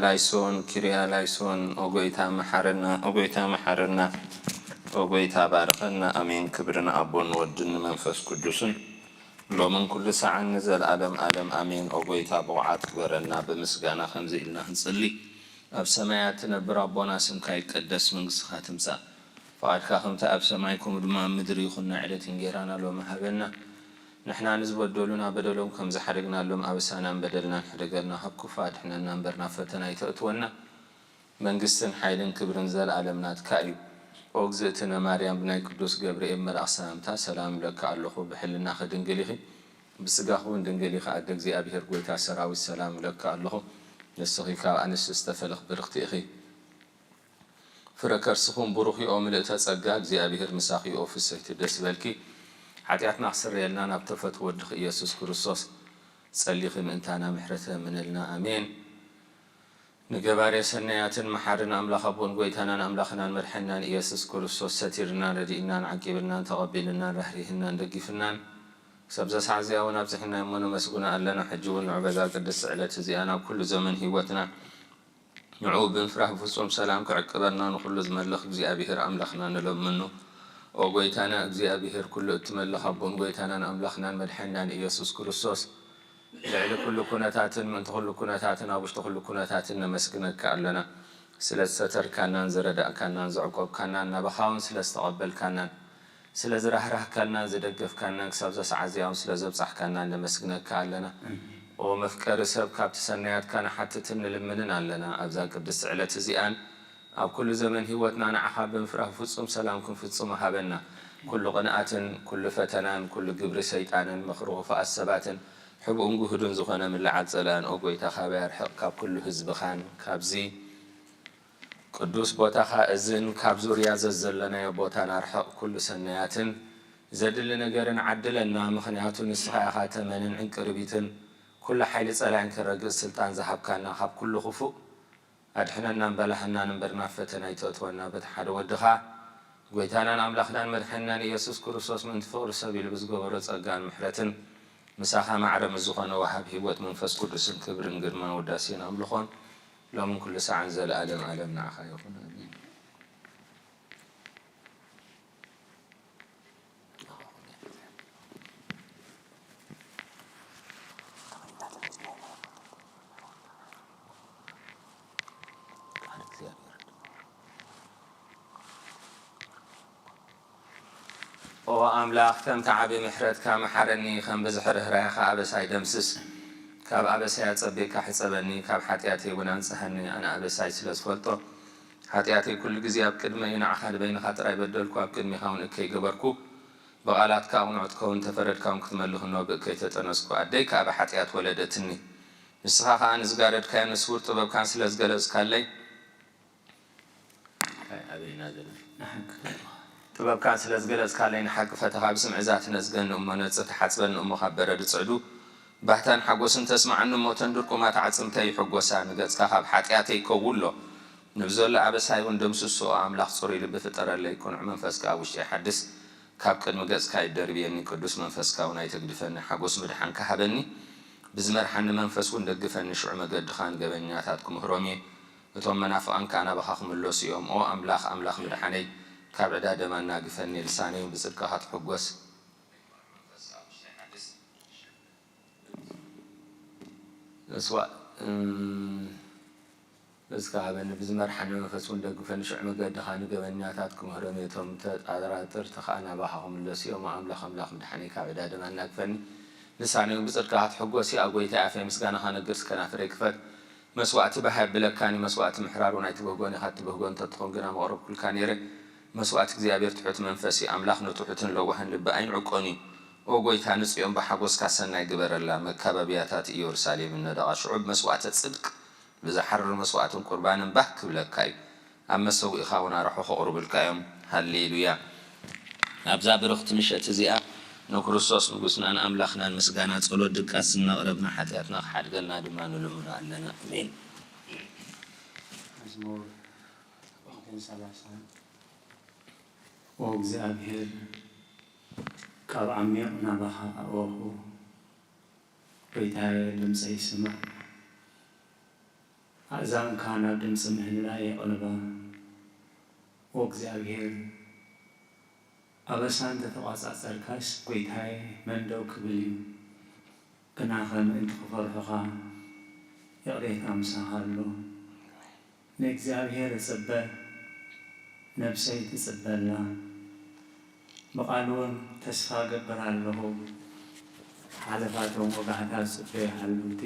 ላይሶን፣ ኪርያ ላይሶን። ኦ ጎይታ መሓረና፣ ኦ ጎይታ መሓረና፣ ኦ ጎይታ ባርኸና። ኣሜን። ክብሪ ንኣቦን ንወድን ንመንፈስ ቅዱስን፣ ሎምን ኩሉ ሰዓን ንዘለኣለም ኣለም ኣሜን። ኦ ጎይታ ብቑዓት ግበረና። ብምስጋና ከምዚ ኢልና ክንጽሊ። ኣብ ሰማያት ትነብር ኣቦና፣ ስምካ ይቀደስ፣ መንግስትኻ ትምጻእ፣ ፍቓድካ ከምቲ ኣብ ሰማይ ከምኡ ድማ ኣብ ምድሪ ይኹን። ናይ ዕለት እንጌራና ሎሚ ሃበና። ንሕና ንዝበደሉና በደሎም ከም ዝሓደግናሎም ኣበሳናን በደልናን ሕደገልና፣ ካብ ክፉእ ኣድሕነና እምበር ናብ ፈተና ኣይተእትወና። መንግስትን ሓይልን ክብርን ዘለኣለም ናትካ እዩ። ኦ እግዝእትነ ማርያም፣ ብናይ ቅዱስ ገብርኤል መልኣኽ ሰላምታ ሰላም እብለኪ ኣለኹ። ብሕልናኺ ድንግል ኢኺ፣ ብስጋኺ እውን ድንግል ኢኺ። ኣደ እግዚኣብሔር፣ ጎይታ ሰራዊት፣ ሰላም እብለኪ ኣለኹ። ንስኺ ካብ ኣንስቲ ዝተፈለኽ ብርኽቲ ኢኺ። ፍረ ከርስኹም ብሩኽ እዩ። ኦ ምልእተ ጸጋ፣ እግዚኣብሔር ምሳኺ እዩ። ኦ ፍስሕቲ፣ ደስ ይበልኪ። ሓጢኣትና ክስረየልና ናብ ተፈትዎ ወድኺ ኢየሱስ ክርስቶስ ጸሊኺ ምእንታና ምሕረት ለምንልና። ኣሜን። ንገባሬ ሰናያትን መሓርን ኣምላኽ ኣቦን ጎይታናን ኣምላኽናን መድሓኒናን ኢየሱስ ክርስቶስ ሰቲርናን ረዲእናን ዓቂብናን ተቐቢልናን ራህሪህናን ደጊፍናን ክሳብ ዘሳዕ እዚኣ እውን ኣብፅሕና እሞ ነመስግኖ ኣለና። ሕጂ እውን ንዑ በዛ ቅድስቲ ዕለት እዚኣ ናብ ኩሉ ዘመን ህይወትና ንዕኡ ብምፍራህ ፍጹም ሰላም ክዕቅበልና ንኹሉ ዝመልኽ እግዚኣብሔር ኣምላኽና ንለምኑ። ኦ ጎይታና እግዚኣብሔር፣ ኩሉ እትመልኽ ኣቦን ጎይታናን ኣምላኽናን መድሓኒናን ኢየሱስ ክርስቶስ፣ ልዕሊ ኩሉ ኩነታትን ምእንቲ ኩሉ ኩነታትን ኣብ ውሽጢ ኩሉ ኩነታትን ነመስግነካ ኣለና። ስለ ዝሰተርካናን ዝረዳእካናን ዘዕቆብካናን ናባኻ እውን ስለ ዝተቐበልካናን ስለ ዝራህራህካናን ዝደገፍካናን ክሳብ እዛ ሰዓት እዚኣ እውን ስለ ዘብጻሕካናን ነመስግነካ ኣለና። ኦ መፍቀሪ ሰብ፣ ካብቲ ሰናያትካ ንሓትትን ንልምንን ኣለና። ኣብዛ ቅድስቲ ዕለት እዚኣን ኣብ ኩሉ ዘመን ህይወትና ንዓኻ ብምፍራህ ፍጹም ሰላም ክንፍጽሞ ሃበና። ኩሉ ቅንኣትን ኩሉ ፈተናን ኩሉ ግብሪ ሰይጣንን ምኽሪ ክፉኣት ሰባትን ሕብኡን ግሁድን ዝኾነ ምልዓል ጸላእን፣ ኦ ጎይታ፣ ካባይ ኣርሕቕ፣ ካብ ኩሉ ህዝብኻን ካብዚ ቅዱስ ቦታኻ እዝን ካብ ዙርያ ዘዘለናዮ ቦታን ኣርሕቕ፣ ኩሉ ሰናያትን ዘድሊ ነገርን ዓድለና፣ ምኽንያቱ ንስኻ ኢኻ ተመንን ዕንቅርቢትን ኩሉ ሓይሊ ጸላኢን ክረግጽ ስልጣን ዝሃብካና፣ ካብ ኩሉ ክፉእ ኣድሕነናን በላህናን እምበር ናብ ፈተና ኣይተእትወና፣ በቲ ሓደ ወድኻ ጎይታናን ኣምላኽናን መድሓኒናን ኢየሱስ ክርስቶስ ምእንቲ ፍቕሪ ሰብ ኢሉ ብዝገበሮ ጸጋን ምሕረትን ምሳኻ ማዕረ ምስ ዝኾነ ወሃብ ህይወት መንፈስ ቅዱስን ክብርን ግርማን ውዳሴን ኣምልኾን ሎምን ኩሉ ሰዓን ዘለኣለም ኣለም ንዓኻ ይኹን፣ ኣሜን። ኦ ኣምላኽ፣ ከምቲ ዓቢ ምሕረትካ መሓረኒ፣ ከም ብዝሒ ርህራሄኻ ኣበሳይ ደምስስ። ካብ ኣበሳይ ኣጸቢቕካ ሕጸበኒ፣ ካብ ሓጢኣተይ እውን ኣንጽሃኒ። ኣነ ኣበሳይ ስለ ዝፈልጦ፣ ሓጢኣተይ ኩሉ ግዜ ኣብ ቅድመይ እዩ። ንዓኻ ንበይንኻ ጥራይ በደልኩ፣ ኣብ ቅድሜኻ እውን እከይ ገበርኩ። ብቓላትካ ኣቕኑዕ ክትከውን፣ እንተፈረድካ እውን ክትመልኽ እነሆ ብእከይ ተጠነስኩ። ኣደይ ከኣ ብሓጢኣት ወለደትኒ። ንስኻ ከኣ ንዝጋረድካዮ ንስውር ጥበብካን ስለ ዝገለጽካለይ፣ እንታይ ኣበይና ዘለና? ጥበብካን ስለ ዝገለጽካለይ ንሓቂ ፈተኻ ብስምዒ እዛ ትነጽገኒ እሞ ነጽህ፣ ትሓጽበኒ እሞ ካብ በረድ ጽዕዱ ባህታን ሓጎስን ተስምዓኒ እሞ፣ እተን ድርቁማት ኣዕጽምተይ ይሕጎሳ። ንገጽካ ካብ ሓጢኣተይ ከውሎ፣ ንብዘሎ ኣበሳይ እውን ደምስሶ። ኣምላኽ ጽሩይ ልቢ ፍጠረለይ፣ ቅኑዕ መንፈስ ከኣ ኣብ ውሽጠይ ሓድስ። ካብ ቅድሚ ገጽካ ኣይደርብየኒ፣ ቅዱስ መንፈስካ እውን ኣይተግድፈኒ። ሓጎስ ምድሓንካ ሃበኒ፣ ብዝመርሓኒ መንፈስ እውን ደግፈኒ። ሽዑ መገድኻ ንገበኛታት ክምህሮም እየ፣ እቶም መናፍቓን ከኣ ናባኻ ክምለሱ እዮም። ኦ ኣምላኽ፣ ኣምላኽ ምድሓነይ፣ ካብ ዕዳ ደም ኣናግፈኒ፣ ልሳነይ እውን ብጽድቅኻ ትሕጎስ። መስዋእ-፣ እም፣ እስከ ሃበኒ፣ ብዝመርሓኒ መንፈስ እውን ደግፈኒ። ሽዑ መገድኻ ንገበኛታት ክምህሮም እየ፣ እቶም ተጠራጠርቲ ኸኣ ናባኻ ክምለሱ እዮም። ኣምላኽ፣ ኣምላኽ ምድሓነይ፣ ካብ ዕዳ ደም ኣናግፈኒ። ልሳነይ እውን ብጽድቅኻ ትሕጎስ እያ። ጐይታይ፣ ኣፈይ ምስጋናኻ ነግር፣ ከናፍረይ ክፈት። መስዋእቲ ባህ ኣየብለካን እዩ፣ መስዋእቲ ምሕራር እውን ኣይትብህጎን ኢኻ። እትብህጎ እንተትኾን ግና መቕረብኩልካ ነይረ። መስዋእቲ እግዚኣብሔር ትሑት መንፈስ እዩ። ኣምላኽ ንትሑትን ለዋህን ልቢ ኣይንዕቆን እዩ። ኦ ጐይታ፣ ንጽዮን ብሓጎስካ ሰናይ ግበረላ፣ መካበብያታት ኢየሩሳሌም ይነደቓ። ሽዑ ብመስዋእተ ጽድቅ፣ ብዝሓርር መስዋእትን ቁርባንን ባህ ክብለካ እዩ። ኣብ መሰውኢኻ እውን ኣርሑ ከቕርቡልካ እዮም። ሃሌሉያ። ኣብዛ ብርኽቲ ምሸት እዚኣ ንክርስቶስ ንጉስናን ኣምላኽናን ምስጋና ጸሎት ድቃስ እናቕረብና ሓጢኣትና ክሓድገልና ድማ ንልምኖ ኣለና። ኣሜን። መዝሙር ሚእትን ሰላሳን። ኦ እግዚኣብሔር፣ ካብ ዓሚቕ ናባኻ ኣእወኹ፣ ጐይታየ፣ ድምፀይ ስማዕ። ኣእዛንካ ናብ ድምፂ ምህላይ የቕልባ። ኦ እግዚኣብሔር፣ ኣበሳ እንተተቋጻጸርካስ፣ ጐይታየ፣ መን ደው ክብል እዩ? ግናኸ ምእንቲ ክፈርሑኻ፣ ይቕሬታ ምሳኻ ኣሎ። ንእግዚኣብሔር እጽበ፣ ነፍሰይ ትጽበ ኣላ። ብቓሉ እውን ተስፋ እገብር ኣለኹ። ሓለፋቶም ወጋሕታ ዝጽበዩ ሓለውቲ፣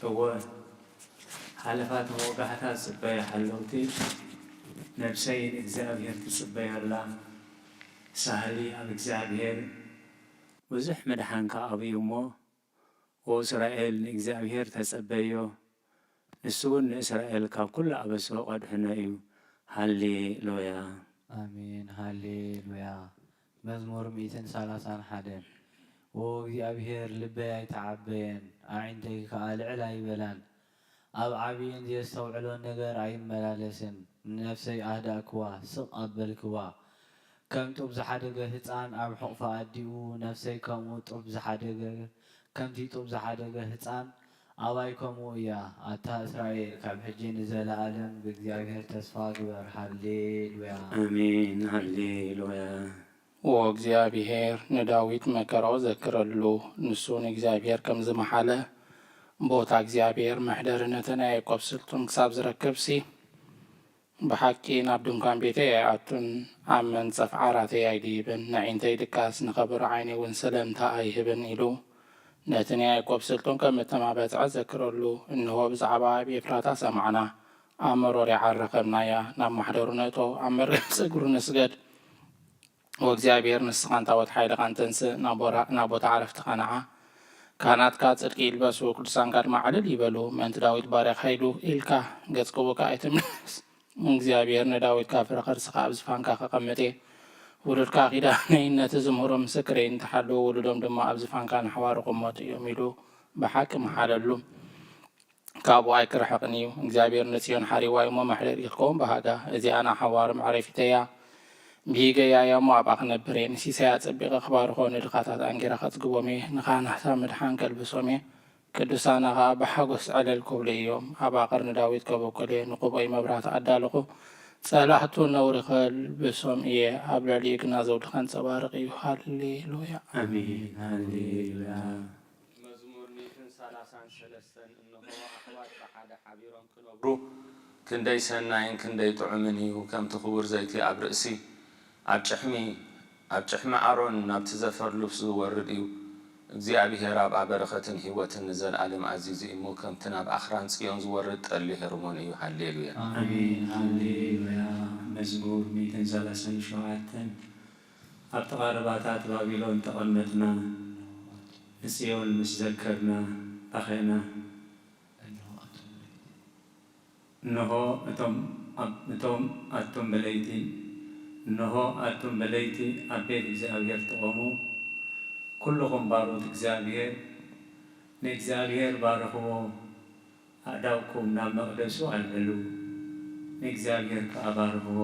እወ፣ ሓለፋቶም ወጋሕታ ዝጽበዩ ሓለውቲ፣ ነፍሰይ ንእግዚኣብሔር ትጽበዮ ኣላ። ሳህሊ ኣብ እግዚኣብሔር ብዙሕ ምድሓን ከኣ ኣብዩ እሞ፣ ኦ እስራኤል፣ ንእግዚኣብሔር ተጸበዮ፣ ንሱ እውን ንእስራኤል ካብ ኩሉ ኣበስኡ ቀድሕኖ እዩ። ሃሌሉያ። ኣሜን፣ ሃሌሉያ። መዝሙር ሚእትን ሰላሳን ሓደን። ኦ እግዚኣብሔር፣ ልበይ ኣይተዓበየን፣ ኣዒንተይ ከኣ ልዕል ኣይበላን። ኣብ ዓብይን ዘየስተውዕሎን ነገር ኣይመላለስን። ንነፍሰይ ኣህዳእክዋ፣ ስቕ ኣበልክዋ። ከም ጡብ ዝሓደገ ህጻን ኣብ ሕቑፊ ኣዲኡ፣ ነፍሰይ ከምኡ ጡብ ዝሓደገ፣ ከምቲ ጡብ ዝሓደገ ህጻን ኣባይ ከምኡ እያ። ኣታ እስራኤል፣ ካብ ሕጂ ንዘለኣለም ብእግዚኣብሔር ተስፋ ግበር። ሃሌሉያ። ኣሜን፣ ሃሌሉያ። ወእግዚኣብሔር ንዳዊት መከራኡ ዘክረሉ፣ ንሱ ንእግዚኣብሔር ከም ዝመሓለ፣ ቦታ እግዚኣብሔር መሕደሪ ነተን ያዕቆብ ስልጡን ክሳብ ዝረክብሲ፣ ብሓቂ ናብ ድንኳን ቤተይ ኣይኣቱን፣ ኣብ መንጸፍ ዓራተይ ኣይድይብን፣ ነዒንተይ ድቃስ ንኸብሩ ዓይነይ እውን ሰለምታ ኣይህብን ኢሉ፣ ነቲ ንያዕቆብ ስልጡን ከም እተማበጽዐ ዘክረሉ። እንሆ፣ ብዛዕባ ኣብ ኤፍራታ ሰማዕና፣ ኣብ መሮር ይዓረኸብናያ፣ ናብ ማሕደሩ ነእቶ፣ ኣብ መርገጽ እግሩ ንስገድ። ወእግዚኣብሔር ንስኻን ታቦት ሓይልኻን ተንስእ፣ ናብ ቦራ-፣ ናብ ቦታ ዕረፍትኻ ንዓ። ካህናትካ ጽድቂ ይልበሱ፣ ቅዱሳንካ ድማ ዕልል ይበሉ። ምእንቲ ዳዊት ባርያኻ ኢሉ ኢልካ፣ ገጽ ክቡካ ኣይትምለስ። እግዚኣብሔር ንዳዊት ካብ ፍረ ከርስኻ ኣብ ዝፋንካ ከቐምጥ እየ። ውሉድካ ኪዳነይን ነቲ ዝምህሮ ምስክረይን እንተሓልዉ፣ ውሉዶም ድማ ኣብ ዝፋንካ ንሓዋሩ ክቕመጡ እዮም ኢሉ ብሓቂ መሓለሉ። ካብኡ ኣይክርሕቕን እዩ። እግዚኣብሔር ንጽዮን ሓሪዋ እሞ መሕደሪኡ ክትከውን በሃጋ። እዚኣ ንሓዋሩ መዕረፊተይ እያ። ብሂገያ እያ እሞ ኣብኣ ክነብር እየ። ንሲሳይ ኣጸቢቐ ክባርኾ፣ ንድኻታት ኣንጊረ ከጽግቦም እየ። ንኻህናታ ምድሓን ከልብሶም እየ። ቅዱሳና ኸኣ ብሓጎስ ዕልል ክብሉ እዮም። ኣብ ኣቐርኒ ዳዊት ከበቁል እየ። ንቕብኦይ መብራህቲ ኣዳለኹ። ጸላእቱ ነውሪ ከልብሶም እየ። ኣብ ልዕሊኡ ግና ዘውዲ ከንጸባርቕ እዩ። ሃሌሉያ። ኣሜን። ሃሌሉያ። መዝሙር ሚእትን ሰላሳን ሰለስተን። እንሆ፣ ኣሕዋት ብሓደ ሓቢሮም ክነብሩ ክንደይ ሰናይን ክንደይ ጥዑምን እዩ! ከምቲ ክቡር ዘይቲ ኣብ ርእሲ፣ ኣብ ጭሕሚ፣ ኣብ ጭሕሚ ኣሮን ናብቲ ዘፈር ልብሱ ዝወርድ እዩ። እግዚኣብሄር ኣብኣ በረኸትን ህይወትን ንዘለኣለም ኣዚዙ እዩ እሞ፣ ከምቲ ናብ ኣኽራን ጽዮን ዝወርድ ጠሊ ሄርሞን እዩ። ሃሌሉያ። ኣሜን። ሃሌሉያ። መዝሙር ሚእትን ሰላሳን ሸውዓተን። ኣብ ተቓረባታት ባቢሎን ተቐመጥና፣ ንጽዮን ምስ ዘከርና በኸና። እንሆ፣ እቶም ኣብ-፣ እቶም ኣቱም በለይቲ፣ እንሆ፣ ኣቱም በለይቲ ኣብ ቤት እግዚኣብሔር ተቖሙ፣ ኩልኹም ባሮት እግዚኣብሔር፣ ንእግዚኣብሔር ባርኽዎ። ኣእዳውኩም ናብ መቕደሱ ኣልዕሉ፣ ንእግዚኣብሔር ከኣ ባርኽዎ።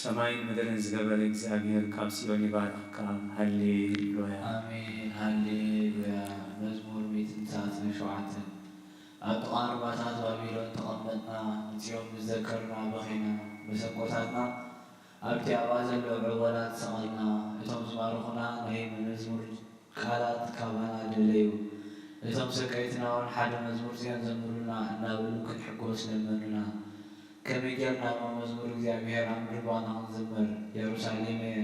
ሰማይን ምድርን ዝገበረ እግዚኣብሔር ካብ ጽዮን ይባርኽካ። ሃሌሉያ። ኣሜን። ሃሌሉያ። መዝሙር ሚእትን ትስዓን ሸውዓተን። ኣብ ጥቓ ሩባታት ባቢሎን ተቐመጥና፣ ንጽዮን ምስ ዘከርና በኺና። መሰንቆታትና ኣብቲ ኣብኣ ዘሎ ዕወላት ሰቐልና። እቶም ዝባርኹና ናይ መዝሙር ቃላት ካባና ደለዩ። እቶም ሰቀይትና እውን ሓደ መዝሙር ጽዮን ዘምሩልና እናበሉ ክንሕጎስ ለመኑና። ከመይ ጌርና እሞ መዝሙር እግዚኣብሔር ኣብ ምድሪ ባና ክንዝምር? የሩሳሌመየ፣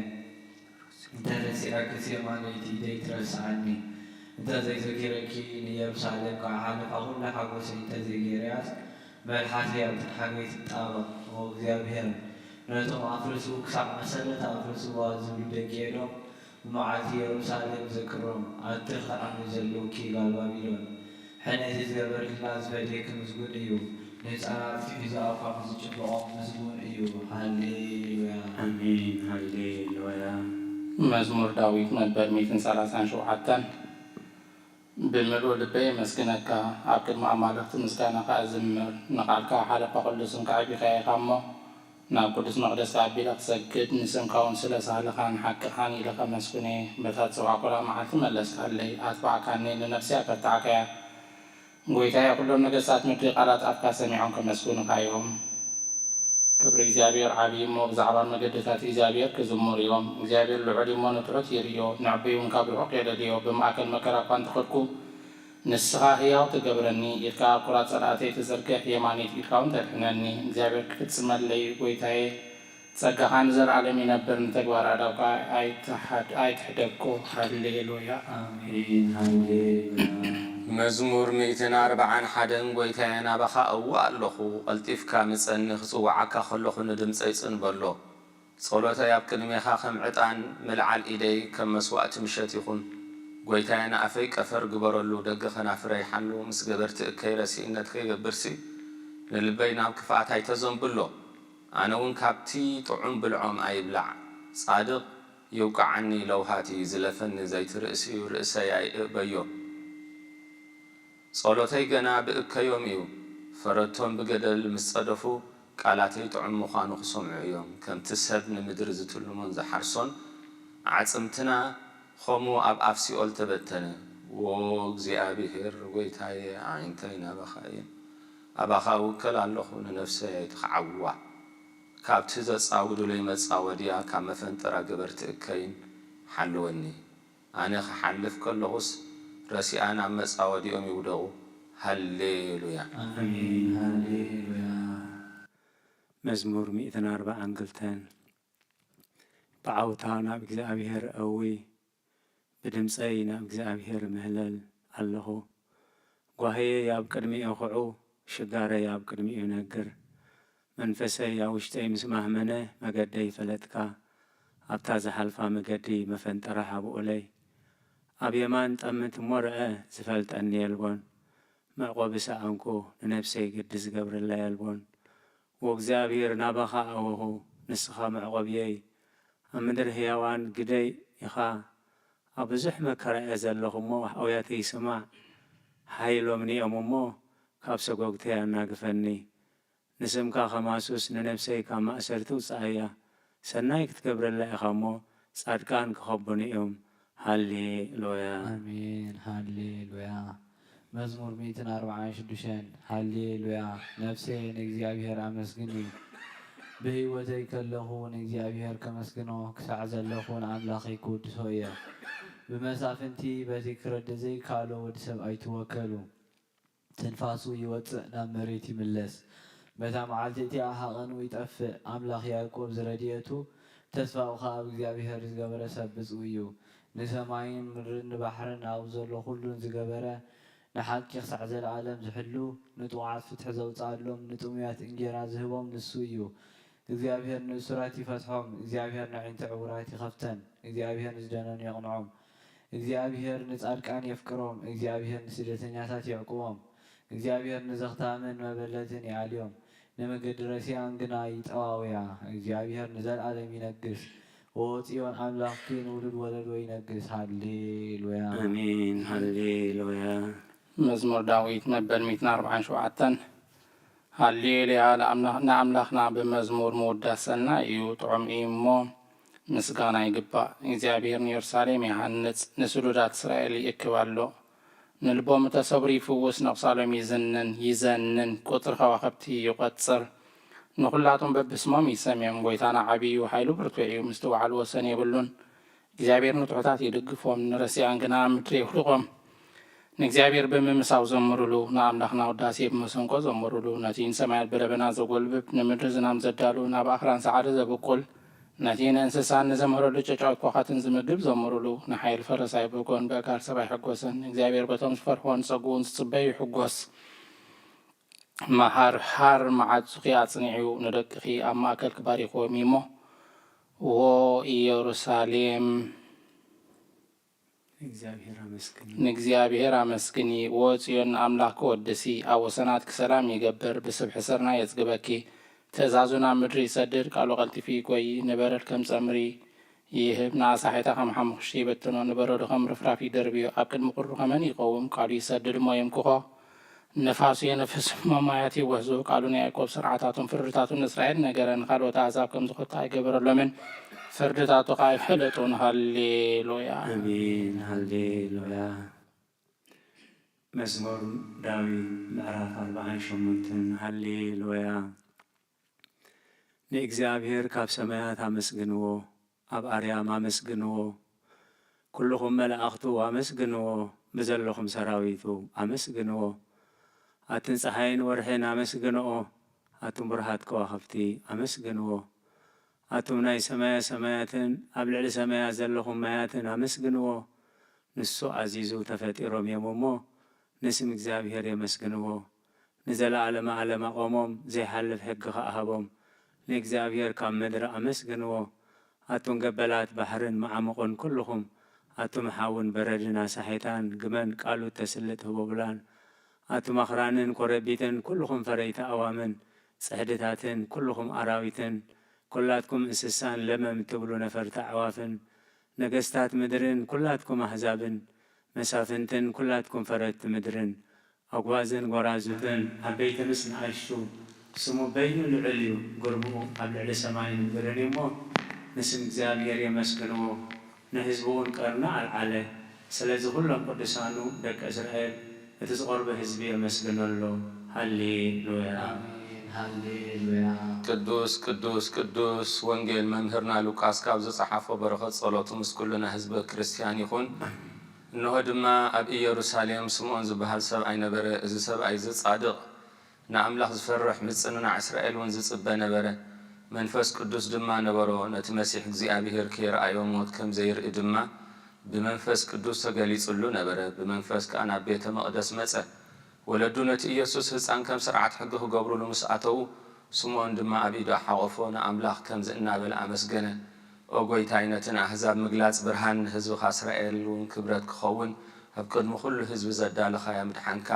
እንተ ረሲዐክስ የማነይቲ ኢደይ ትረስዓኒ። እንተ ዘይዘኪረኪ ንየሩሳሌም ከኣ ሓለፋ ኩሉ ሓጎሰይ እንተ ዘይጌረያስ፣ መልሓሰይ ኣብ ትንሓገይ ትጣበቕ። ኦ እግዚኣብሔር፣ ነቶም ኣፍርሱ ክሳዕ መሰረት ኣፍርስዋ ዝብሉ ደቂ ኤዶም፣ ብመዓልቲ የሩሳሌም ዘክሮም፣ ኣቲ ኸኣ ንዘለውኪ ጋል ባቢሎን፣ ሕነ እቲ ዝገበርክላ ዝፈድየኪ ምስጉን እዩ፣ ንህፃናትኪ ሒዙ ኣብ ካፉ ዝጭብቖም ምስጉን እዩ። ሃሌሉያ። ኣሜን። ሃሌሉያ። መዝሙር ዳዊት መበል ሚእትን ሰላሳን ሸውዓተን። ብምሉእ ልበይ የመስግነካ፣ ኣብ ቅድሚ ኣማልኽቲ ምስጋናኻ እዝምር። ንቓልካ ሓለፋ ኩሉ ስም ከዐቢኻ ኢኻ እሞ፣ ናብ ቅዱስ መቕደስካ ኣቢለ ክሰግድ፣ ንስምካ እውን ስለ ሳህልኻን ሓቅኻን ኢለ ከመስግን እየ። በታ ዝጸዋዕኩላ መዓልቲ መለስካለይ፣ ኣትባዕካኒ፣ ንነፍሰይ ኣበርታዕካያ። ጎይታየ፣ ኩሎም ነገስታት ምድሪ ቃላት ኣፍካ ሰሚዖም ከመስግኑኻ እዮም። ክብሪ እግዚኣብሔር ዓብዪ እሞ፣ ብዛዕባ መገድታት እግዚኣብሔር ክዝምሩ እዮም። እግዚኣብሔር ልዑል እዩ እሞ፣ ንትሑት ይርእዮ፣ ንዕቡይ እውን ካብ ርሑቕ የለልዮ። ብማእከል መከራ እኳ እንተኸድኩ፣ ንስኻ ህያው ትገብረኒ፣ ኢድካ ኣብ ቁራጽ ጸላእተይ ትዝርግሕ፣ የማነይቲ ኢድካ እውን ተድሕነኒ። እግዚኣብሔር ክፍጽመለይ እዩ፣ ጎይታየ፣ ጸጋኻ ንዘለኣለም ይነብር፣ ንተግባር ኣእዳውካ ኣይትሓድ-፣ ኣይትሕደጎ። ሃሌሉያ። ኣሜን። ሃሌሉያ። መዝሙር ሚእትን ኣርብዓን ሓደን። ጎይታየ፣ ናባኻ እዋእ ኣለኹ፣ ቀልጢፍካ ምጸኒ፣ ክጽውዓካ ከለኹ ንድምጸይ ጽን በሎ። ጸሎተይ ኣብ ቅድሜኻ ከም ዕጣን፣ ምልዓል ኢደይ ከም መስዋእቲ ምሸት ይኹን። ጎይታየ፣ ንኣፈይ ቀፈር ግበረሉ፣ ደገ ኸናፍረይ ሓሉ፣ ምስ ገበርቲ እከይ ረሲእነት ከይገብርሲ፣ ንልበይ ናብ ክፍኣት ኣይተዘንብሎ። ኣነ እውን ካብቲ ጥዑም ብልዖም ኣይብላዕ። ጻድቕ ይውቃዓኒ ለውሃቲ፣ ዝለፈኒ ዘይትርእስዩ ርእሰይ ኣይእበዮ። ጸሎተይ ገና ብእከዮም እዩ። ፈረድቶም ብገደል ምስ ጸደፉ፣ ቃላተይ ጥዑም ምዃኑ ክሰምዑ እዮም። ከምቲ ሰብ ንምድሪ ዝትልሞን ዝሓርሶን፣ ኣዕጽምትና ኸምኡ ኣብ ኣፍ ሲኦል ተበተነ። ዎ እግዚኣብሄር ጐይታየ፣ ኣዒንተይ ናባኻ እየን። ኣባኻ እውከል ኣለኹ፣ ንነፍሰይ ኣይትኽዓውዋ። ካብቲ ዘጻውዱለይ መጻወድያ፣ ካብ መፈንጠራ ገበርቲ እከይን ሓልወኒ። ኣነ ክሓልፍ ከለኹስ፣ ረሲኣን ኣብ መጻወድያኦም ይውደቑ። ሃሌሉያ። ኣሜን። ሃሌሉያ። መዝሙር ሚእትን ኣርብዓን ክልተን። ብዓውታ ናብ እግዚኣብሔር እዊ፣ ብድምጸይ ናብ እግዚኣብሔር ምህለል ኣለኹ። ጓህየይ ኣብ ቅድሚኡ ኽዑ፣ ሽጋረይ ኣብ ቅድሚኡ ነግር። መንፈሰይ ኣብ ውሽጠይ ምስ ማህመነ፣ መገደይ ፈለጥካ። ኣብታ ዝሓልፋ መገዲ መፈንጠራ ሓብኡለይ። ኣብ የማን ጠምት እሞ ርአ፣ ዝፈልጠኒ የልቦን። መዕቆቢ ሰኣንኩ፣ ንነፍሰይ ግዲ ዝገብረላ የልቦን። ወእግዚኣብሔር ናባኻ ኣወኹ፣ ንስኻ መዕቆብየይ። ኣብ ምድሪ ህያዋን ግደይ ኢኻ። ኣብ ብዙሕ መከራ እየ ዘለኹ እሞ፣ ኣውያተይ ስማዕ። ሓይሎምኒ እዮም እሞ፣ ካብ ሰጎግተይ ኣናግፈኒ። ንስምካ ኸማሱስ ንነፍሰይ ካብ ማእሰርቲ ውጽኣያ። ሰናይ ክትገብረላ ኢኻ እሞ፣ ጻድቃን ክኸቡኒ እዮም። ሃሌሉያ። ኣሜን። ሃሌሉያ። መዝሙር ሚእትን ኣርብዓን ሽዱሽተን። ሃሌሉያ። ነፍሰየ ንእግዚኣብሔር ኣመስግኒ። ብህይወተይ ከለኹ ንእግዚኣብሔር ከመስግኖ፣ ክሳዕ ዘለኹ ንኣምላኸይ ክውድሶ እየ። ብመሳፍንቲ በቲ ክረድእ ዘይከኣሎ ወዲ ሰብ ኣይትወከሉ። ትንፋሱ ይወጽእ፣ ናብ መሬት ይምለስ። በታ መዓልቲ እቲኣ ሃቐኑ ይጠፍእ። ኣምላኽ ያዕቆብ ዝረድኤቱ፣ ተስፋኡ ኸኣ ኣብ እግዚኣብሔር ዝገበረ ሰብ ብጹእ እዩ። ንሰማይን ምድርን ንባሕርን ኣብኡ ዘሎ ኹሉን ዝገበረ፣ ንሓቂ ክሳዕ ዘለኣለም ዝሕሉ፣ ንጥዑዓት ፍትሒ ዘውጽኣሎም፣ ንጥሙያት እንጌራ ዝህቦም ንሱ እዩ። እግዚኣብሔር ንእሱራት ይፈትሖም፣ እግዚኣብሔር ነዒንቲ ዕዉራት ይኸፍተን፣ እግዚኣብሔር ንዝደነኑ የቕንዖም። እግዚኣብሔር ንጻድቃን የፍቅሮም፣ እግዚኣብሔር ንስደተኛታት የዕቁቦም። እግዚኣብሔር ንዘኽታምን መበለትን ይኣልዮም፣ ንመገዲ ረሲኣን ግና ይጠዋውያ። እግዚኣብሔር ንዘለኣለም ይነግስ፣ ኦ ጽዮን ኣምላኽኪ ንውሉድ ወለዶ ይነግስ። ሃሌሉያ። ኣሜን። ሃሌሉያ። መዝሙር ዳዊት መበል ሚእትን ኣርብዓን ሸውዓተን። ሃሌሉያ። ንኣምና-፣ ንኣምላኽና ብመዝሙር ምውዳስ ሰናይ እዩ፣ ጥዑም እዩ እሞ ምስጋና ይግባእ። እግዚኣብሔር ንየሩሳሌም ይሃንጽ፣ ንስዱዳት እስራኤል ይእክብ ኣሎ። ንልቦም እተሰብሩ ይፍውስ፣ ነቕሳሎም ይዝንን፣ ይዘንን፣ ቁጽሪ ከዋኽብቲ ይቖጽር። ንኹላቶም በብስሞም ይሰምዮም። ጐይታና ዓብዪ እዩ፣ ሓይሉ ብርቱዕ እዩ፣ ምስትውዓል ወሰን የብሉን። እግዚኣብሔር ንትሑታት ይድግፎም፣ ንረሲኣን ግና ኣብ ምድሪ የውድቖም። ንእግዚኣብሔር ብምምሳው ዘምሩሉ፣ ንኣምላኽና ውዳሴ ብመሰንቆ ዘምሩሉ። ነቲ ንሰማያት ብደበና ዘጎልብብ፣ ንምድሪ ዝናም ዘዳሉ፣ ናብ ኣኽራን ሳዕሪ ዘብቁል፣ ነቲ ንእንስሳን ንዘምህረሉ ጨጫዊት ኳዃትን ዝምግብ ዘምሩሉ። ንሓይል ፈረስ ኣይብህጎን፣ በእጋር ሰብ ኣይሕጎስን። እግዚኣብሔር በቶም ዝፈርሕዎን ዝጸግኡን ዝጽበዩ ይሕጎስ። መሃርሃር መዓጹኺ ኣጽኒዑ፣ ንደቅኺ ኣብ ማእከልኪ ባሪኽዎም እዩ እሞ። ዎ ኢየሩሳሌም፣ ንእግዚኣብሔር ኣመስግኒ። ንእግዚኣብሔር ኣመስግኒ። ዎ ጽዮን፣ ንኣምላኽኪ ወድሲ። ኣብ ወሰናትኪ ሰላም ይገብር፣ ብስብሒ ስርናይ የጽግበኪ። ትእዛዙ ናብ ምድሪ ይሰድድ፣ ቃሉ ቀልጢፉ ይጎዪ። ንበረድ ከም ጸምሪ ይህብ፣ ንኣሳሒታ ከም ሓሙኽሽቲ ይበትኖ። ንበረዶ ከም ርፍራፍ ይደርብዮ፣ ኣብ ቅድሚ ቁሩ ከመን ይቐውም? ቃሉ ይሰድድ እሞ የምክኾ። ንፋሱ የንፍስ እሞ ማያት ይወህዙ። ቃሉ ንያዕቆብ ስርዓታቱን ፍርድታቱን ንእስራኤል ነገረ። ንኻልኦት ኣሕዛብ ከም ዝኸቱ ኣይገበረሎምን፣ ፍርድታቱ ኸኣ ኣይፈለጡን። ሃሌሉያ። ኣሜን። ሃሌሉያ። መዝሙር ዳዊት ምዕራፍ ኣርብዓን ሸሞንተን። ሃሌሉያ። ንእግዚኣብሔር ካብ ሰማያት ኣመስግንዎ፣ ኣብ ኣርያም ኣመስግንዎ። ኩልኹም መላእኽቱ ኣመስግንዎ፣ ብዘለኹም ሰራዊቱ ኣመስግንዎ። ኣትን ጸሓይን ወርሕን ኣመስግንኦ፣ ኣቱም ብሩሃት ከዋኽብቲ ኣመስግንዎ። ኣቱም ናይ ሰማየ ሰማያትን ኣብ ልዕሊ ሰማያት ዘለኹም ማያትን ኣመስግንዎ። ንሱ ኣዚዙ ተፈጢሮም እዮም እሞ፣ ንስም እግዚኣብሔር የመስግንዎ። ንዘለዓለመ ዓለም ኣቖሞም፣ ዘይሓልፍ ሕጊ ኸኣ ሃቦም። ንእግዚኣብሔር ካብ ምድሪ ኣመስግንዎ። ኣቱም ገበላት ባሕርን መዓሙቕን ኩልኹም፣ ኣቱም ሓውን በረድን ኣሳሒታን፣ ግመን ቃሉ እተስልጥ ህቦብላን፣ ኣቱም ኣኽራንን ኮረቢትን፣ ኩልኹም ፈረይቲ ኣዋምን፣ ጽሕድታትን፣ ኩልኹም ኣራዊትን፣ ኩላትኩም እንስሳን ለመም እትብሉ ነፈርቲ ኣዕዋፍን፣ ነገስታት ምድርን ኩላትኩም ኣህዛብን፣ መሳፍንትን ኩላትኩም ፈረድቲ ምድርን፣ ኣጉባዝን ጐራዙትን፣ ዓበይቲ ምስ ንኣሽቱ፣ ስሙ በይኑ ልዑል እዩ፣ ግርምኡ ኣብ ልዕሊ ሰማይን ምድርን እዩ እሞ፣ ንስም እግዚኣብሔር የመስግንዎ፣ ንህዝቡ እውን ቀርኒ ኣልዓለ። ስለዚ ኩሎም ቅዱሳኑ ደቂ እስራኤል፣ እቲ ዝቐርቡ ህዝቢ የመስግኖ ኣሎ። ሃሌሉያ። ኣሜን፣ ሃሌሉያ። ቅዱስ፣ ቅዱስ፣ ቅዱስ ወንጌል መምህርና ሉቃስ ካብ ዝጸሓፎ በረኸት ጸሎቱ ምስ ኩልና ህዝበ ክርስቲያን ይኹን። እንሆ ድማ ኣብ ኢየሩሳሌም ስምዖን ዝበሃል ሰብኣይ ነበረ። እዚ ሰብኣይ እዚ ጻድቕ፣ ንኣምላኽ ዝፈርሕ፣ ምጽንናዕ እስራኤል እውን ዝጽበ ነበረ። መንፈስ ቅዱስ ድማ ነበሮ። ነቲ መሲሕ እግዚኣብሔር ከይረኣዮ ሞት ከም ዘይርኢ ድማ ብመንፈስ ቅዱስ ተገሊጹሉ ነበረ። ብመንፈስ ከኣ ናብ ቤተ መቕደስ መጸ። ወለዱ ነቲ ኢየሱስ ህጻን ከም ስርዓት ሕጊ ክገብሩሉ ምስ ኣተዉ፣ ስምዖን ድማ ኣብ ኢዱ ሓቖፎ፣ ንኣምላኽ ከምዚ እናበለ ኣመስገነ፣ "ኦ ጐይታይ፣ ነቲ ንኣህዛብ ምግላጽ ብርሃን፣ ንህዝብኻ እስራኤል እውን ክብረት ክኸውን፣ ኣብ ቅድሚ ኵሉ ህዝቢ ዘዳለኻዮ ምድሓንካ፣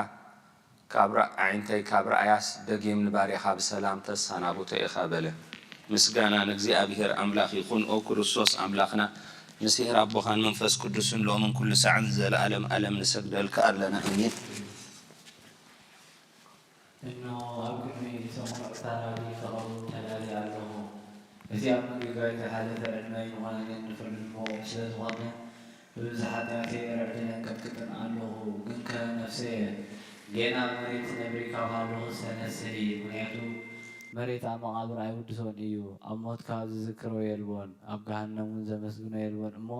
ካብ ራ-፣ ኣዒንተይ ካብ ረኣያስ፣ ደጊም ንባርያኻ ብሰላም ተሰናብቶ ኢኻ" በለ። ምስጋና ንእግዚኣብሔር ኣምላኽ ይኹን። ኦ ክርስቶስ ኣምላኽና፣ ምስ ሄር ኣቦኻን መንፈስ ቅዱስን ሎምን ኩሉ ሳዕን ንዘለኣለም ኣለም ንሰግደልካ ኣለና። ኣሜን። እነሆ ኣብ ቅድመይ ሰሙዕ ክታረቢ ክቐውም ተዳልየ ኣለኹ። እቲ ኣብ ምግጋይ ዝሓለፈ ዕድመይ ንኹነኔን ንፍርድን ብቑዕ ስለ ዝኾነ፣ ብብዝሒ ሓጢኣተይ ርዕድን ኣንቀጥቅጥን ኣለኹ። ግንከ ነፍሰየ፣ ጌና ኣብ መሬት ትነብሪ ካብ ሃለኹስ ተነስሒ፣ ምኽንያቱ መሬት ኣብ መቓብር ኣይውድሶን እዩ። ኣብ ሞትካ ዝዝክሮ የልቦን፣ ኣብ ገሃነም እውን ዘመስግኖ የልቦን እሞ፣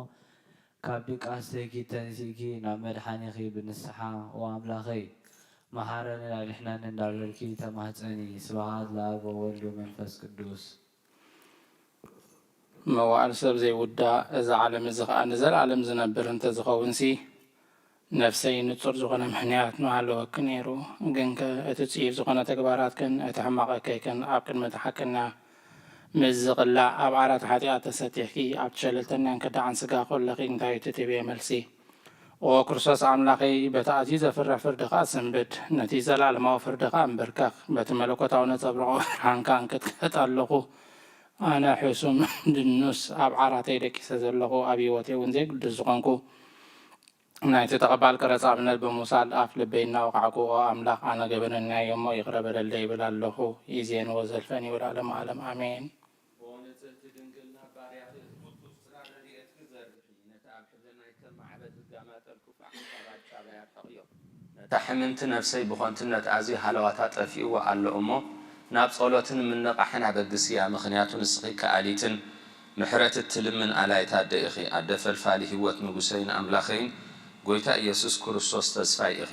ካብ ድቃስተይኪ ተንሲእኪ ናብ መድሓኒኺ ብንስሓ፣ "ኦ ኣምላኸይ፣ መሓረንን ኣድሕነንን" እንዳበልኪ ተማህጸኒ። ስብሃት ለኣብ ወወልድ ወመንፈስ ቅዱስ። መዋእል ሰብ ዘይውዳእ፣ እዚ ዓለም እዚ ኸኣ ንዘለኣለም ዝነብር እንተዝኸውንሲ፣ ነፍሰይ ንጹር ዝኾነ ምኽንያት ምሃለወኪ ነይሩ። ግንከ እቲ ጽዩፍ ዝኾነ ተግባራትክን እቲ ሕማቕ እከይክን ኣብ ቅድሚ እቲ ሓቀኛ ምስ ዝቕላዕ፣ ኣብ ዓራት ሓጢኣት ተሰጢሕኪ፣ ኣብቲ ሸለልተኛን ከዳዕን ስጋ ከለኺ እንታይ እዩ እቲ ትህብዮ መልሲ? ኦ ክርስቶስ ኣምላኸይ፣ በቲ ኣዝዩ ዘፍርሕ ፍርድኻ ስንብድ፣ ነቲ ዘለኣለማዊ ፍርድኻ እንብርከኽ፣ በቲ መለኮታዊ ነጸብራቕ ብርሃንካ እንቅጥቀጥ ኣለኹ። ኣነ ሕሱም ድኑስ ኣብ ዓራተይ ደቂሰ ዘለኹ፣ ኣብ ህይወተይ እውን ዘይግዱስ ዝኾንኩ፣ ናይቲ ተቐባል ቀረጽ ኣብነት ብምውሳድ ኣፍ ልበይ እናወቓዕኩ፣ "ኦ ኣምላኽ፣ ኣነ ገበነኛ እየ እሞ ይቕረ በለለይ" ይብል ኣለኹ። ኢዜን ወዘልፈን ይብል ኣለማለም። ኣሜን። ኦ ንጽህቲ ድንግል፣ ናብ ባርያኺ ቅዱስ ጽላል ረድኤትኪ ዘርግሒ፣ ነቲ ኣብ ሕዘናይ ከም ማዕበል ዝጋማጠል ክፉእ ሓሳባት ጻባይ ኣርሕቕዮ። ነታ ሕምምቲ ነፍሰይ ብኾንትነት ኣዝዩ ሃለዋታ ጠፊእዋ ኣሎ እሞ፣ ናብ ጸሎትን ምንቓሕን ኣበግስያ፣ ምኽንያቱ ንስኺ ከኣሊትን ምሕረት እትልምን ኣላይት ኣደ ኢኺ። ኣደ ፈልፋሊ ህይወት ንጉሰይን ኣምላኸይን ጐይታ ኢየሱስ ክርስቶስ ተስፋይ ኢኺ።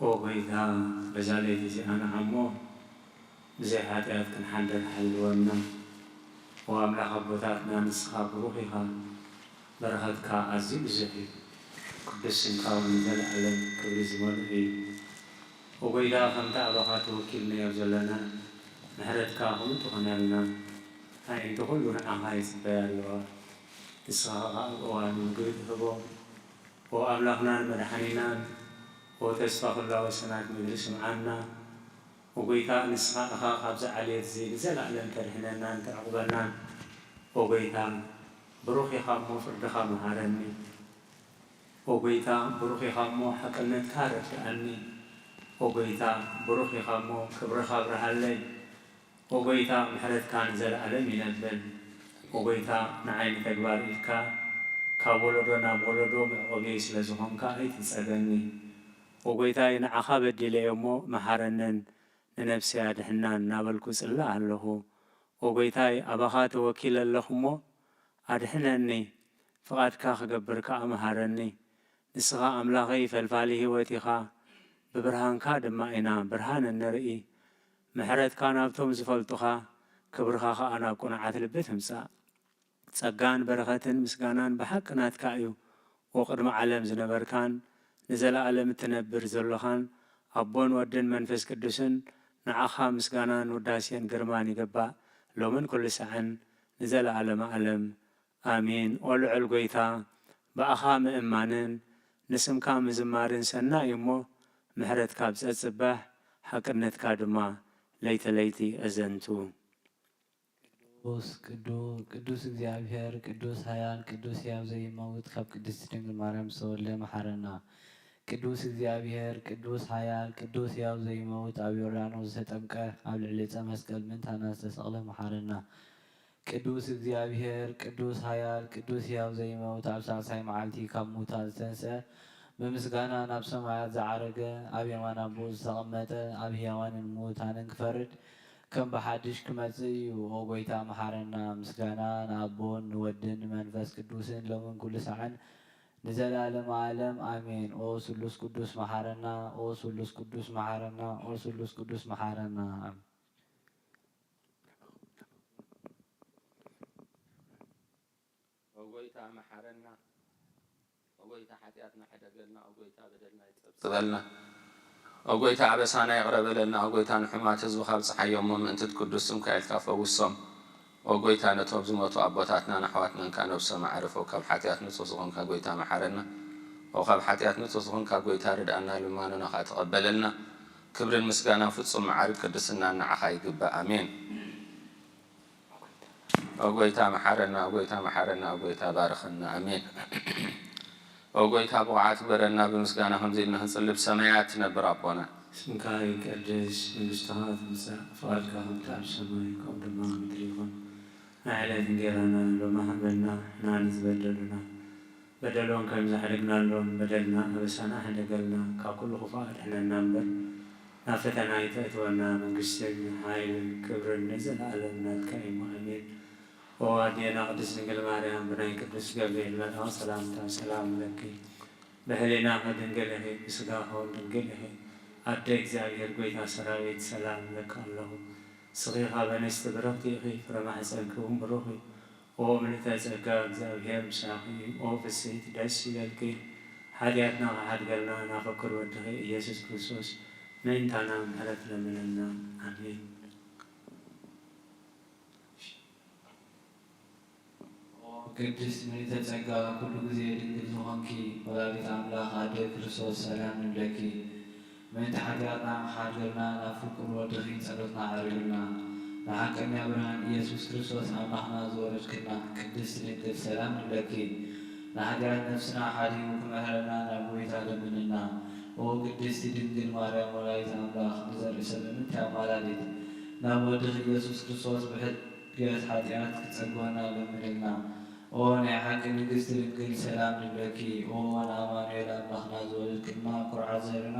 ኦ ጐይታ፣ በዛ ለይቲ እዚኣ ንዓሞ ብዘይ ሓጢኣት ክንሓድር ሓልወና። ኦ ኣምላኽ ኣቦታትና፣ ንስኻ ብሩኽ ኢኻ፣ በረኸትካ ኣዝዩ ብዙሕ እዩ፣ ቅዱስ ስምካ እውን ንዘለኣለም ክብሪ ዝመልኦ እዩ። ኦ ጐይታ፣ ከምቲ ኣባኻ ተወኪልናዮ ዘለና፣ ምሕረትካ ከምኡ ትኹነልና። ኣዒንቲ ኹሉ ንዓኻ ይጽበያ ኣለዋ። ንስኻ ኸኣ ኣብ እዋኑ ምግቢ ትህቦ። ኦ ኣምላኽናን መድሓኒናን፣ ኦ ተስፋ ኹላ ወሰናት ምድሪ ስምዓና። ኦ ጐይታ፣ ንስኻ ኢኻ ካብዚ ዓሌት እዚ ንዘለኣለም ተድሕነናን ተዕቑበናን። ኦ ጐይታ፣ ብሩኽ ኢኻ እሞ ፍርድኻ መሃረኒ። ኦ ጐይታ፣ ብሩኽ ኢኻ እሞ ሓቅነትካ ኣረድኣኒ። ኦ ጐይታ፣ ብሩኽ ኢኻ እሞ ክብርኻ ኣብርሃለይ። ኦ ጐይታ፣ ምሕረትካ ንዘለኣለም ይነብር። ኦ ጐይታ፣ ንዓይ ንተግባር ኢድካ ካብ ወለዶ ናብ ወለዶ መዕቆብየይ ስለ ዝኾንካ ኣይትጸገኒ። ኦ ጐይታይ፣ ንዓኻ በዲለ እየ እሞ መሓረንን ንነፍሰይ ኣድሕናን እናበልኩ እጽሊ ኣለኹ። ኦ ጐይታይ፣ ኣባኻ ተወኪለ ኣለኹ እሞ ኣድሕነኒ፣ ፍቓድካ ክገብር ከኣ መሃረኒ። ንስኻ ኣምላኸይ ፈልፋሊ ህይወት ኢኻ፣ ብብርሃንካ ድማ ኢና ብርሃን እንርኢ። ምሕረትካ ናብቶም ዝፈልጡኻ፣ ክብርኻ ኸኣ ናብ ቅኑዓት ልቢ ትምጻእ። ጸጋን በረኸትን ምስጋናን ብሓቂ ናትካ እዩ። ኦ ቅድሚ ዓለም ዝነበርካን ንዘለኣለም እትነብር ዘሎኻን ኣቦን ወድን መንፈስ ቅዱስን፣ ንዓኻ ምስጋናን ውዳሴን ግርማን ይግባእ፣ ሎምን ኩሉ ሳዕን ንዘለኣለመ ኣለም። ኣሜን። ኦ ልዑል ጐይታ፣ ብኣኻ ምእማንን ንስምካ ምዝማርን ሰናይ እዩ እሞ፣ ምሕረትካ ኣብ ጸጽባሕ፣ ሓቅነትካ ድማ ለይቲ ለይቲ ኣዘንቱ። ቅዱስ፣ ቅዱ-፣ ቅዱስ እግዚኣብሔር፣ ቅዱስ ኃያል፣ ቅዱስ ሕያው ዘይመውት፣ ካብ ቅድስት ድንግል ማርያም ዝተወልደ መሓረና። ቅዱስ እግዚኣብሔር፣ ቅዱስ ኃያል፣ ቅዱስ ሕያው ዘይመውት፣ ኣብ ዮርዳኖስ ዝተጠምቀ፣ ኣብ ልዕሊ ዕፀ መስቀል ምእንታና ዝተሰቕለ መሓረና። ቅዱስ እግዚኣብሔር፣ ቅዱስ ኃያል፣ ቅዱስ ሕያው ዘይመውት፣ ኣብ ሳልሳይ መዓልቲ ካብ ሙታን ዝተንስአ፣ ብምስጋና ናብ ሰማያት ዝዓረገ፣ ኣብ የማን ኣቦኡ ዝተቐመጠ፣ ኣብ ሕያዋንን ምዉታንን ክፈርድ፣ ከም ብሓድሽ ክመጽእ እዩ። ኦ ጐይታ መሓረና። ምስጋና ንኣቦን ንወድን ንመንፈስ ቅዱስን ሎምን ኩሉ ሳዕን ንዘለኣለመ ዓለም ኣሜን። ኦ ስሉስ ቅዱስ መሓረና። ኦ ስሉስ ቅዱስ መሓረና። ኦ ስሉስ ቅዱስ መሓረና። ኦ ጐይታ መሓረና። ኦ ጐይታ ሓጢኣትና ሕደገልና። ኦ ጐይታ በደልና ይጸብጸበልና። ኦ ጐይታ ኣበሳና ይቕረ በለልና። ኦ ጐይታ ንሕሙማት ህዝብኻ ኣብጽሓዮም እሞ ምእንቲ እቲ ቅዱስ ስምካ ኢልካ ፈውሶም። ኦ ጐይታ ነቶም ዝሞቱ ኣቦታትናን ኣሕዋትናን ከኣ ነብሶም ኣዕርፎ። ካብ ሓጢኣት ንጹህ ዝኾንካ ጐይታ መሓረና። ኦ ካብ ሓጢኣት ንጹህ ዝኾንካ ጐይታ ርድኣና ልማኖና ከኣ ተቐበለልና። ክብርን ምስጋናን ፍጹም መዓርግ ቅድስናን ንዓኻ ይግባእ። ኣሜን። ኦ ጐይታ መሓረና፣ ኦ ጐይታ መሓረና፣ ኦ ጐይታ ባርኸና። ኣሜን። ኦ ጐይታ ብቑዓት ግበረና፣ ብምስጋና ከምዚ ኢልና ክንጽሊ ብሰማያት ትነብር ኣቦና። ስምካ ይቀደስ፣ መንግስትኻ ትምጻእ፣ ፍቓድካ ከምቲ ኣብ ሰማይ ከምኡ ድማ ኣብ ምድሪ ይኹን። ናይ ዕለት እንጌራና ሎሚ ሃበና፣ ንሕና ንዝበደሉና በደሎም ከም ዘሕደግናሎም በደልና ኣበሳና ሕደገልና፣ ካብ ኩሉ ክፉእ ኣድሕነና እምበር፣ ናብ ፈተና ኣይተእትወና፣ መንግስትን ሓይልን ክብርን ንዘለኣለም ናትካ እዩ፣ ኣሜን። ኦ ኣዴና ቅድስት ድንግል ማርያም፣ ብናይ ቅዱስ ገብርኤል መልኣኽ ሰላምታ ሰላም እብለኪ። ብሕሊናኺ ድንግል ኢኺ፣ ብስጋኺ እውን ድንግል ኢኺ። ኣደ እግዚኣብሔር፣ ጐይታ ሰራዊት፣ ሰላም እብለኪ ኣለኹ። ንስኺ ካብ ኣንስቲ ብርኽቲ ኢኺ፣ ፍረ ማሕፀንኪ እውን ብሩኽ እዩ። ኦ ምልእተ ጸጋ፣ እግዚኣብሔር ምሳኺ እዩ። ኦ ፍስሕቲ ደስ ይበልኪ፣ ሓጢኣትና ክሓድገልና ናፈቅር ወድኺ ኢየሱስ ክርስቶስ ምእንታና ምሕረት ለምነልና። ኣሜን። ኦ ቅድስት ምልእተ ጸጋ፣ ኩሉ ግዜ ድንግል ዝኾንኪ ወላዲት ኣምላኽ ኣደ ክርስቶስ፣ ሰላም ንብለኪ። ምእንቲ ሓጢኣትና ክሓድገልና ናብ ፍቁር ወድኺ ጸሎትና ኣቕርብልና። ንሓቀኛ ብርሃን ኢየሱስ ክርስቶስ ኣምላኽና ዝወለድክልና ቅድስት ድንግል ሰላም ንብለኪ። ንሓጢኣት ነፍስና ሓዲጉ ክምሕረና ናብ ጐይታ ለምንና። ኦ ቅድስቲ ድንግል ማርያም ወላዲት ኣምላኽ ንዘርኢ ሰብ ምእንቲ ኣማላዲት ናብ ወድኺ ኢየሱስ ክርስቶስ ብሕድገት ሓጢኣት ክትጸግወና ለምንልና። ኦ ናይ ሓቂ ንግስቲ ድንግል ሰላም ንብለኪ። ኦ ንኣማኑኤል ኣምላኽና ዝወለድክልና ኩርዓት ዘርና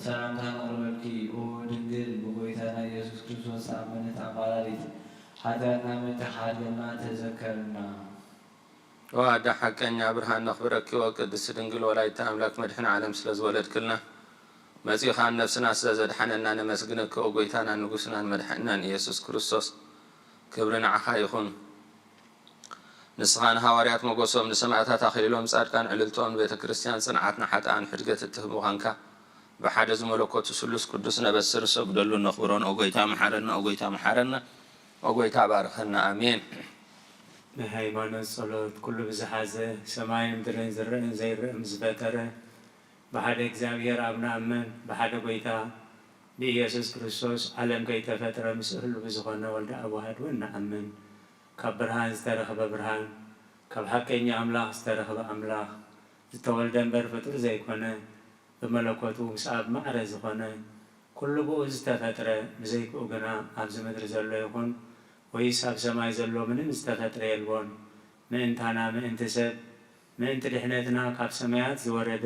ሰላምታ ነቕርበልኪ። ኦ ድንግል ብጎይታና ኢየሱስ ክርስቶስ ተኣመነት ኣማላዲት፣ ሓጢኣትና ምእንቲ ክሓድገልና ተዘከርና። ኦ ኣደ ሓቀኛ ብርሃን ነኽብረኪ። ኦ ቅድስቲ ድንግል ወላዲተ ኣምላክ መድሕን ዓለም ስለ ዝወለድክልና መጺኻን ነፍስና ስለ ዘድሓነና ነመስግነኪ። ኦ ጎይታናን ንጉስናን መድሓኒናን ኢየሱስ ክርስቶስ ክብሪ ንዓኻ ይኹን። ንስኻ ንሃዋርያት ሞገሶም፣ ንሰማዕታት ኣኽሊሎም፣ ጻድቃን ዕልልቶም፣ ንቤተ ክርስቲያን ጽንዓት፣ ንሓጥኣን ሕድገት እትህብ ምዃንካ ብሓደ ዝመለኮቱ ስሉስ ቅዱስ ነበስር፣ ሰግደሉ ነኽብሮን። ኦ ጎይታ መሓረና፣ ኦ ጎይታ መሓረና፣ ኦ ጎይታ ባርኸና። ኣሜን። ናይ ሃይማኖት ጸሎት ኩሉ ብዝሓዘ ሰማይን ምድርን ዝረእን ዘይረእን ዝፈጠረ ብሓደ እግዚኣብሔር ኣብ ንኣምን፣ ብሓደ ጎይታ ብኢየሱስ ክርስቶስ ዓለም ከይተፈጥረ ምስ እህሉ ብዝኾነ ወልደ ኣብ ዋህድ እውን ንኣምን። ካብ ብርሃን ዝተረኽበ ብርሃን፣ ካብ ሓቀኛ ኣምላኽ ዝተረኽበ ኣምላኽ፣ ዝተወልደ እምበር ፍጡር ዘይኮነ፣ ብመለኮቱ ምስ ኣብ ማዕረ ዝኾነ፣ ኩሉ ብኡ ዝተፈጥረ፣ ብዘይ ብኡ ግና ኣብዚ ምድሪ ዘሎ ይኹን ወይስ ኣብ ሰማይ ዘሎ ምንም ዝተፈጥረ የልቦን። ምእንታና፣ ምእንቲ ሰብ፣ ምእንቲ ድሕነትና ካብ ሰማያት ዝወረደ፣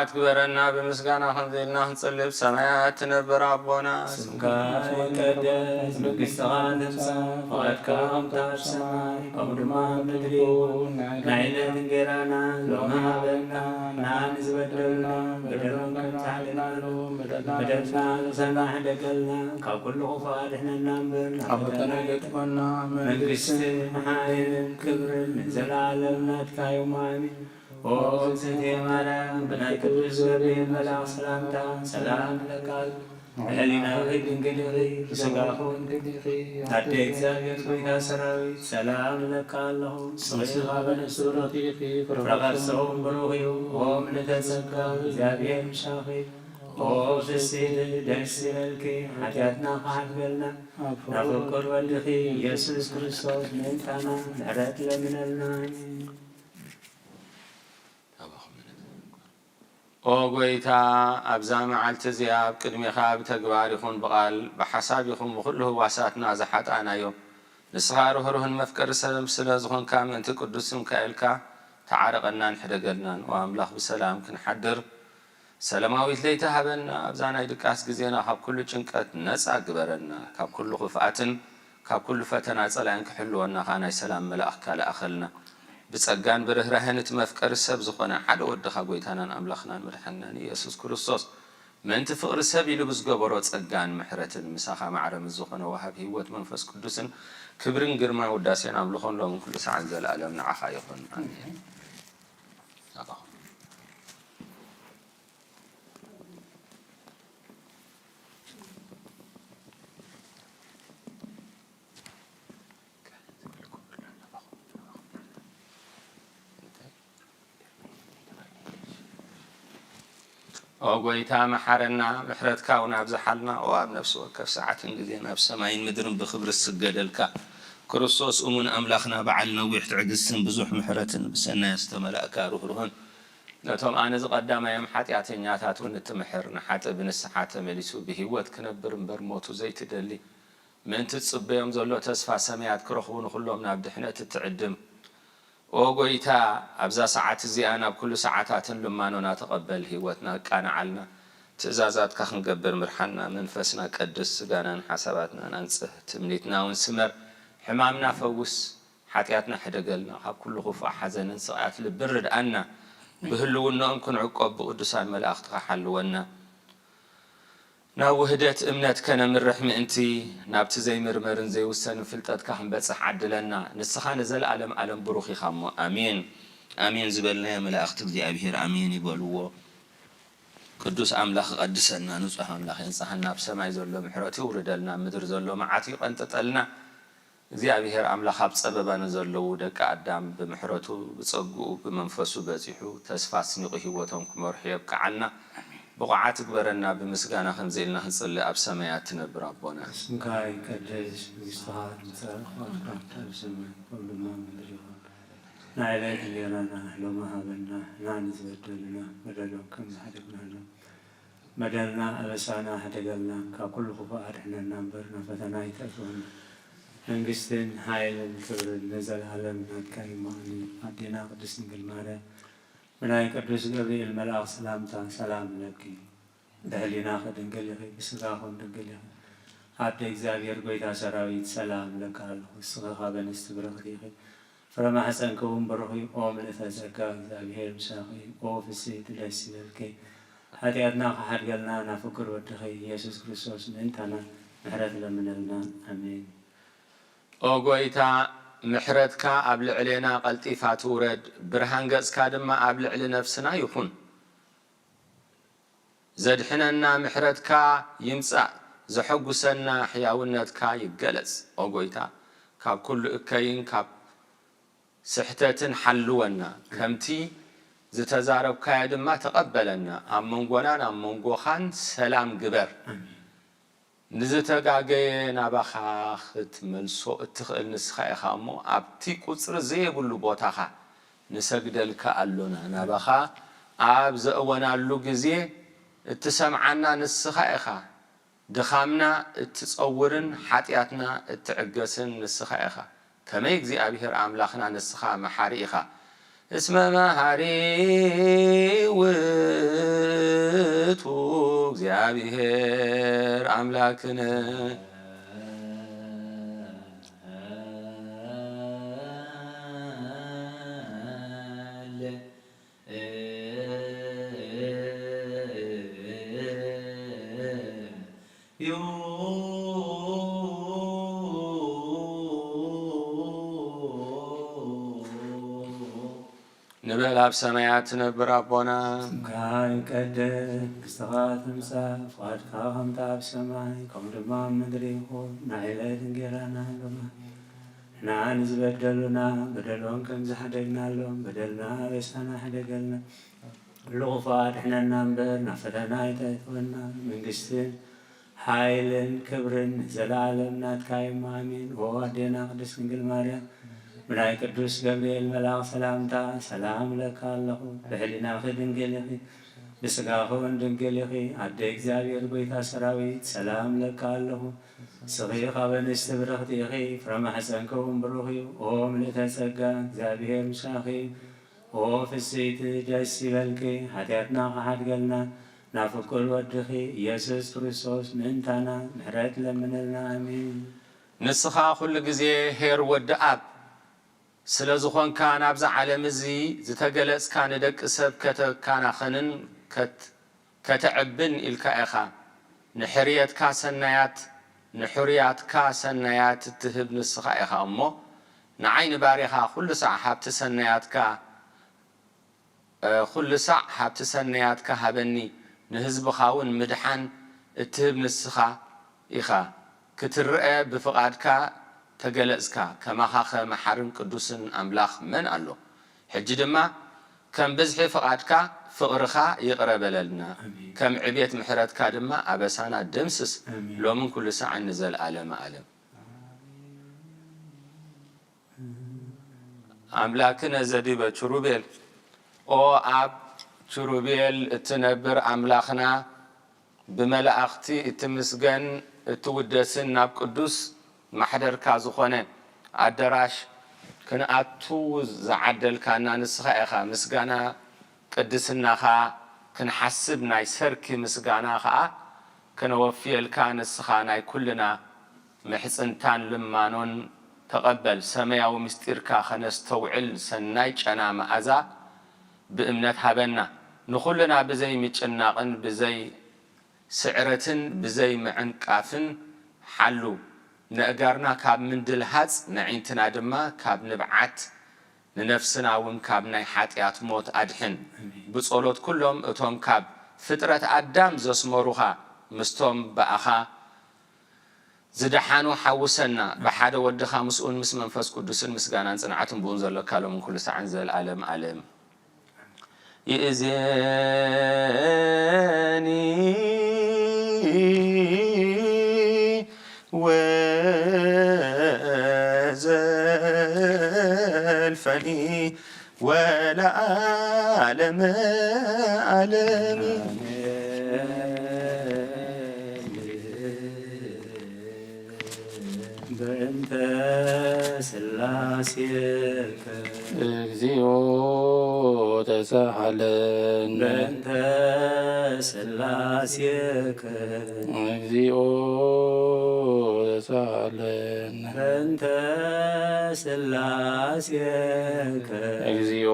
ኣትግበረና ብምስጋና ከምዚ ኢልና ክንጽልብ ሰማያት ትነብር ኣቦና ስምካ ይቀደስ፣ መንግስትኻ ትምጻእ፣ ፍቓድካ ከምታ ኣብ ሰማይ ከምኡ ድማ ኣብ ምድሪ ይኹን። ናይ ዕለት እንጌራና ሎሚ ሃበና፣ ንዓኒ ዝበደሉና በደሎም ከም ንሓድግ ንበደልና ርእሰና ሕደገልና፣ ካብ ኩሉ ክፉእ ኣድሕነና እምበር ናብ ፈተና ኣይተእትወና። መንግስትን ሓይልን ክብርን ንዘለኣለም ናትካ እዮም። ኣሜን። ኦ እግዝእትየ ማርያም፣ ብናይ ቅዱስ ገብርኤል መልኣኽ ሰላምታ ሰላም እለካ ኣለኹ። ብሕሊናኺ ድንግል ኢኺ፣ ብስጋኺ እውን ድንግል ኢኺ። ኣደ እግዚኣብሔር፣ ጎይታ ሰራዊት፣ ሰላም እለካ ኣለኹ። ንስኺ ካብ ኣንስቲ ብርኽቲ ኢኺ፣ ፍረ ከርስኺ እውን ብሩኽ እዩ። ኦ ምልዕተ ጸጋ፣ እግዚኣብሔር ምሳኺ። ኦ ፍስሕቲ፣ ደስ ይበልኪ፣ ሓጢኣትና ክሓድገልና፣ ናብ ፍቁር ወድኺ ኢየሱስ ክርስቶስ ምእንታና ምሕረት ለምነልና። ኣሜን። ኦ ጐይታ፣ ኣብዛ መዓልቲ እዚኣ ኣብ ቅድሜኻ ብተግባር ይኹን ብቓል፣ ብሓሳብ ይኹን ብኹሉ ህዋሳትና ዝሓጣእናዮ፣ ንስኻ ርህሩህን መፍቀሪ ሰብ ስለ ዝኾንካ፣ ምእንቲ ቅዱስ ስምካ ኢልካ ተዓረቐናን ሕደገልናን። ኦ ኣምላኽ፣ ብሰላም ክንሓድር ሰላማዊት ለይቲ ሃበና። ኣብዛ ናይ ድቃስ ግዜና ካብ ኩሉ ጭንቀት ነጻ ግበረና። ካብ ኩሉ ክፍኣትን ካብ ኩሉ ፈተና ጸላእን ክሕልወና ከኣ ናይ ሰላም መልኣኽካ ለኣኸልና። ብጸጋን ብርህራሄን እቲ መፍቀሪ ሰብ ዝኾነ ሓደ ወድኻ ጐይታናን ኣምላኽናን መድሓንናን ኢየሱስ ክርስቶስ ምእንቲ ፍቕሪ ሰብ ኢሉ ብዝገበሮ ጸጋን ምሕረትን ምሳኻ ማዕረ ምስ ዝኾነ ወሃቢ ህይወት መንፈስ ቅዱስን ክብርን ግርማን ውዳሴን ኣምልኾን ሎምን ኩሉ ሰዓን ዘለኣለም ንዓኻ ይኹን። ኣሜን። ኦ ጐይታ መሓረና፣ ምሕረትካ እውን ኣብዝሓልና። ኦ ኣብ ነፍሲ ወከፍ ሰዓትን ግዜን ኣብ ሰማይን ምድርን ብኽብሪ ዝስገደልካ ክርስቶስ እሙን ኣምላኽና፣ በዓል ነዊሕ ትዕግስትን ብዙሕ ምሕረትን፣ ብሰናይ ዝተመላእካ ርህሩህን፣ ነቶም ኣነ ዝቐዳማዮም ሓጢኣተኛታት እውን እትምሕር፣ ንሓጥእ ብንስሓ ተመሊሱ ብህይወት ክነብር እምበር ሞቱ ዘይትደሊ፣ ምእንቲ ትጽበዮም ዘሎ ተስፋ ሰማያት ክረኽቡ ንኹሎም ናብ ድሕነት እትዕድም። ኦ ጐይታ፣ ኣብዛ ሰዓት እዚኣ ናብ ኩሉ ሰዓታትን ልማኖና ተቐበል፣ ህይወትና ኣቃንዓልና፣ ትእዛዛትካ ክንገብር ምርሓና፣ መንፈስና ቀድስ፣ ስጋናን ሓሳባትናን ኣንጽህ፣ ትምኒትና እውን ስመር፣ ሕማምና ፈውስ፣ ሓጢኣትና ሕደገልና፣ ካብ ኩሉ ክፉእ ሓዘንን ስቓያት ልብን ርድኣና፣ ብህልውናኦም ክንዕቆብ ብቅዱሳን መላእኽትኻ ሓልወና። ናብ ውህደት እምነት ከነምርሕ ምእንቲ፣ ናብቲ ዘይምርመርን ዘይውሰንን ፍልጠትካ ክንበጽሕ ዓድለና። ንስኻ ንዘለኣለም ኣለም ብሩኽ ኢኻ እሞ፣ ኣሜን። ኣሜን ዝበልናዮ መላእኽቲ እግዚኣብሔር ኣሜን ይበልዎ። ቅዱስ ኣምላኽ ይቐድሰና፣ ንጹሕ ኣምላኽ የንጽሃና፣ ኣብ ሰማይ ዘሎ ምሕረቱ ይውርደልና፣ ኣብ ምድሪ ዘሎ መዓቱ ይቐንጥጠልና። እግዚኣብሔር ኣምላኽ ኣብ ጸበባ ንዘለዉ ደቂ ኣዳም ብምሕረቱ ብጸግኡ ብመንፈሱ በጺሑ ተስፋ ኣስኒቑ ህይወቶም ክመርሑ የብቅዓልና። ብቑዓት እግበረና፣ ብምስጋና ከምዚ ኢልና ክንጽሊ ኣብ ሰማያት ትነብር ኣቦና። ስምካ ይቀደስ፣ መንግስትኻ ትምጻእ፣ ፍቓድካ ኣብ ሰማይ ከምኡ ድማ ኣብ ምድሪ ይኹን። ናይ ዕለት እንጀራና ሎሚ ሃበና፣ ንዓና ዝበደሉና በደሎም ከም ዝሓደግናሎም በደልና ኣበሳና ሕደገልና፣ ካብ ኩሉ ክፉእ ኣድሕነና እምበር ናብ ፈተና ኣይተእትወና። መንግስትን ሓይልን ክብርን ንዘለኣለም ናትካ እዩ። ኣሜን። ኣዴና ቅድስት ድንግል ማርያም ብናይ ቅዱስ ገብርኤል መልኣኽ ሰላምታ ሰላም እለኪ። ብሕሊናኺ ድንግል ኢኺ፣ ብስጋኺ እውን ድንግል ኢኺ። ኣደ እግዚኣብሔር ጐይታ ሰራዊት ሰላም እለኪ ኣለኹ። ንስኺ ካብ ኣንስቲ ብርኽቲ ኢኺ። ፍረ ማሕፀንኪ እውን ብሩኽ እዩ። ኦ ምልእተ ጸጋ፣ እግዚኣብሔር ምሳኺ እዩ። ኦ ፍስሕቲ፣ ደስ ይበልኪ። ሓጢኣትና ክሓድገልና ናብ ፍቁር ወድኺ ኢየሱስ ክርስቶስ ምእንታና ምሕረት ለምነልና። ኣሜን። ኦ ጐይታ፣ ምሕረትካ ኣብ ልዕሌና ቀልጢፋ ትውረድ፣ ብርሃን ገጽካ ድማ ኣብ ልዕሊ ነፍስና ይኹን። ዘድሕነና ምሕረትካ ይምጻእ፣ ዘሐጉሰና ሕያውነትካ ይገለጽ። ኦ ጐይታ፣ ካብ ኩሉ እከይን ካብ ስሕተትን ሓልወና፣ ከምቲ ዝተዛረብካዮ ድማ ተቐበለና። ኣብ መንጎናን ኣብ መንጎኻን ሰላም ግበር። ኣሜን። ንዝተጋገየ ናባኻ ክትመልሶ እትኽእል ንስኻ ኢኻ እሞ፣ ኣብቲ ቁጽሪ ዘየብሉ ቦታኻ ንሰግደልካ ኣሎና። ናባኻ ኣብ ዘእወናሉ ግዜ እትሰምዓና ንስኻ ኢኻ። ድኻምና እትጸውርን ሓጢኣትና እትዕገስን ንስኻ ኢኻ። ከመይ እግዚኣብሔር ኣምላኽና ንስኻ መሓሪ ኢኻ። እስመ መሃሪ ውእቱ እግዚአብሔር አምላክነ። ንበል። ኣብ ሰማያት ትነብር ኣቦና፣ ስምካ ይቀደስ፣ መንግስትኻ ትምጻእ፣ ፍቓድካ ከምቲ ኣብ ሰማይ ከምኡ ድማ ኣብ ምድሪ ይኹን። ናይ ዕለት እንጌራና ሃበና፣ ንዓና ንዝበደሉና በደሎም ከም ዝሓደግናሎም በደልና ኣበሳና ሕደገልና፣ ኩሉ ክፉእ ኣድሕነና እምበር ናብ ፈተና ኣይተእትወና፣ መንግስትን ሓይልን ክብርን ንዘለኣለም ናትካ እዩ፣ ኣሜን። ኦ ኣዴና ቅድስት ድንግል ማርያም፣ ብናይ ቅዱስ ገብርኤል መልኣኽ ሰላምታ ሰላም እለካ ኣለኹ። ብሕሊናኺ ድንግል ኢኺ፣ ብስጋኺ እውን ድንግል ኢኺ። ኣደ እግዚኣብሔር፣ ጎይታ ሰራዊት፣ ሰላም እለካ ኣለኹ። ንስኺ ካብ ኣንስቲ ብርኽቲ ኢኺ፣ ፍረ ማሕፀንኪ እውን ብሩኽ እዩ። ኦ ምልእተ ጸጋ፣ እግዚኣብሔር ምሳኺ እዩ። ኦ ፍስይቲ፣ ደስ ይበልኪ፣ ሓጢኣትና ክሓድገልና፣ ናብ ፍቁር ወድኺ ኢየሱስ ክርስቶስ ምእንታና ምሕረት ለምነልና። ኣሜን። ንስኻ ኩሉ ግዜ ኄር ወዲ ኣብ ስለ ዝኾንካ፣ ናብዛ ዓለም እዚ ዝተገለጽካ፣ ንደቂ ሰብ ከተካናኸንን ከት-፣ ከተዕብን ኢልካ ኢኻ። ንሕርየትካ ሰናያት፣ ንሕሩያትካ ሰናያት እትህብ ንስኻ ኢኻ እሞ፣ ንዓይ ንባሪኻ ኩሉ ሳዕ ሃብቲ ሰናያትካ፣ እ፣ ኩሉ ሳዕ ሃብቲ ሰናያትካ ሃበኒ፣ ንህዝብኻ እውን ምድሓን እትህብ ንስኻ ኢኻ። ክትረኣ ብፍቓድካ ተገለጽካ። ከማኻኸ መሓርን ቅዱስን ኣምላኽ መን ኣሎ? ሕጂ ድማ ከም ብዝሒ ፍቓድካ ፍቕርኻ ይቕረ በለልና። ኣሜን። ከም ዕቤት ምሕረትካ ድማ ኣበሳና ደምስስ። ኣሜን። ሎምን ኩሉ ሳዕን ንዘለኣለመ ኣለም። ኣምላክነ ዘዲበ ኪሩቤል። ኦ ኣብ ኪሩቤል እትነብር ኣምላኽና፣ ብመላእኽቲ እትምስገን እትውደስን፣ ናብ ቅዱስ ማሕደርካ ዝኾነ ኣደራሽ ክንኣቱ ዝዓደልካና ንስኻ ኢኻ። ምስጋና ቅድስናኻ ክንሓስብ፣ ናይ ሰርኪ ምስጋና ኸኣ ከነወፍየልካ፣ ንስኻ ናይ ኩልና ምሕጽንታን ልማኖን ተቐበል። ሰማያዊ ምስጢርካ ኸነስተውዕል፣ ሰናይ ጨና መኣዛ ብእምነት ሃበና። ንኹልና ብዘይ ምጭናቕን ብዘይ ስዕረትን ብዘይ ምዕንቃፍን ሓሉ። ነእጋርና ካብ ምንድልሃጽ፣ ነዒንትና ድማ ካብ ንብዓት፣ ንነፍስና እውን ካብ ናይ ሓጢኣት ሞት ኣድሕን። ኣሜን። ብጸሎት ኩሎም እቶም ካብ ፍጥረት ኣዳም ዘስመሩኻ፣ ምስቶም ብኣኻ ዝደሓኑ ሓውሰና። ብሓደ ወድኻ ምስኡን ምስ መንፈስ ቅዱስን ምስጋናን ጽንዓትን ብኡን ዘሎካ ሎምን ኩሉ ሳዕን ዘልኣለም ኣለም። ይእዜኒ ወዘልፈኒ ወለዓለመ ዓለም። በእንተ ሥላሴከ እግዚኦ ተሳሃለን። በእንተ ሥላሴከ እግዚኦ ተሳሃለን። በእንተ ሥላሴከ እግዚኦ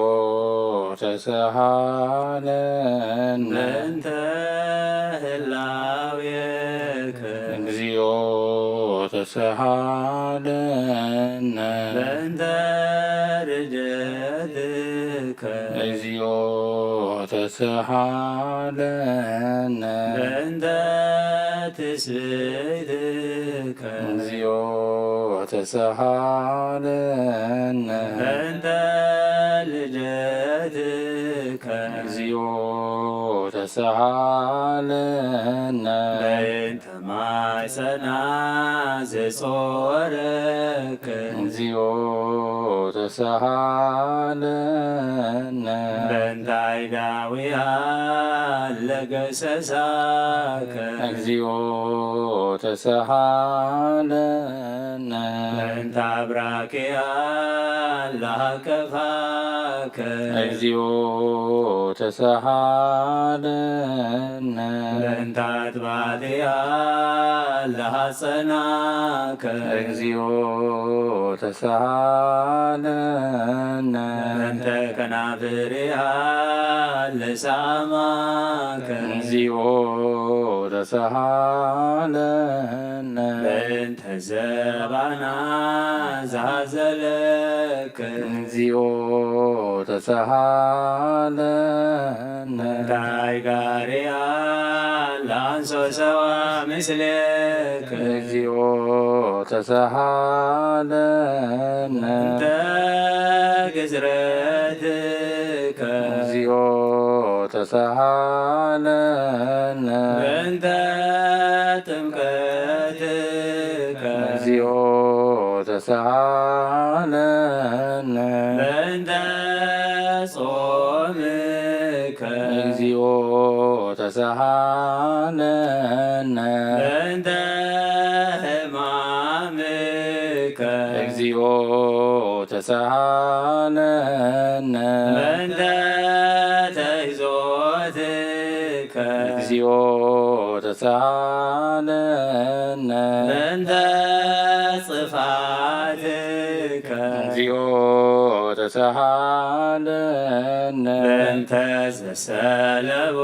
ተሳሃለን። በእንተ ህላዌከ እግዚኦ ተሳሃለነ። በእንተ ርደትከ እግዚኦ ተሳሃለነ። በእንተ ትስብእትከ እግዚኦ ተሳሃለነ። በእንተ ልደትከ እግዚኦ ተሳሃለነ። በእንተ ማይሰና ዘጾረከ። እግዚኦ ተሳሃለነ። በእንታይ ዳዊያ ለገሰሳከ። እግዚኦ ተሳሃለነ። በእንተ አብራኪያ ለሃከፋከ። እግዚኦ ተሳሃለነ። በእንተ አጥባትያ ለሃጸናከ። እግዚኦ ተሳሃለነ። በእንተ ከናፍርያ ለሳማከ። እግዚኦ ተሳሃለነ። በእንተ ዘባና ዘሃዘለከ። እግዚኦ ተሳሃለነ። ታይጋርያ ለአንሶ ሰዋ ምስሌከ። እግዚኦ ተሳሃለነ። እንተ ግዝረትከ። እግዚኦ ተሳሃለነ። በእንተ ጥምቀትከ። እግዚኦ ተሳሃለነ። በእንተ ጾምከ። እግዚኦ ተሳሃለነ። በእንተ ሕማምከ። እግዚኦ ተሳሃለነ። በእንተ ተይዞትከ። እግዚኦ ተሳሃለነ። በእንተ ጽፋትከ። እግዚኦ ተሳሃለነ። በእንተ ዘሰለቡ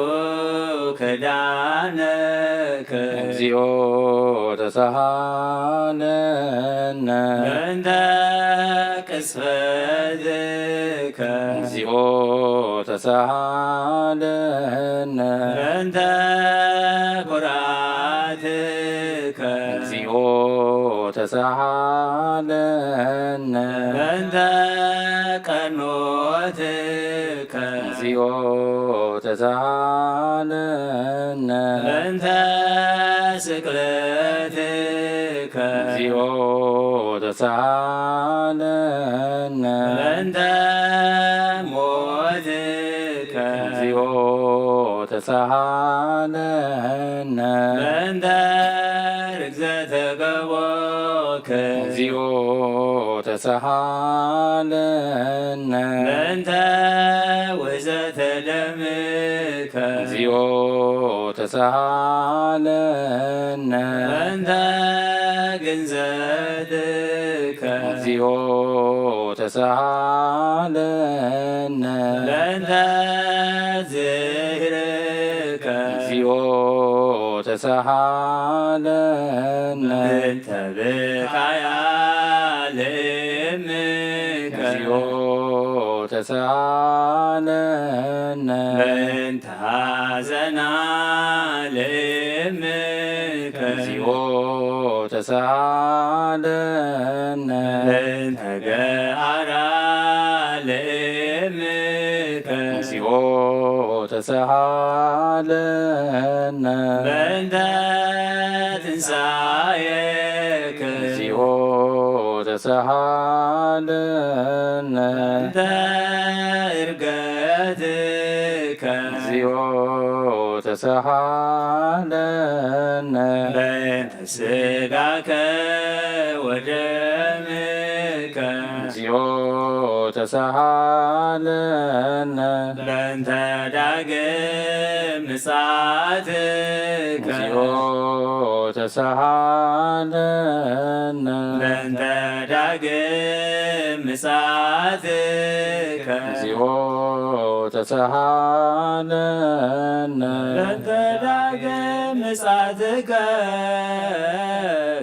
ክዳነከ። እግዚኦ ተሳሃለነ። በእንተ ቅስፈትከ። እግዚኦ ተሳሃለነ። በእንተ ኩራትከ። እግዚኦ ተሳሃለነ። በእንተ ቀኖትከ። እግዚኦ ተሳሃለነ። በእንተ ስቅለትከ። እግዚኦ ተሳሃለነ። በእንተ ሞትከ። እግዚኦ ተሳሃለነ። በእንተ ርግዘተ ገቦከ። እግዚኦ ተሳሃለነ። በእንተ ውእዘተ ደምከ። እግዚኦ ተሳሃለነ። በእንተ ግንዘትከ። እግዚኦ ተሳሃለነ። በእንተ ዝህርከ። እግዚኦ ተሳሃለነ። በእንተ ብካያ ለእምከ። እግዚኦ ተሳሃለነ። በእንተ ሐዘና ለእምከ። እግዚኦ ተሳሃለነ። በእንተ ገአራ ለእምከ። እግዚኦ ተሳሃለነ። በእንተ ትንሳኤከ። እግዚኦ ተሳሃለነ። በእንተ እርገትከ። እግዚኦ ተሳሃለነ። በእንተ ስጋከ ወደምከ። እግዚኦ ተሳሃለነ። በእንተ ዳግም ምጽአትከ። እግዚኦ ተሳሃለነ። በእንተ ዳግም ምጽአትከ። እግዚኦ ተሳሃለነ። በእንተ ዳግም ምጽአትከ።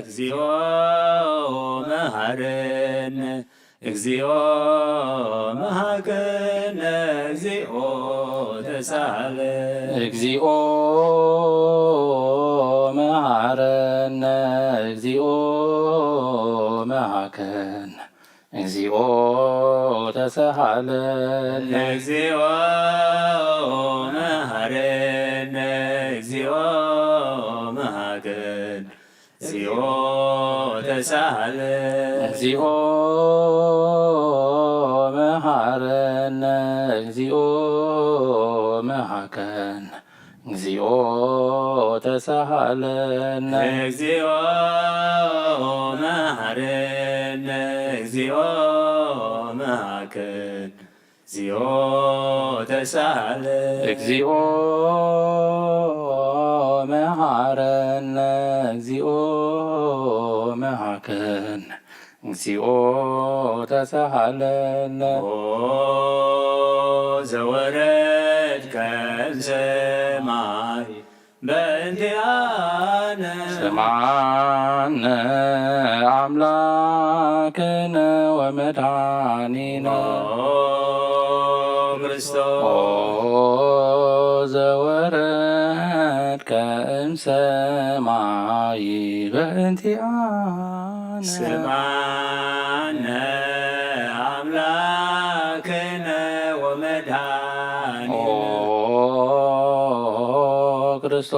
እግዚኦ መሐረነ። እግዚኦ መሐረነ። እግዚኦ ተሳሃለ። እግዚኦ መሐረነ። እግዚኦ መሐረነ። እግዚኦ ተሳሃለነ። እግዚኦ መሃረነ። እግዚኦ መሃረነ። እግዚኦ ተሳሃለነ። እግዚኦ መሃረነ። እግዚኦ መሃከን። እግዚኦ ተሳሃለነ። እግዚኦ መሃረነ። እግዚኦ መሃከን። እግዚኦ ተሳሃለነ። እግዚኦ መሃረነ። እግዚኦ መሃከን። እግዚኦ ተሳሃለነ። ኦ ዘወረድከ እምሰማይ በእንቲኣነ። ስምዓነ ኣምላክነ ወመድኃኒነ። ኦ ክርስቶስ። ኦ ዘወረድከ እምሰማይ በእንቲኣነ። ስምዓነ ኣምላክነ ወመድኃኒነ። ኦ ክርስቶስ። ኦ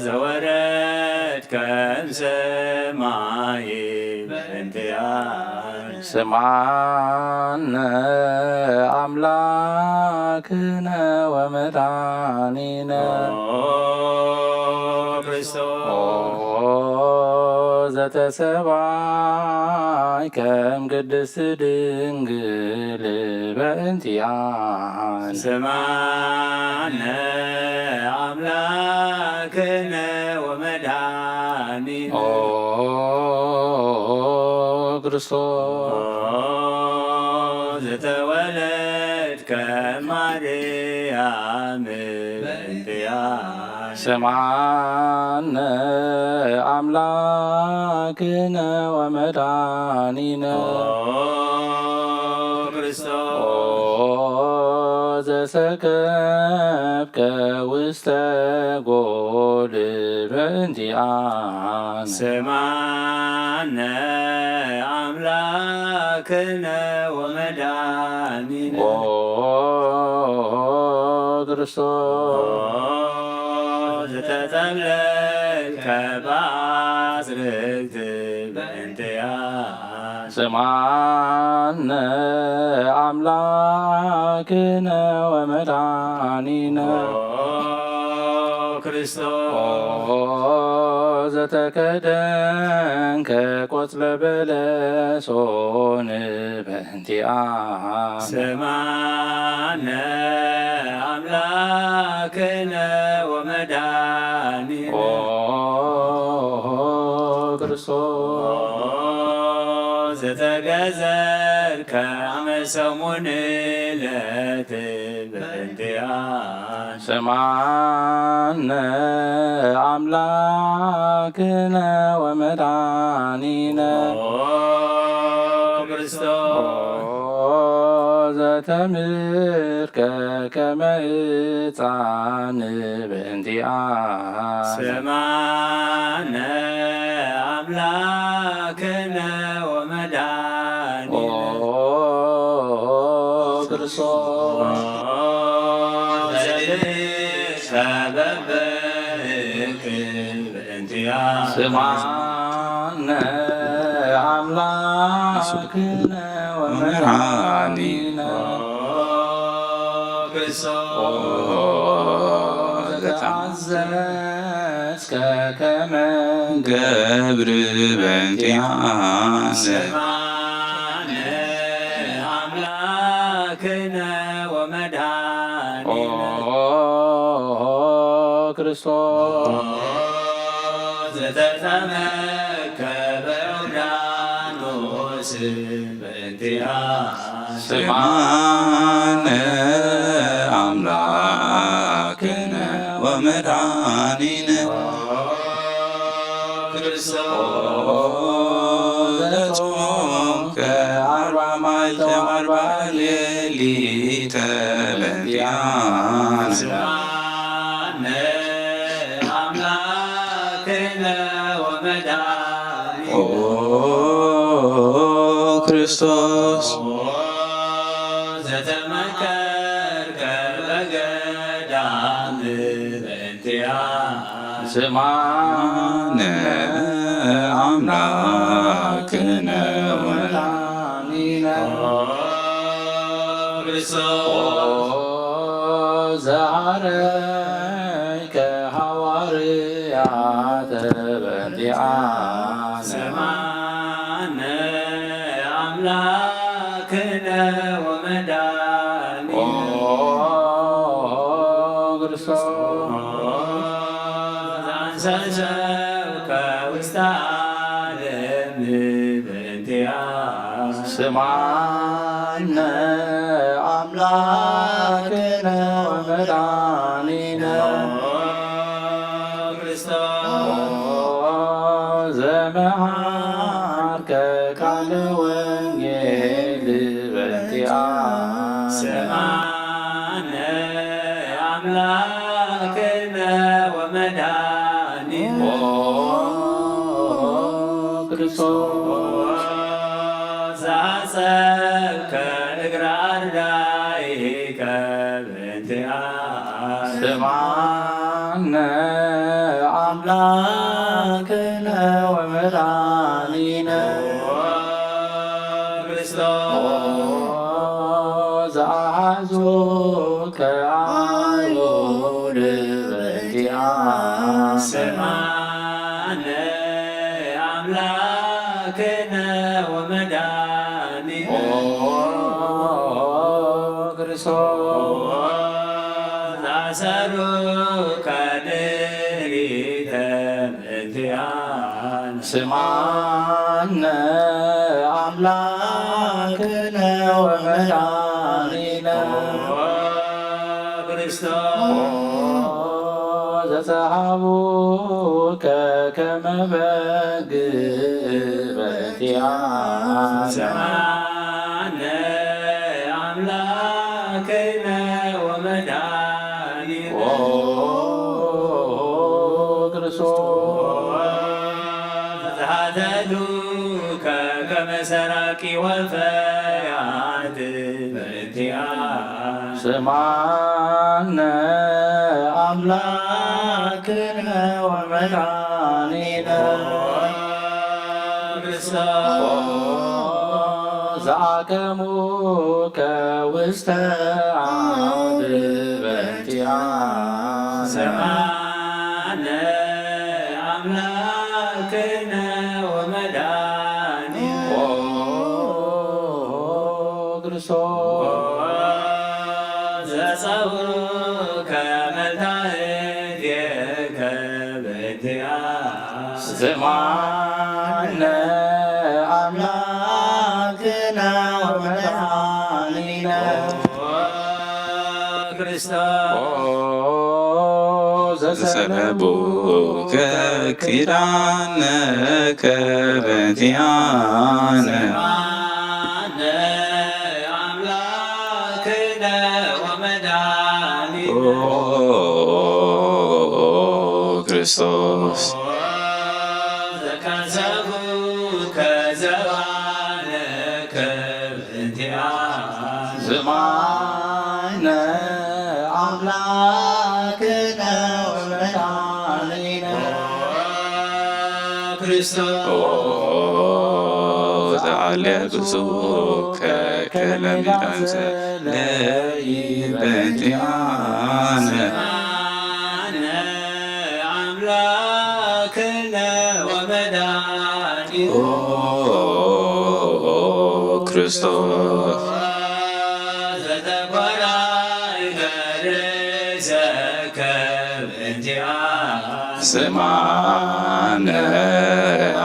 ዘወረድከ እምሰማይ በእንቲኣነ። ስምዓነ ኣምላክነ ወመድኃኒነ። ኦ ክርስቶስ። ኦ ዘተሰባይከ እምቅድስት ድንግል በእንቲኣነ። ስምዓነ ኣምላክነ ወመድኃኒነ። ኦ ክርስቶስ። ኦ ዘተወለድከ ማርያም በእንቲኣነ። ስምዓነ ኣምላክነ ወመድኃኒነ። ኦ ክርስቶስ። ኦ ዘሰከብከ ውስተ ጎል በእንቲኣነ። ስምዓነ ኣምላክነ ወመድኃኒነ። ኦ ክርስቶስ። ኦ ዘተጠብለልከ በአጽርግት በእንቲኣነ። ስምዓነ ኣምላክነ ወመድኃኒነ። ኦ ክርስቶስ። ኦ ዘተከደንከ ቆጽለ በለሶን በእንቲኣነ። ስምዓነ ኣምላክነ ወመድኃኒነ። ኦ ክርስቶስ። ኦ ዘተገዘርከ አመ ሰሙን ዕለት በእንቲኣነ። ስምዓነ አምላክነ ወመድኃኒነ። ኦ ክርስቶስ። ኦ ዘተምርከ ከመ ሕፃን በእንቲኣነ። ስምዓነ አምላክነ ወመድኃኒነ። ኦ ክርስቶስ። ኦ ዘልከ በበህክ በእንቲኣነ። ስምዓነ አምላክነ ወመድኃኒነ። ኦ ክርስቶስ። ኦ ዘተአዘዝከ ከመ ገብር በእንቲኣነ። ስምዓነ አምላክነ ወመድኃኒነ። ኦ ክርስቶስ። ዘተጠመከ በዮርዳኖስ በእንቲኣነ። ስምዓነ አምላክነ ወመድኃኒነ። ክርስቶስ። ዘጾምከ አርባ መዓልተ ወአርባ ሌሊተ በእንቲኣነ። ስምዓነ አምላክነ ወመድኃኒነ። ኦ ክርስቶስ ዘተመከርከ በገዳም በእንቲኣ ስማነ ኣምላክነ ወመድኃኒነ ክርስቶስ ዘሃረይከ ሃዋርያተ በእንቲኣ ስማነ ኣምላክነ ወመድኃኒነ ኦ ክርስቶስ ዘአንሰሰብከ ውስተ ዓለም በእንቲኣ ስማነ ኣምላክነ ወመድኃኒነ ኦ ክርስቶስ ዘመሃርከ ቃለ ወንጌል በእንቲኣ ስማነ ኣምላክነ ወመድኃኒነ ኦ ክርስቶስ ዘአሰብከ እግረ አርዳኢከ በእንቲኣ ስማነ ኣምላክነ ወመድኃኒነ ክርስቶስ ዘአሐዙከ አይሁድ በእንቲኣ ስማነ ኣምላክነ ወመድኃኒነ ኦ ክርስቶስ ዘአሰሩከ ድሪተ በእንቲኣነ ስማነ ኣምላክነ ወመድኃኒነ ኦ ክርስቶስ ዘጸሃቡከ ከመ በግ በእንቲኣነ ስማነ ኣምላክነ ወመድኃኒነ ኦ ክርስቶስ ዘሃተቱከ ከመ ሰራቂ ወፈያት በእንቲኣ ስማነ ኣምላክነ ወመድኃኒነ ክርስቶስ ዘአቀሙከ ውስተ አውድ በእንቲኣ ስማነ ኣምላክነ ወመድኃኒነ ኦ ክርስቶስ ዘጸውከ መልታእቴከ በእንቲኣ ስማነ ኣምላክነ ወመድኃኒነ ኦ ክርስቶስ ኦ ዘሰለቡከ ኪዳነከ በእንቲኣነ ስማነ ኣምላክነ ወመድኃኒነ ኦ ክርስቶስ ዘካሰቡከ ዘባነከ በእንቲኣነ ስማነ ኣምላክነ ወመድኃኒነ ክርስቶስ ኦ ዘዓልየ ብፁዕ ከከለሚዳን ዘለይ በእንቲኣነ ስማነ ኣምላክነ ወመድኃኒነ ኦ ክርስቶስ ዘተኮራይከ ርእሰከ በእንቲኣነ ስማነ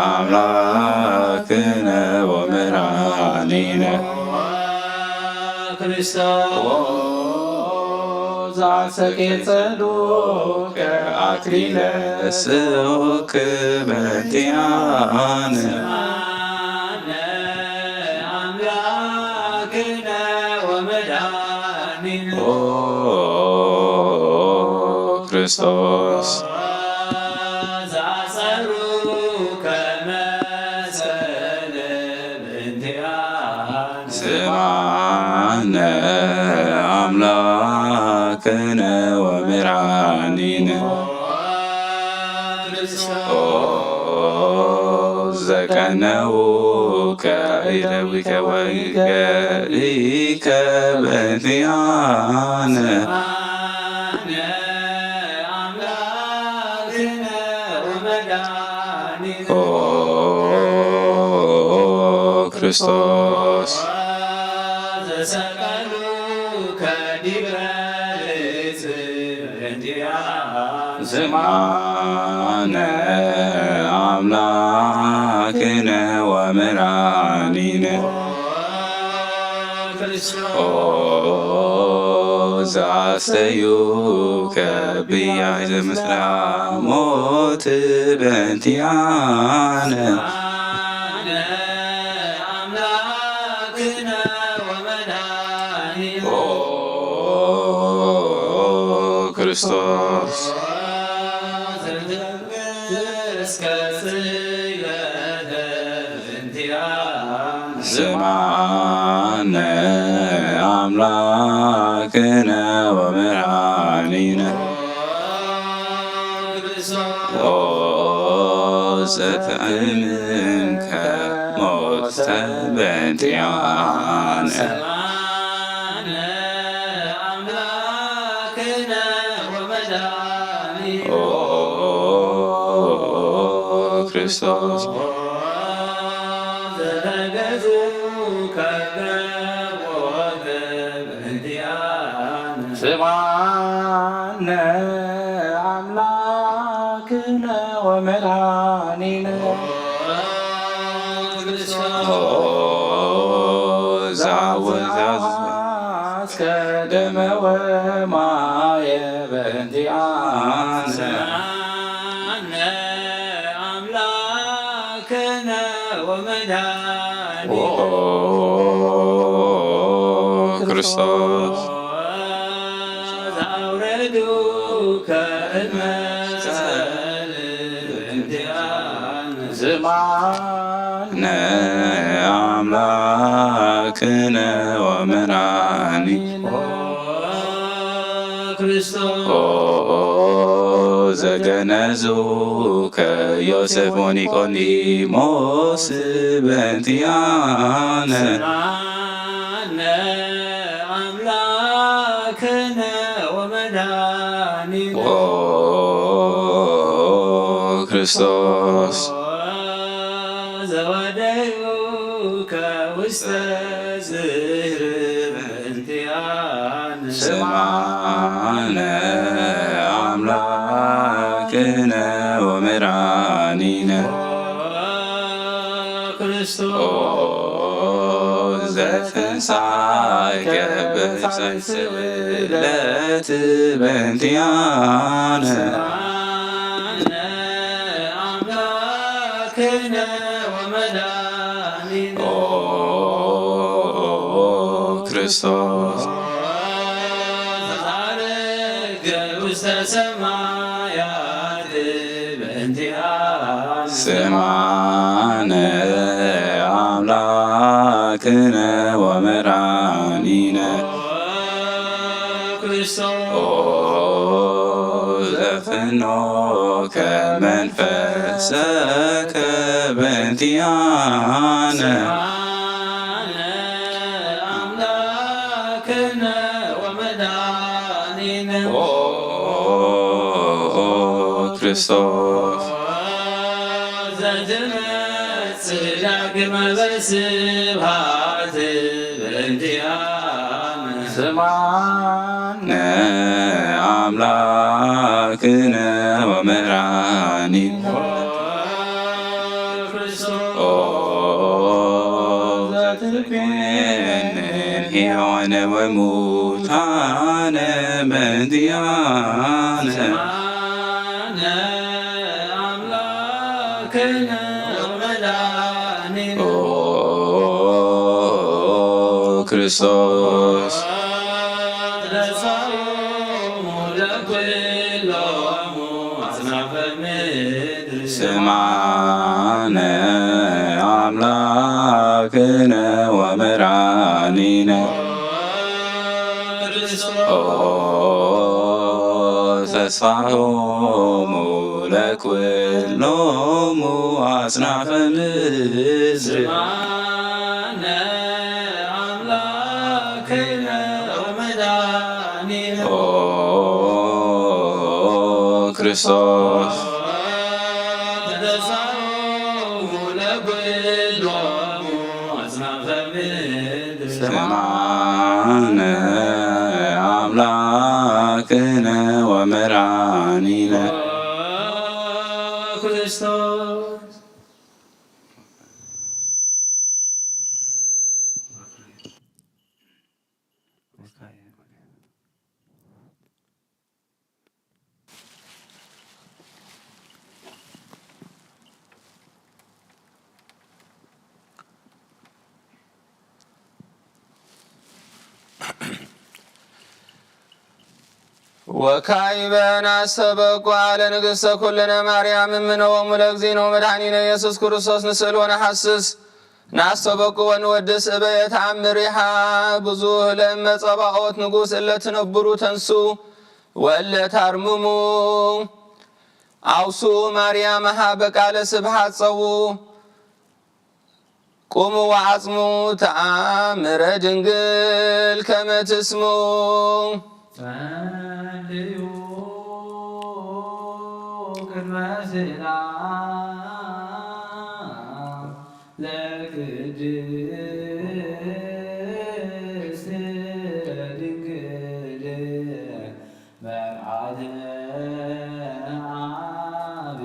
ኣምላክነ ወመድኃኒነ ክርስቶስ ዛሰቄ ጸዱቅ አክሊለ ስኡክ በእንቲአነ አምላክነ ወመድኃኒነ ኦ ክርስቶስ ዛሰሩ ከመሰለ በእንቲአ ስምዓነ ኣምላክነ ወመድኃኒነ። ኦ ዘቀነውከ ኢደዊከ ወገሪከ በእንቲኣነ። ኦ ክርስቶስ። ስምዓነ ኣምላክነ ወመድኃኒነ። ኦ ዘአስተዩከ ብያይ ዘምስላ ሞት በእንቲኣነ። ኦ ክርስቶስ። ስምዓነ ኣምላክነ ወመድኃኒነ። ኦ ዘተእምንከ ሞተ በእንቲኣነ። ኦ ክርስቶስ። ስምዓነ ኣምላክነ ወመድኃኒነ። ኦ ዘአወዘዝከ ደመ ወማየ በእንቲኣነ። ኦ ክርስቶስ። ስምዓነ ኣምላክነ ወመድኃኒነ። ኦ ዘገነዙከ ዮሴፍ ወኒቆዲሞስ በእንቲኣነ። ኦ ክርስቶስ። ስምዓነ ኣምላክነ ወመድኃኒነ። ኦ ዘተንሳእከ በሳልስት ዕለት በእንቲኣነ። ኦ ክርስቶስ። ስምዓነ ኣምላክነ ወመድኃኒነ። ኦ ዘፍኖከ መንፈሰከ በእንቲኣነ። ኦ ክርስቶስ። ስምዓነ ኣምላክነ ወመድኃኒነ። ኦ ዘትኩንን ሕያዋነ ወሙታነ በእንቲኣነ። ኦ ክርስቶስ። ስምዓነ ኣምላክ አምላክነ ወመድኃኒነ። ኦ ተስፋሆሙ ለኩሎሙ አጽናፈ ምድር። ስምዓነ አምላክነ ወመድኃኒነ። ኦ ክርስቶስ። ስምዓነ አምላክነ ወመድኃኒነ። ክርስቶስ። ወካዕበ ነስተበቁ ለንግሥተ ኩልነ ማርያም እምነ ወሙ ለእግዚእነ ወመድኃኒነ ኢየሱስ ክርስቶስ ንስእል ወነሐስስ። ናስተበቁ ወንወድስ እበየ ተአምሪሃ ብዙህ ለእመ ጸባኦት ንጉስ እለ ትነብሩ ተንሱ ወእለ ታርምሙ አውሱ ማርያምሃ በቃለ ስብሐት ጸዉ። ቁሙ ወአጽሙ ተአምረ ድንግል ከመ ትስሙ። ጸልዩ ቅድመ ስእላ ለቅድስት ድንግል መርዓተ አብ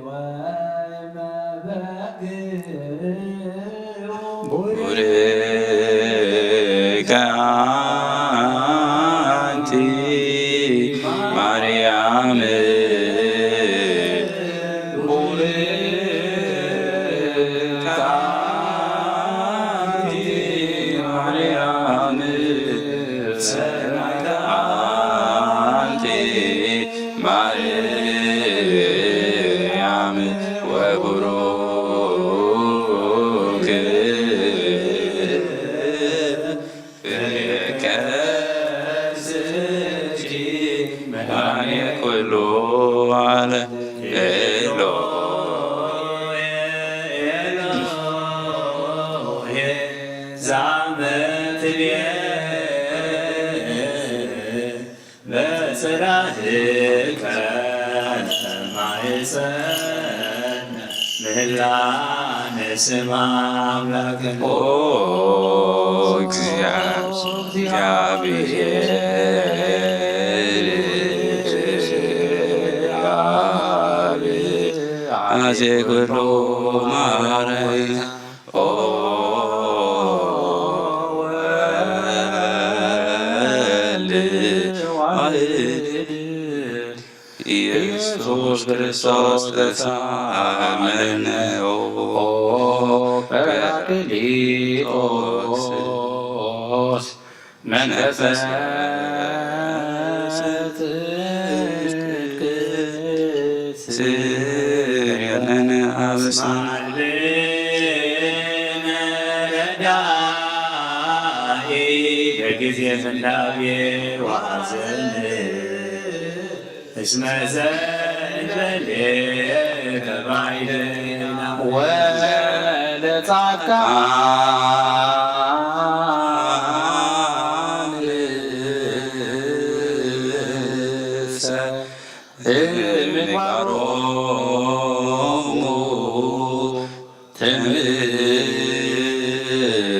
ወመበግ ቡርክ አንቲ ማርያም ቡርክ አንቲ ማርያም ሰናይተ አንቲ ማርያም ወቡሩክ ፍሬ ከርሥኪ መድኃኔ ኩሉ ዓለም። ኤሎሄ፣ ኤሎሄ፣ ዛመትልየ በጽላልከ ማይጸን ምህላነ ስማ አምላክን። ኦ እግዚአብሔር አብ አዜ ኩሎ ማረይ ኦ ወልድ ዋሕድ ኢየሱስ ክርስቶስ ተሳለነ ኦ ጳራቅሊጦስ መንፈሰ ጽድቅ ስር ለነ አበሳነ። በጊዜ ፍንዳቤ ወሐዘን እስመ ዘእንበሌከ ባዕዴነ ወለጻድቃን ምግባሮሙ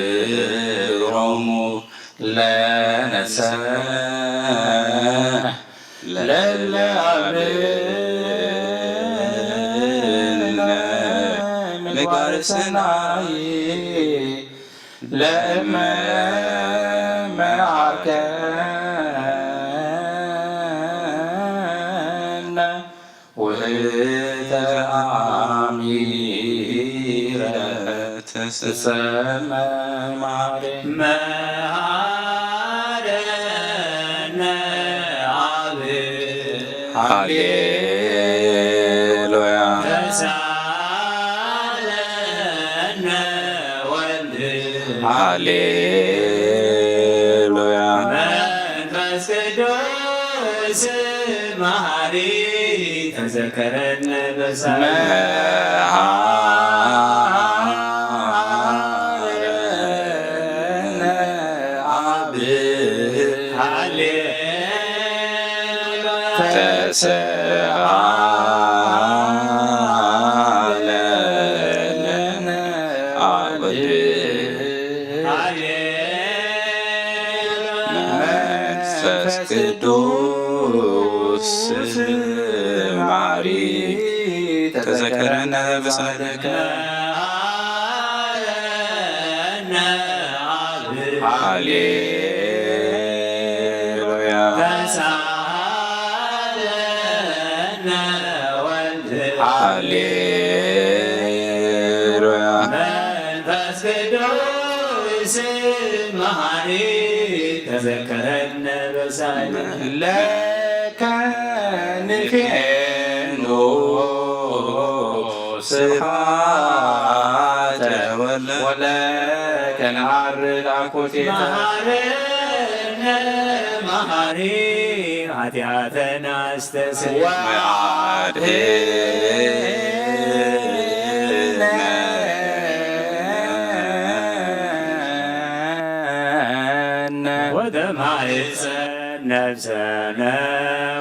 ትምህሮሙ ለነሰ ለለ አብነ ምግባር ሰናይ ለእመ መዓርከነ ውእተ አሚረ ተሰመ ማሬ መሐረነ አብ ሃሌሉያ። ተሳለነ ሃሌሉያ። መንፈስ ቅዱስ መሐሪ ተዘከረነ በሳል። መሐረነ አብ። ሃሌሉያ። ተሰአለነ አብ። ሃሌሉያ። መንፈስ ቅዱስ መሐሪ ተዘከረነ በሳልከ። ሃሌሉያ። ሃሌሉያ። መንፈስ ቅዱስ መሐሪ ተዘከረነ በሳል። ለከ ንፌኑ ስብሐተ ወለከ ነዐርግ አኮቴተ። መሐረነ መሐሪ ኃጢአተና አስተስርይ። ወአድህነነ ወተማሕፀን ነፍሰነ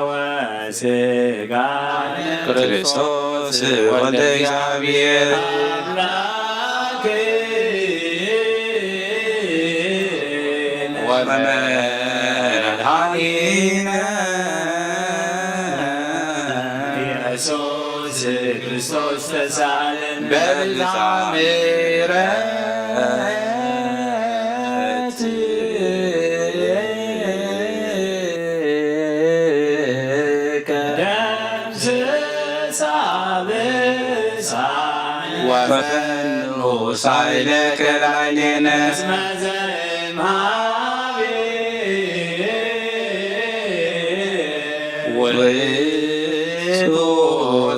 ወስጋነ ክርስቶስ ወልደ እግዚአብሔር አምላክ ወመድኃኒነ ኢየሱስ ክርስቶስ ተሳለን በብዝኃ ምሕረትከ። ደምስስ አበሳነ ወፈኑ ሳይለከ ላዕሌነ እስመ ዘእምሃቤከ ውእቱ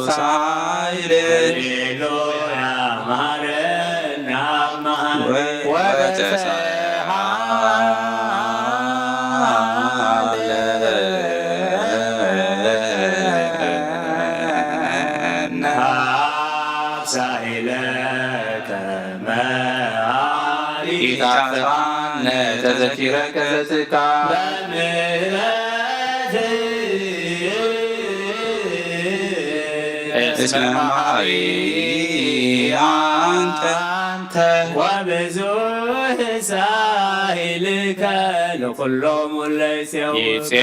ሳይል። ሃሌሉያ። መሐረነ አብ መሐሪ ወተሳሃለነ አብ ሳይለከ መሐሪ ኢታጥፋነ ተዘኪረከ ዘትካ በምህረት እስመ መሐሪ አንተ አንተ ወብዙሕ ሳይልከ ለኩሎሙ ለይጼው ይጼውውከ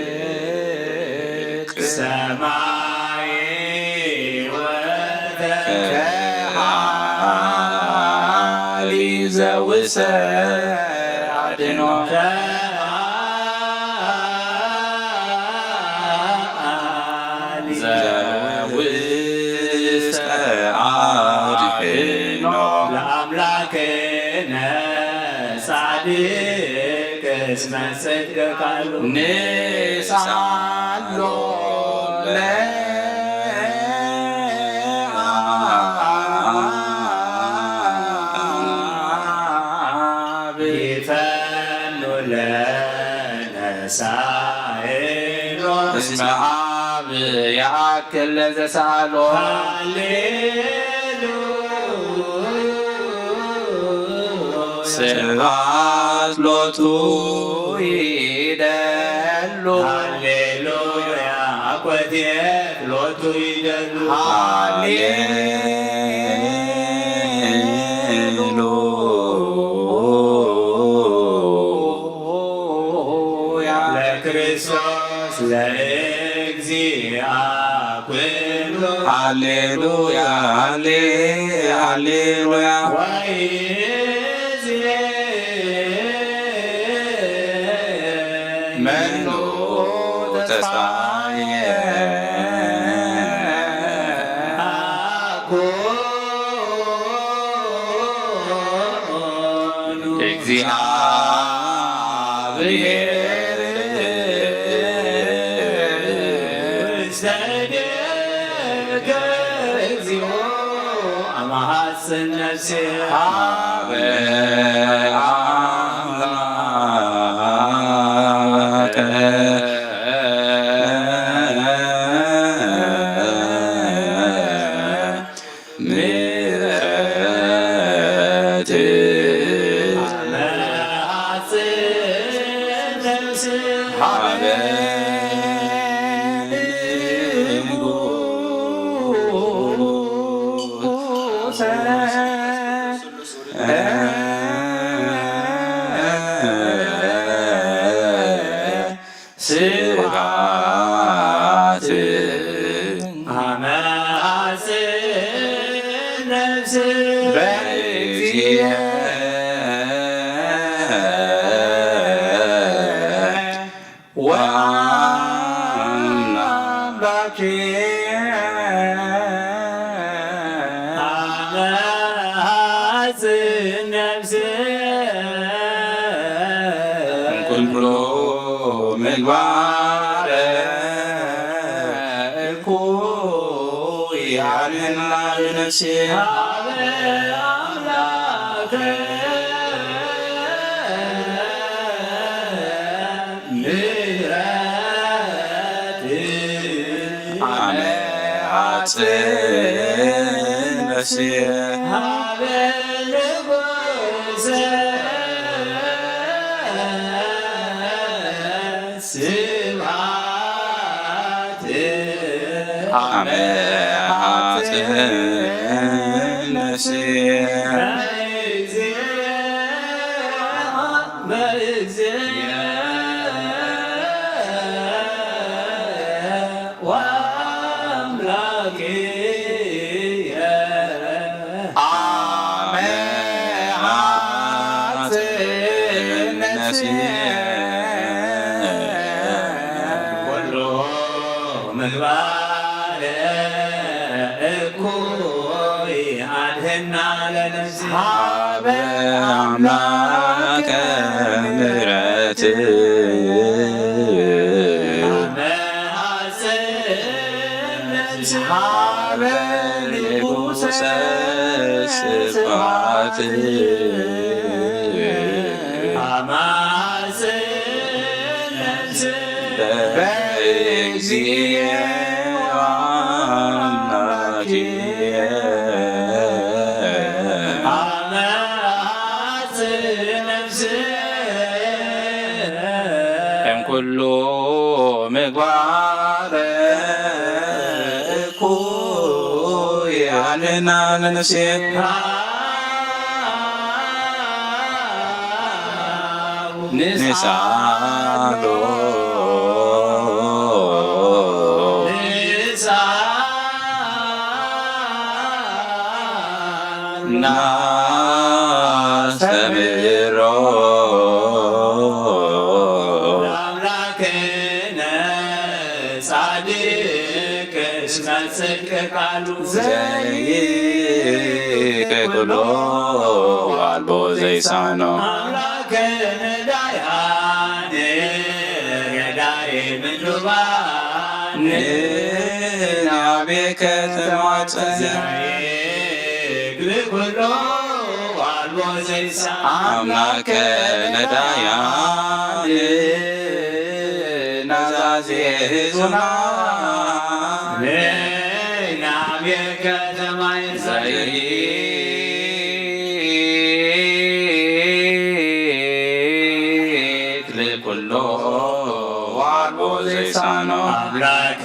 በጽድቅ ሰማይ ወተከሃሊ ዘውሰ አድኖ ዘውስተ አድኖ ለአምላክነ ጻድቅ እስመ ጽድቅ ቃሉ ንስአሎ ለአብ ይፈኑ ለነ ሳይሎ እስመ አብ የአክል ለዘሳሎ ሃሌሉ ስብሐት ሎቱ ይደሉ ሃሌሉያ አኮቴት ሎቱ ይደሉ ሃሌሉያ ለክርስቶስ ለእግዚአ ኩሉ ሃሌሉያ ሃሌ ሃሌሉያ ወይዜ መኑ ተስፋዬ አኮኑ እግዚአብሔር እግዚኦ አማሐጽን ነፍሴ ሀበ አምላከ ምሕረት ሀበ ንጉሰ ስብሐት አመ ሐጽን ነፍስ በእግዚእ ወአምላኬ አመ ሐጽን ነፍስ እምኩሉ ምግባረ እኩይ አድህና ለነፍሴ ሀበ አምላከ ምሕረት አመ ሐጽን ነፍሴ ሀበ ንጉሰ ስብሐት አመ ሐጽን ነፍሴ በእግዚእ ወአምላኬ አመ ሐጽን ነፍሴ ኩሉ ምግባር እኩይ አድህና ለነፍሲ ሀበ አምላከ ምሕረት አመ ሐጽን ነፍሲ ሀበ ንጉሰ ስብሐት አመ ሐጽን ነፍሲ በእግዚእ አምላኪ አመ ሐጽን ነፍሲ እምኩሉ ምግባር እኩይ አድህና ለነፍሴ ንስአሎ ናስተምሮ ለአምላክነ ጻድቅ እስመ ጽድቅ ቃሉ ዘይክሎ አልቦ ዘይሳኖ አምላክነ ዳያነ ረዳኤ ምንዱባን ንናቤከ ተማጸነ ዘይክሎ አልቦ ዘይሳ አምላከ ነዳያን ናዛዜ ህዙና ናቤከ ተማጸነ ዘይክሎ አልቦ ዘይሳኖ አምላከ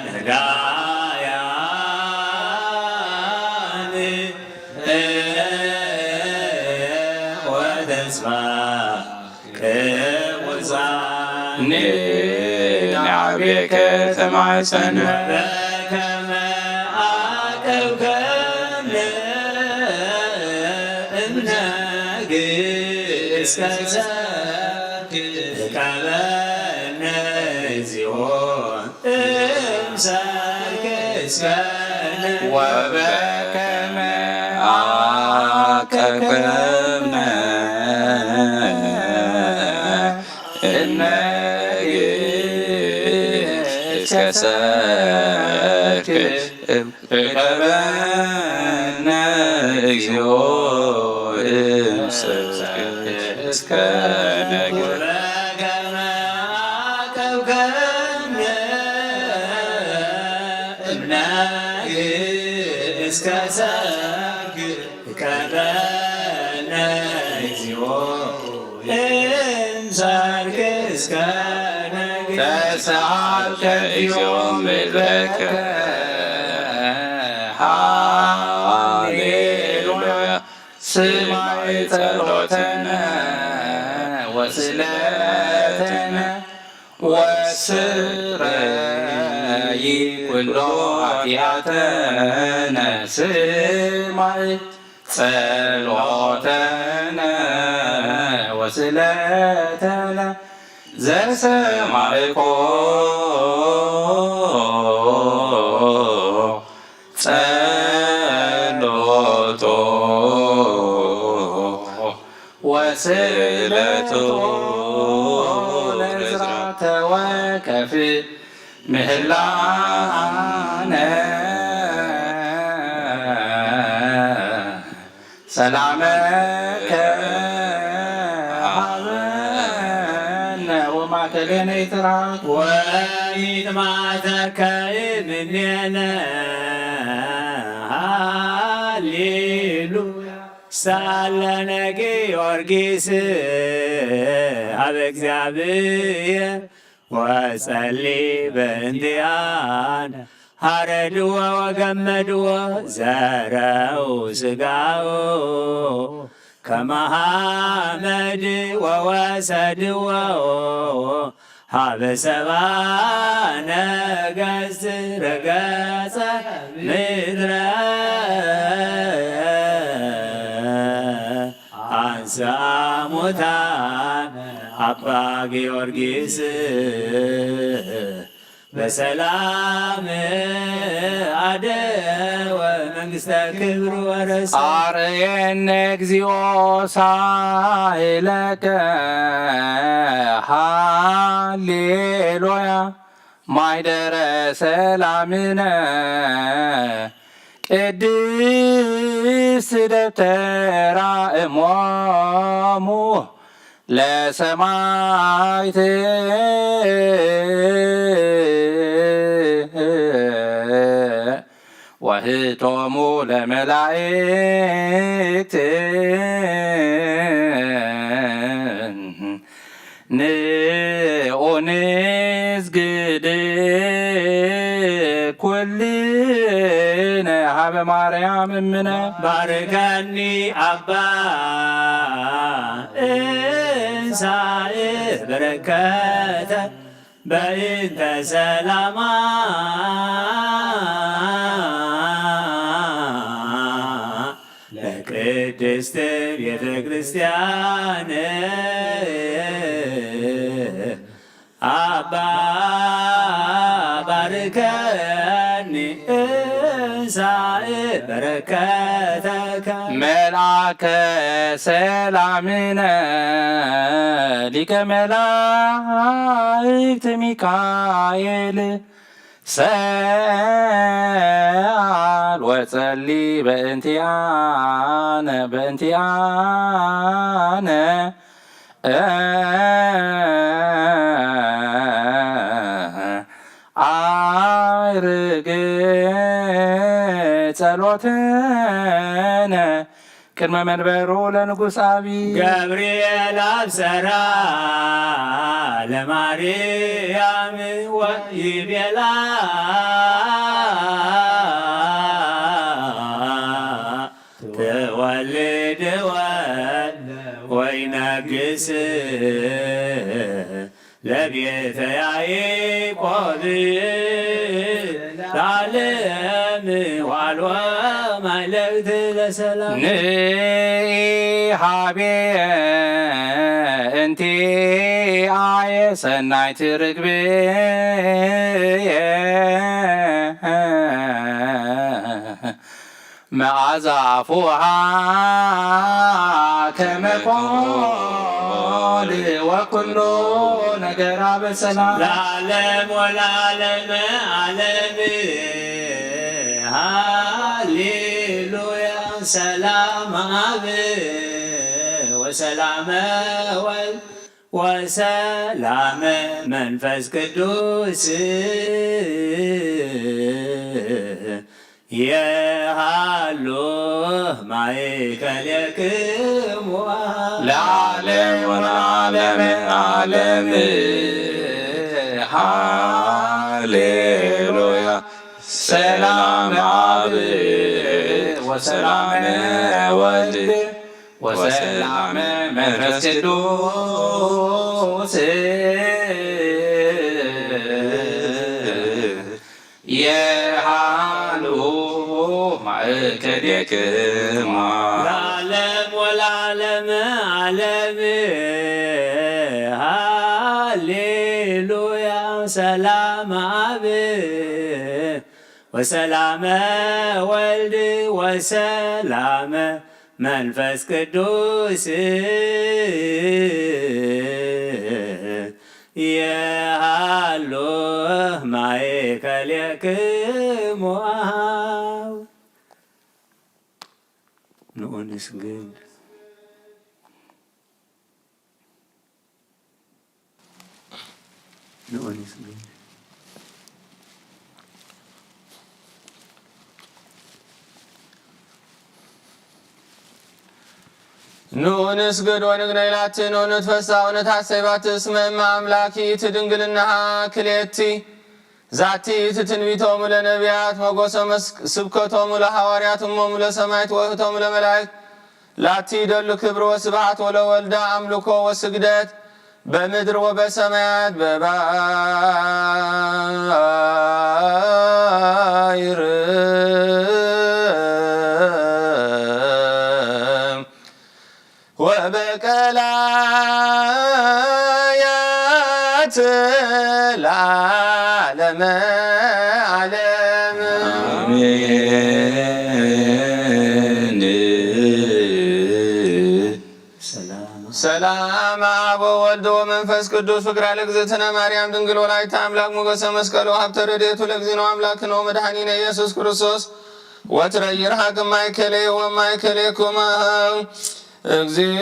ነዳያን ወተስፋ ቅቡሳን ንናቤከ ተማጸነ በከመ አቀብከነ እምነ ግእዝ ከሰብክ ቀበነ እግዚኦ እምሰርክ እስከነ ወበከመ አቀብነ እምነ ግእዝ ከሰርክ እቀበነ እግዚኦ እምሰልከ እስከ ነግህ። ወበከመ አቀብከነ እምነግህ እስከ ሰግድ። እቀበነ እግዚኦ እምሰልከ እስከ ነግህ። ተሰአልከ እግዚኦ ምድረከ። ሃሌሉያ። ስማይ ጸሎተነ ወስለተነ ወስረይ ኩሎ ኃጢአተነ። ስማይ ጸሎተነ ወስለተነ ዘሰማዕኮ ጸሎቶ ወስእለቶ ለዕዝራ ተወከፍ ምህላነ። ሰላመከ ሀበነ ወማእከሌነ ይትርሃቅ ወይትማተከ እምኔነ። ሃሌሉያ። ሳለነ ጊዮርጊስ ሀበ እግዚአብሔር ወጸሊ በእንቲአነ። ሐረድዎ ወገመድዎ ዘረው ስጋው ከመ ሐመድ ወወሰድዎ ሀበ ሰባ ነገሥት ረገጸ ምድረ። አንሳ ሙታን አባ ጊዮርጊስ በሰላም አደወ መንግስተ ክብር ወረሰ። አርየነ እግዚኦ ሳይለከ ሃሌሉያ። ማይደረ ሰላምነ ቅድስት ደብተራ እሞሙ ለሰማይት ወህቶሙ ለመላእክት ንዑ ንስግድ ኩልነ ሀበ ማርያም እምነ። ባርከኒ አባ እንሳእ በረከተ በእንተ ሰላማ ለቅድስት ቤተ ክርስቲያን። አባ ባርከኒ እንሳእ በረከተከ። መልአከ ሰላምነ ሊቀ መላእክት ሚካኤል ሰአል ወጸሊ በእንቲአነ በእንቲአነ። አይርግ ጸሎትነ ቅድመ መንበሩ ለንጉስ አቢ። ገብርኤል አብሰራ ለማርያም ወይቤላ ትወልድ ወልደ ወይነግስ ለቤተ ያዕቆብ ለዓለም ዋልወ ማይለግት ለሰላም። ንኢ ሀቤ እንቲአየ ሰናይት ርግብየ መዓዛ አፉሃ ከመ ኮል ወኩሉ ነገራ በሰላም። ለዓለም ወለዓለመ ዓለም። ሃሌሉያ። ሰላም አብ ወሰላመ ወልድ ወሰላመ መንፈስ ቅዱስ የሃሉ ማእከሌክሙ ለዓለም ወለዓለመ ዓለም። ሃሌሉያ። ሰላም አብ ወሰላም ወልድ ወሰላም መንፈስ ቅዱስ የሃሉ ማእከሌክማ ለዓለም ወለዓለም ዓለም። ሃሌሉያ። ሰላም አብ ወሰላመ ወልድ ወሰላመ መንፈስ ቅዱስ የሃሉ ማእከሌክሙ። ንኡ ንስግድ። ንኡ ንስግድ። ንኡ ንስግድ ወንግነይ ላቲ፣ ንኡ ንትፈሳ ወነትሐሰይ ባቲ፣ እስመ እመ አምላክ ይእቲ ድንግልናሃ ክልኤቲ። ዛቲ ይእቲ ትንቢቶሙ ለነቢያት፣ መጎሰ መስ-፣ ስብከቶሙ ለሐዋርያት፣ እሞሙ ለሰማይት፣ ወህቶሙ ለመላእክት። ላቲ ይደሉ ክብር ወስብሐት ወለወልዳ አምልኮ ወስግደት በምድር ወበሰማያት በባይር ወበቀላያት ለዓለመ ዓለም። አሜን። ሰላም። ሰላም አብ ወወልድ ወመንፈስ ቅዱስ ፍቅራ ለእግዝእትነ ማርያም ድንግል ወላዲተ አምላክ ሞገሰ መስቀሉ ሀብተ ረድኤቱ ለእግዚእነ አምላክነ ወመድኃኒነ ኢየሱስ ክርስቶስ ወትረ ይርሐቅ እማእከሌ ወማእከሌክሙ እግዚኦ።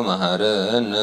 መሐረነ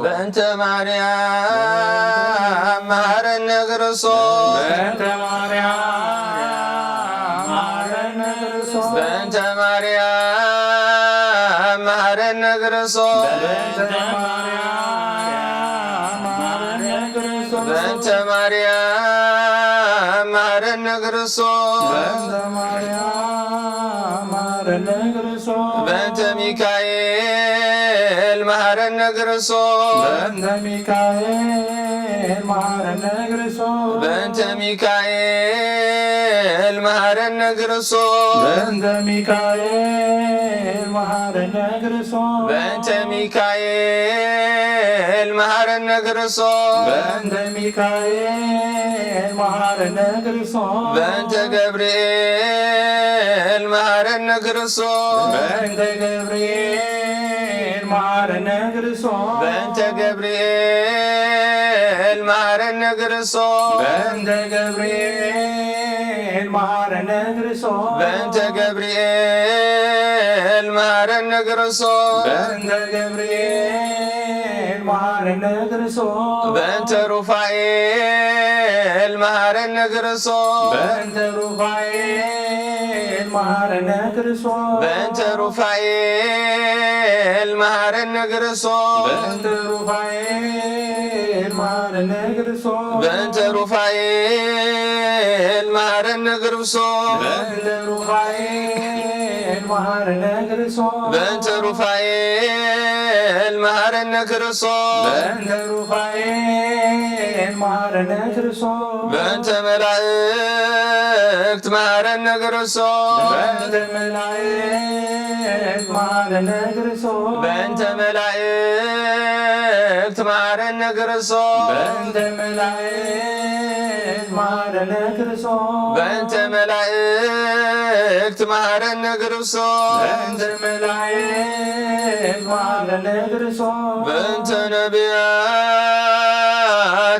በእንተ ማርያም መሃረነ ክርስቶስ። በእንተ ማርያም መሃረነ ክርስቶስ። በእንተ ማርያም መሃረነ ክርስቶስ። በእንተ ማርያም መሃረነ ክርስቶስ። በእንተ ማርያም መሃረነ ክርስቶስ። በእንተ ማርያም መሃረነ ክርስቶስ። በእንተ ሚካኤል መሃረነ ክርስቶስ። በእንተ ሚካኤል መሃረነ ክርስቶስ። በእንተ ሚካኤል መሃረነ ክርስቶስ። በእንተ ሚካኤል መሃረነ ክርስቶስ። በእንተ ሚካኤል መሃረነ ክርስቶስ። በእንተ ሚካኤል መሃረነ ክርስቶስ። በእንተ ገብርኤል መሃረነ ክርስቶስ። በእንተ ገብርኤል መሃረነ ክርስቶስ። በእንተ ገብርኤል መሃረነ ክርስቶስ። በእንተ ገብርኤል መሃረነ ክርስቶስ። በእንተ ገብርኤል መሃረነ ክርስቶስ። በእንተ ገብርኤል መሃረነ ክርስቶስ። በእንተ ሩፋኤል መሃረነ ክርስቶስ። በእንተ ሩፋኤል መሃረነ ክርስቶስ። በእንተ ሩፋኤል መሃረነ ክርስቶስ። በእንተ ሩፋኤል መሃረነ ክርስቶስ። በእንተ ሩፋኤል መሃረነ ክርስቶስ። በእንተ ሩፋኤል መሃረነ ክርስቶስ። በእንተ ሩፋኤል መሃረነ ክርስቶስ። በእንተ ሩፋኤል መሃረነ ክርስቶስ። በእንተ መላእክት መሃረነ ክርስቶስ። በእንተ መላእክት መሃረነ ክርስቶስ። በእንተ መላእክት መሃረነ ክርስቶስ። በእንተ መላእክት መሃረነ ክርስቶስ። በእንተ መላእክት መሃረነ ክርስቶስ። በእንተ መላእክት መሃረነ ክርስቶስ። በእንተ ነቢያት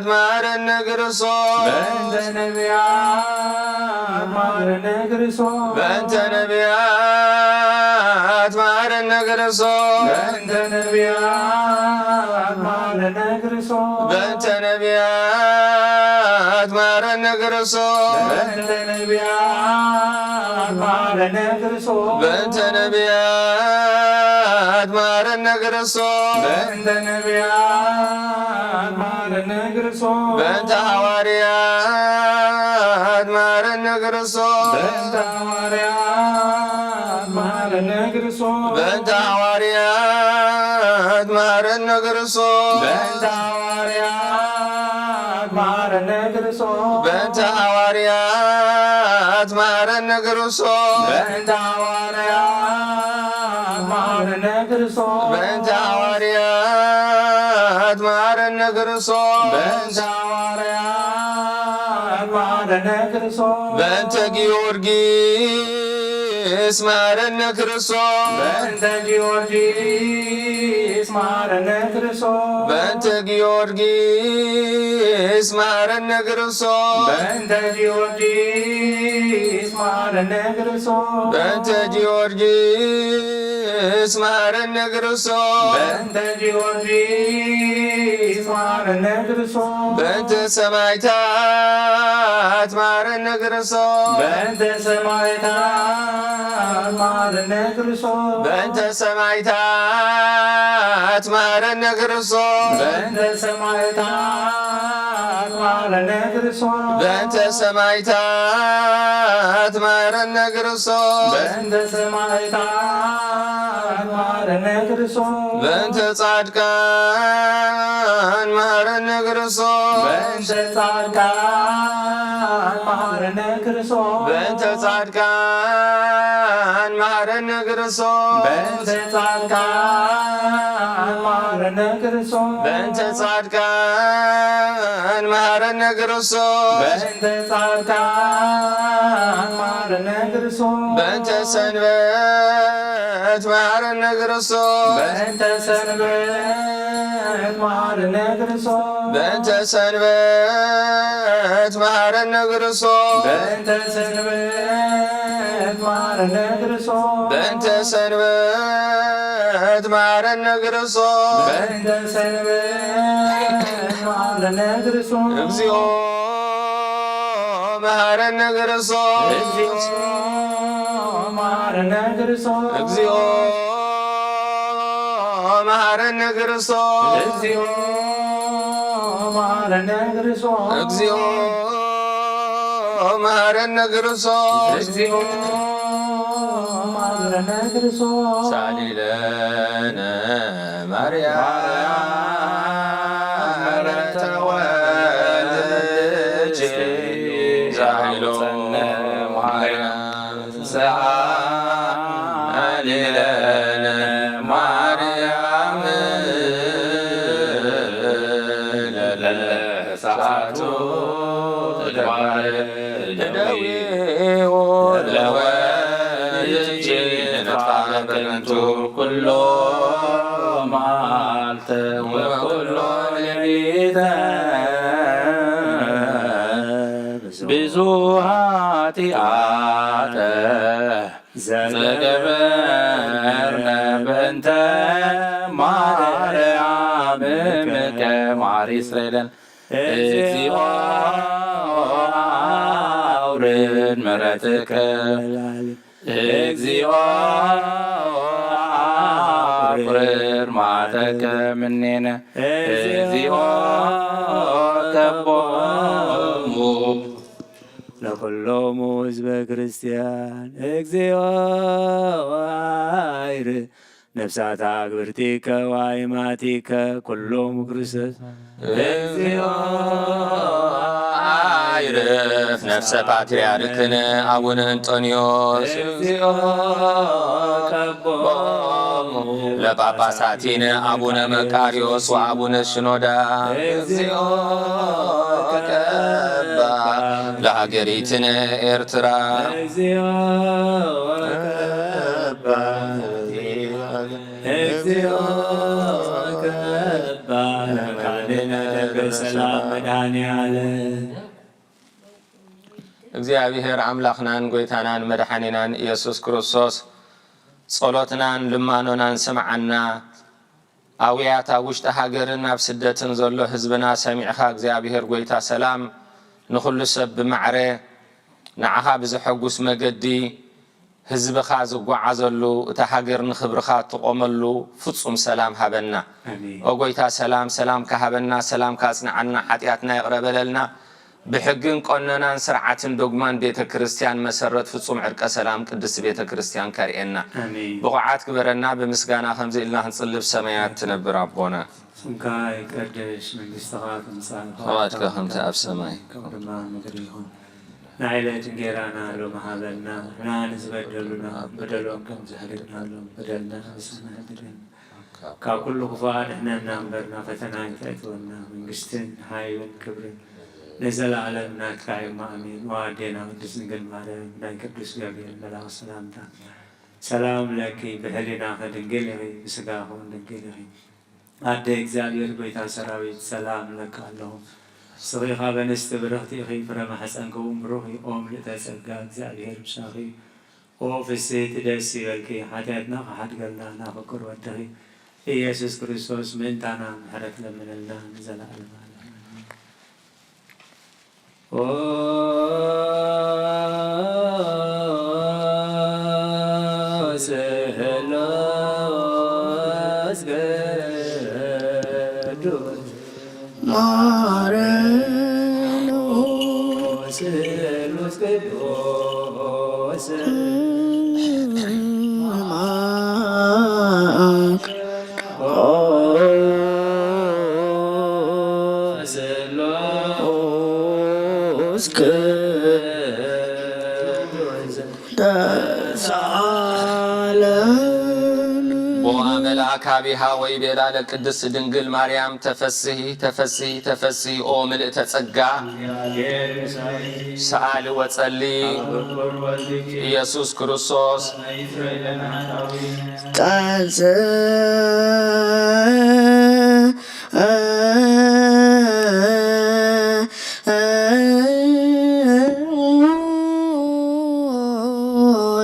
መሃረነ ክርስቶስ። በእንተ ነቢያት መሃረነ ክርስቶስ። በእንተ ነቢያት መሃረነ ክርስቶስ። በእንተ ነቢያት መሃረነ ክርስቶስ። በእንተ ነቢያት መሃረነ ክርስቶስ። በእንተ ነቢያት መሃረነ ክርስቶስ። በእንተ ነቢያት መሃረነ ክርስቶስ። በእንተ ነቢያት መሃረነ ክርስቶስ። በእንተ ሃዋርያት መሃረነ ክርስቶስ። በእንተ ሃዋርያት መሃረነ ክርስቶስ። በእንተ ሃዋርያት መሃረነ ክርስቶስ። በእንተ ሃዋርያት መሃረነ ክርስቶስ። በእንተ ሃዋርያት መሃረነ ክርስቶስ። በእንተ ሃዋርያት መሃረነ ክርስቶስ። በእንተ ሃዋርያት መሃረነ ክርስቶስ። በእንተ ሃዋርያት መሃረነ ክርስቶስ። በእንተ ጊዮርጊስ መሃረነ ክርስቶስ። በእንተ ጊዮርጊስ መሃረነ ክርስቶስ። በእንተ ጊዮርጊስ መሃረነ ክርስቶስ። በእንተ ጊዮርጊስ መሃረነ ክርስቶስ። በእንተ ጊዮርጊስ መሃረነ ክርስቶስ። በእንተ ጊዮርጊስ መሃረነ ክርስቶስ። በእንተ ሰማዕታት መሃረነ ክርስቶስ። በእንተ ሰማዕታት መሃረነ ክርስቶስ። በእንተ ሰማዕታት መሃረነ ክርስቶስ። በእንተ ሰማዕታት መሐረነ ክርስቶስ። በእንተ ሰማዕታት መሐረነ ክርስቶስ። በእንተ ሰማዕታት መሐረነ ክርስቶስ። በእንተ ጻድቃን መሐረነ ክርስቶስ። በእንተ ጻድቃን መሐረነ ክርስቶስ። በእንተ ጻድቃን መሐረነ ክርስቶስ። በእንተ ጻድቃን መሐረነ ክርስቶስ። በእንተ ጻድቃን መሐረነ ክርስቶስ። በእንተ ጻድቃን መሐረነ ክርስቶስ። በእንተ ሰንበት መሐረነ ክርስቶስ። በእንተ ሰንበት መሐረነ ክርስቶስ። በእንተ ሰንበት መሐረነ ክርስቶስ። በእንተ ሰንበት መሐረነ ክርስቶስ። በእንተ ሰንበት መሐረነ ክርስቶስ። በእንተ ሰንበት መሐረነ ክርስቶስ። እግዚኦ መሐረነ ክርስቶስ። እግዚኦ መሐረነ ክርስቶስ። እግዚኦ መሐረነ ክርስቶስ። እግዚኦ መሐረነ ክርስቶስ። እግዚኦ መሐረነ ክርስቶስ። እግዚኦ መሐረነ ክርስቶስ። ሳሊ ለነ ማርያም ምሕረተ ወልድኪ። ሳሊ ለነ ማርያም ሳሊ ለነ ማርያም ለለ ሰዓቱ ተግባር ደዊዎ ለወልድኪ ንጥፋ በከንቱ ኩሎ መዓልተ ወኩሎ ሌሊተ ብዙ ኃጢአተ ዘገበርነ በእንተ ማርያም እምከ ማሪ እስራኤልን። እግዚኦ አውርድ ምሕረትከ። እግዚኦ አውርድ መዓተከ ምኔነ። እግዚኦ ከቦሙ ለኩሎሙ ህዝበ ክርስቲያን። እግዚኦ አይር ነፍሳት አግብርቲከ ዋይማቲከ ኩሎሙ ክርስቶስ። እግዚኦ አይርፍ ነፍሰ ፓትርያርክነ አቡነ እንጦንዮስ። እግዚኦ ከቦሙ ለጳጳሳቲነ አቡነ መቃርዮስ ወአቡነ ሽኖዳ። እግዚኦ ቀባ ለሀገሪትነ ኤርትራ። እግዚኦ ቀባ እግዚኦ ቀባ ለመካንነ ደብረ ሰላም መድኃኔ ዓለም። እግዚኣብሔር ኣምላኽናን ጐይታናን መድሓኒናን ኢየሱስ ክርስቶስ ጸሎትናን ልማኖናን ስምዓና። ኣውያት ኣብ ውሽጢ ሃገርን ኣብ ስደትን ዘሎ ህዝብና ሰሚዕኻ እግዚኣብሔር ጐይታ ሰላም ንኹሉ ሰብ ብማዕረ ንዓኻ ብዘሐጉስ መገዲ ህዝብኻ ዝጓዓዘሉ፣ እታ ሃገር ንኽብርኻ እትቖመሉ ፍጹም ሰላም ሃበና። ኣሜን። ኦ ጐይታ ሰላም፣ ሰላምካ ሃበና፣ ሰላምካ ኣጽንዓልና፣ ሓጢኣትና ይቕረ በለልና። ብሕግን ቀኖናን ስርዓትን ዶግማን ቤተ ክርስቲያን መሰረት ፍጹም ዕርቀ ሰላም ቅድስት ቤተ ክርስቲያን ከርእየና። ኣሜን። ብቑዓት ግበረና፣ ብምስጋና ከምዚ ኢልና ክንጽሊ ብሰማያት ትነብር ኣቦና። ስምካ ይቀደስ፣ መንግስትኻ ትምጻእ፣ ፍቓድካ ከምቲ ኣብ ሰማይ ከምኡ ድማ ኣብ ምድሪ ይኹን። ንዕለት እንጌራና ሎሚ ሃበና፣ ንሕና ንዝበደሉና በደሎም ከም ዝሕርድናሎም በደልና ንስና ይሕድገና። ካብ ኩሉ ክፉእ ኣድሕነና እምበር ናብ ፈተና ኣይተእትወና። መንግስትን ሓይልን ክብርን ንዘለኣለም ናትካ እዮም። ኣሜን። ወኣዴና ቅድስት ድንግል ማርያም፣ ናይ ቅዱስ ገብርኤል መልኣኽ ሰላምታ ሰላም ለኪ፣ ብሕሊናኺ ድንግል ኢኺ፣ ብስጋኺ እውን ድንግል ኢኺ። ኣደ እግዚኣብሔር ጐይታ ሰራዊት ሰላም እብለኪ ኣለኹ። ንስኺ ካብ ኣንስቲ ብርኽቲ ኢኺ፣ ፍረ ማሕፀንኪ እውን ብሩኽ እዩ። ኦ ምልእተ ጸጋ፣ እግዚኣብሔር ምሳኺ እዩ። ኦ ፍስሕቲ ደስ ይበልኪ፣ ሓጢኣትና ክሓድገልና ናፍቅር ወድኺ ኢየሱስ ክርስቶስ ምእንታና ምሕረት ለምነልና ንዘለዓለም ዓለም። ኣሜን። ኦ ስሉስ ቅዱስ ማርያም ተሳለን። ቦአ መልአክ አቢሃ ወይቤላ ለቅድስት ድንግል ማርያም ተፈስሂ ተፈስሂ ተፈስሂ ኦ ምልእተ ጸጋ ሰአሊ ወጸሊ ኢየሱስ ክርስቶስ ጣንዘ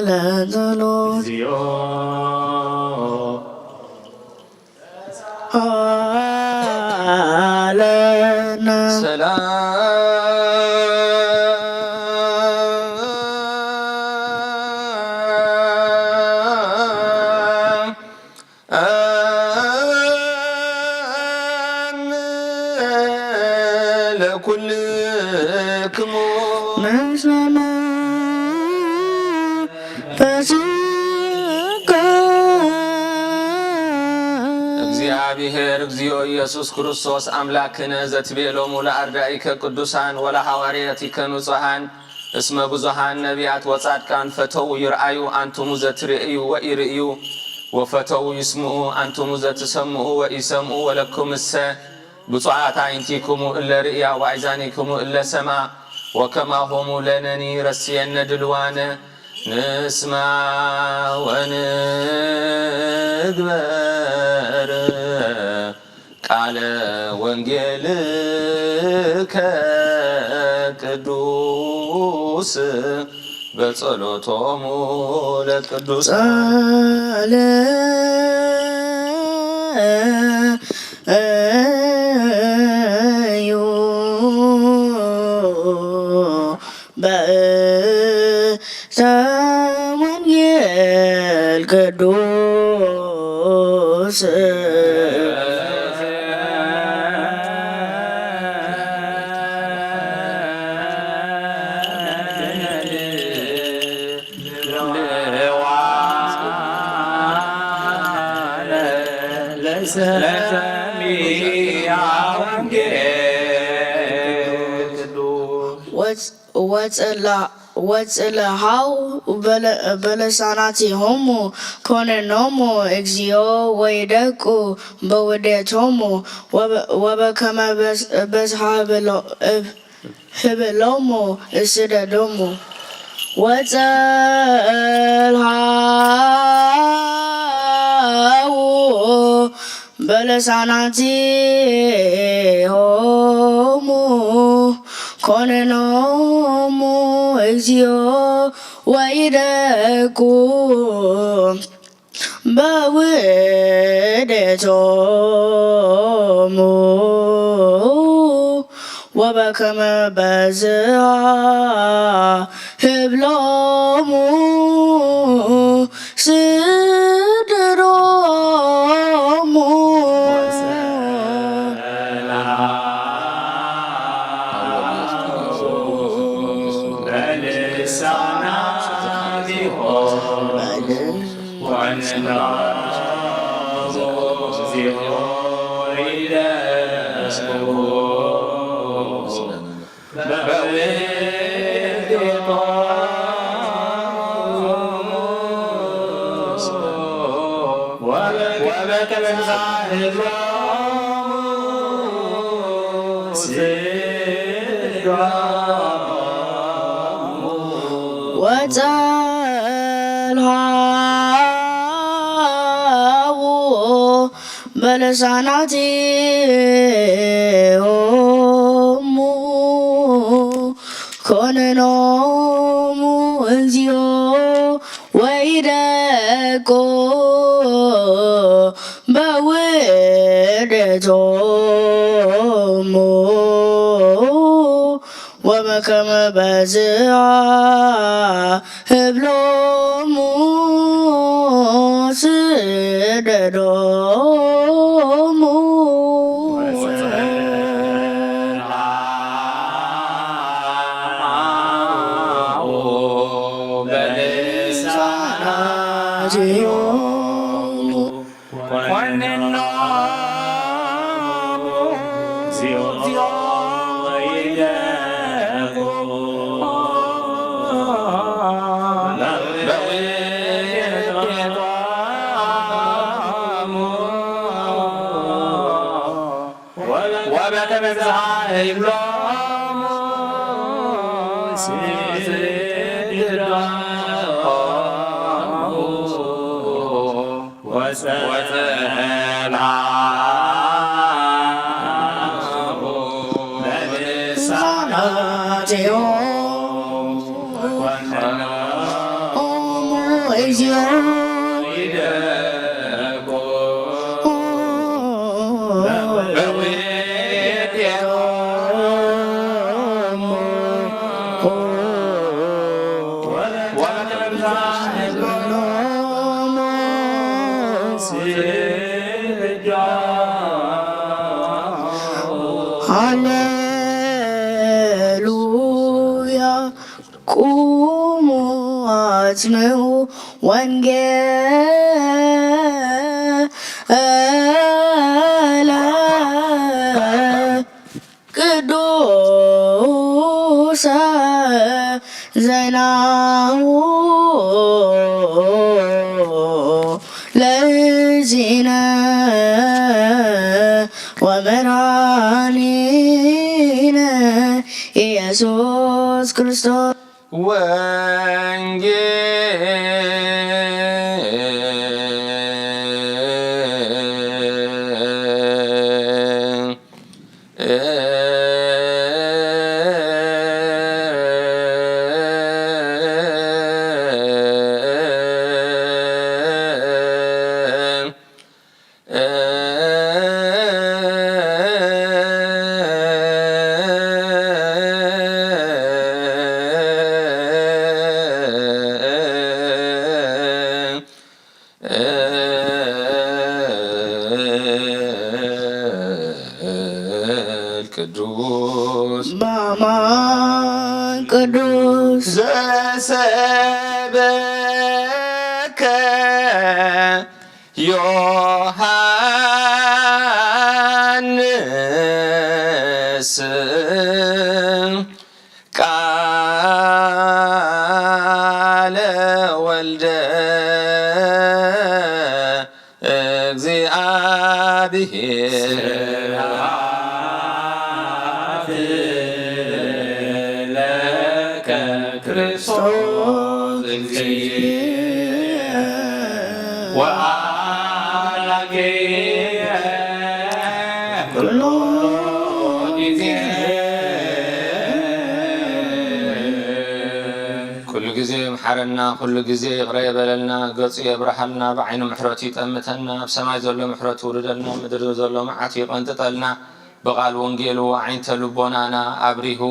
ለጸሎት አለና። ሰላም ለኩልክሙ። ምስለ መንፈስከ። እግዚአብሔር እግዚኦ ኢየሱስ ክርስቶስ አምላክነ ዘትቤሎሙ ለአርዳኢከ ቅዱሳን ወለሐዋርያቲከ ንጹሐን እስመ ብዙኃን ነቢያት ወጻድቃን ፈተው ይርአዩ አንትሙ ዘትርእዩ ወኢርእዩ ወፈተው ይስምዑ አንትሙ ዘትሰምዑ ወኢሰምዑ ወለኩምሰ ብፁዓት አዕይንቲክሙ እለ ርእያ ወአእዛኒክሙ እለ ሰማ ወከማሆሙ ለነኒ ረስየነ ድልዋነ ንስማ ወንግበር ቃለ ወንጌልከ ቅዱስ በጸሎቶሙ ለቅዱስ ጸለ እዩ በእንተ ወንጌል ቅዱስ። ወጽ- ወጽላ- ወጽልሃው በለ- በለሳናቲሆሙ ኮነኖሙ እግዚኦ ወይደቁ በውዴቶሙ ወበ- ወበከመ በዝ- በዝሃ ብሎ- እብ- ህብሎሙ እስደዶሙ። ወጸልሃው በለሳናቲሆሙ ኮነኖሙ እግዚኦ ወይደቁ በውዴቶሙ ወበከመ በዝሃ ህብሎሙ ስድሮሙ። ወጸልሃው በለሳናቲሆሙ ኮነኖሙ እግዚኦ ወይደቁ በውዴቶሙ ወበከመ በዝሃ ህብሎሙ ስደዶሙ። ይብሎሙ ስድራሙ ወጸላሙ በልሳናቲሆሙ ወንደሎሙ እግዚኦ ይደቁ ሃሌሉያ። ቁሙ አጽንዑ ወንጌለ ቅዱሰ ዜናሁ ለእግዚእነ ወመድኃኒነ ኢየሱስ ክርስቶስ። ወንጌል ቅዱስ በአማን ቅዱስ ዘሰበከ ዮሐንስ ቃለ ወልደ እግዚአብሔር ስብሐት ለከ ክርስቶስ እግዚእ ወአምላኬ ኩሉ ጊዜ። ኩሉ ጊዜ ይምሓረና፣ ኩሉ ጊዜ ይቕረ ይበለልና፣ ገጹ የብርሃልና፣ ብዓይኑ ምሕረቱ ይጠምተና፣ ኣብ ሰማይ ዘሎ ምሕረቱ ውርደልና፣ ምድሪ ዘሎ መዓቱ ይቐንጥጠልና፣ ብቓል ወንጌሉ ኣዒንተ ልቦናና ኣብሪሁ፣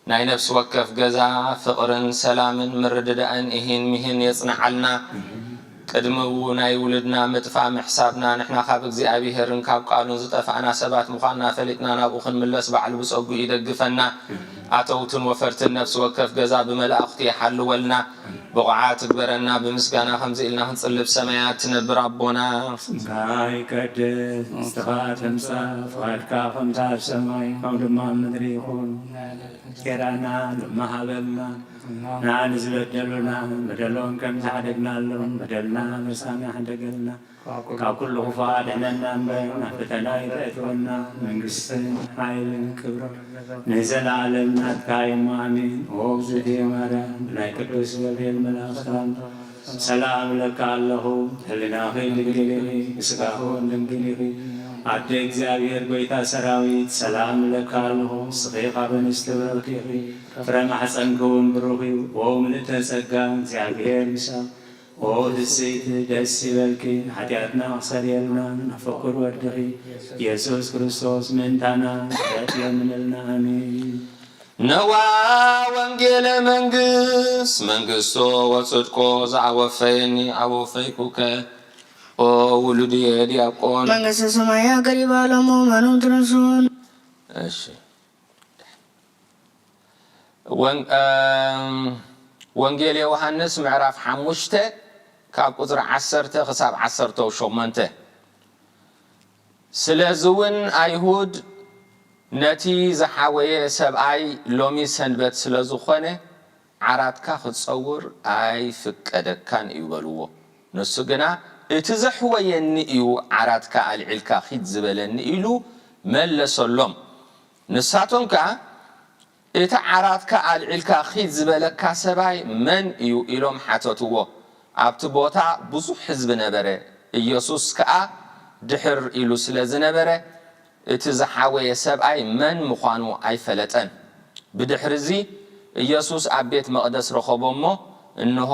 ናይ ነፍሲ ወከፍ ገዛ ፍቕርን ሰላምን ምርድዳእን እሂን ሚሂን የጽንዓልና። ቅድሚ ናይ ውሉድና ምጥፋእ ምሕሳብና፣ ንሕና ካብ እግዚኣብሄርን ካብ ቃሉን ዝጠፋእና ሰባት ምዃንና ፈሊጥና ናብኡ ክንምለስ ባዕሉ ብጸጉኡ ይደግፈና። ኣተውትን ወፈርትን ነፍሲ ወከፍ ገዛ ብመላእኽቱ ይሓልወልና። ብቑዓት ትግበረና፣ ብምስጋና ከምዚ ኢልና ክንጽልብ። ሰማያት ትነብር ኣቦና። ስምካ ይቀደስ፣ መንግስትኻ ትምጻእ፣ ፍቓድካ ከምታ ኣብ ሰማይ ከምኡ ድማ ኣብ ምድሪ ይኹን። እንጀራና ሎሚ ሃበና፣ ንዓና ንዝበደሉና በደሎም ከም ዝሓደግናሎም በደልና መሳና ሓደገልና፣ ካብ ኩሉ ክፉእ ኣድሕነና እምበር ናብ ፈተና ኣይተእትወና። መንግስትን ሓይልን ክብርን ንዘለኣለም ናትካ እዩ፣ ኣሜን። ኦ እግዝእትየ ማርያም፣ ብናይ ቅዱስ ገብርኤል መልኣኽ ሰላምታ ሰላም እለኪ ኣለኹ፣ ህሊናኺ ድንግል ኢኺ፣ ብስጋኺ እውን ድንግል ኢኺ። ኣደ እግዚኣብሔር ጐይታ ሰራዊት፣ ሰላም እለኪ ኣለኹ፣ ንስኺ ካብ ኣንስቲ ብርኽቲ ኢኺ፣ ፍረ ማሕፀንኪ እውን ብሩኽ እዩ። ኦ ምልእተ ጸጋ፣ እግዚኣብሔር ምሳኺ፣ ኦ ፍስሕቲ ደስ ይበልኪ፣ ሓጢኣትና ክሰርየልና ናብ ፍቁር ወድኺ ኢየሱስ ክርስቶስ ምእንታና ምሕረት ለምንልና። ኣሜን። ነዋ ወንጌለ መንግስት መንግስቶ ወጽድቆ ዘአወፈየኒ አወፈይኩከ ኦ ውሉድየ ዲያቆን። መንግስተ ሰማያ ቀሪባ ለሞ መኑ ትንሱን። እሺ። ወን-፣ እም፣ ወንጌል ዮሃንስ ምዕራፍ ሓሙሽተ ካብ ቁጽሪ ዓሰርተ ክሳብ ዓሰርተ ሸሞንተ። ስለዚ እውን ኣይሁድ ነቲ ዝሓወየ ሰብኣይ ሎሚ ሰንበት ስለ ዝኾነ ዓራትካ ክትጸውር ኣይፍቀደካን እዩ በልዎ። ንሱ ግና እቲ ዘሕወየኒ እዩ ዓራትካ ኣልዒልካ ኺድ ዝበለኒ ኢሉ መለሰሎም። ንሳቶም ከኣ፣ "እቲ ዓራትካ ኣልዒልካ ኺድ ዝበለካ ሰብኣይ መን እዩ?" ኢሎም ሓተትዎ። ኣብቲ ቦታ ብዙሕ ህዝቢ ነበረ። ኢየሱስ ከኣ ድሕር ኢሉ ስለ ዝነበረ፣ እቲ ዝሓወየ ሰብኣይ መን ምዃኑ ኣይፈለጠን። ብድሕርዚ ኢየሱስ ኣብ ቤት መቕደስ ረኸቦ እሞ፣ "እንሆ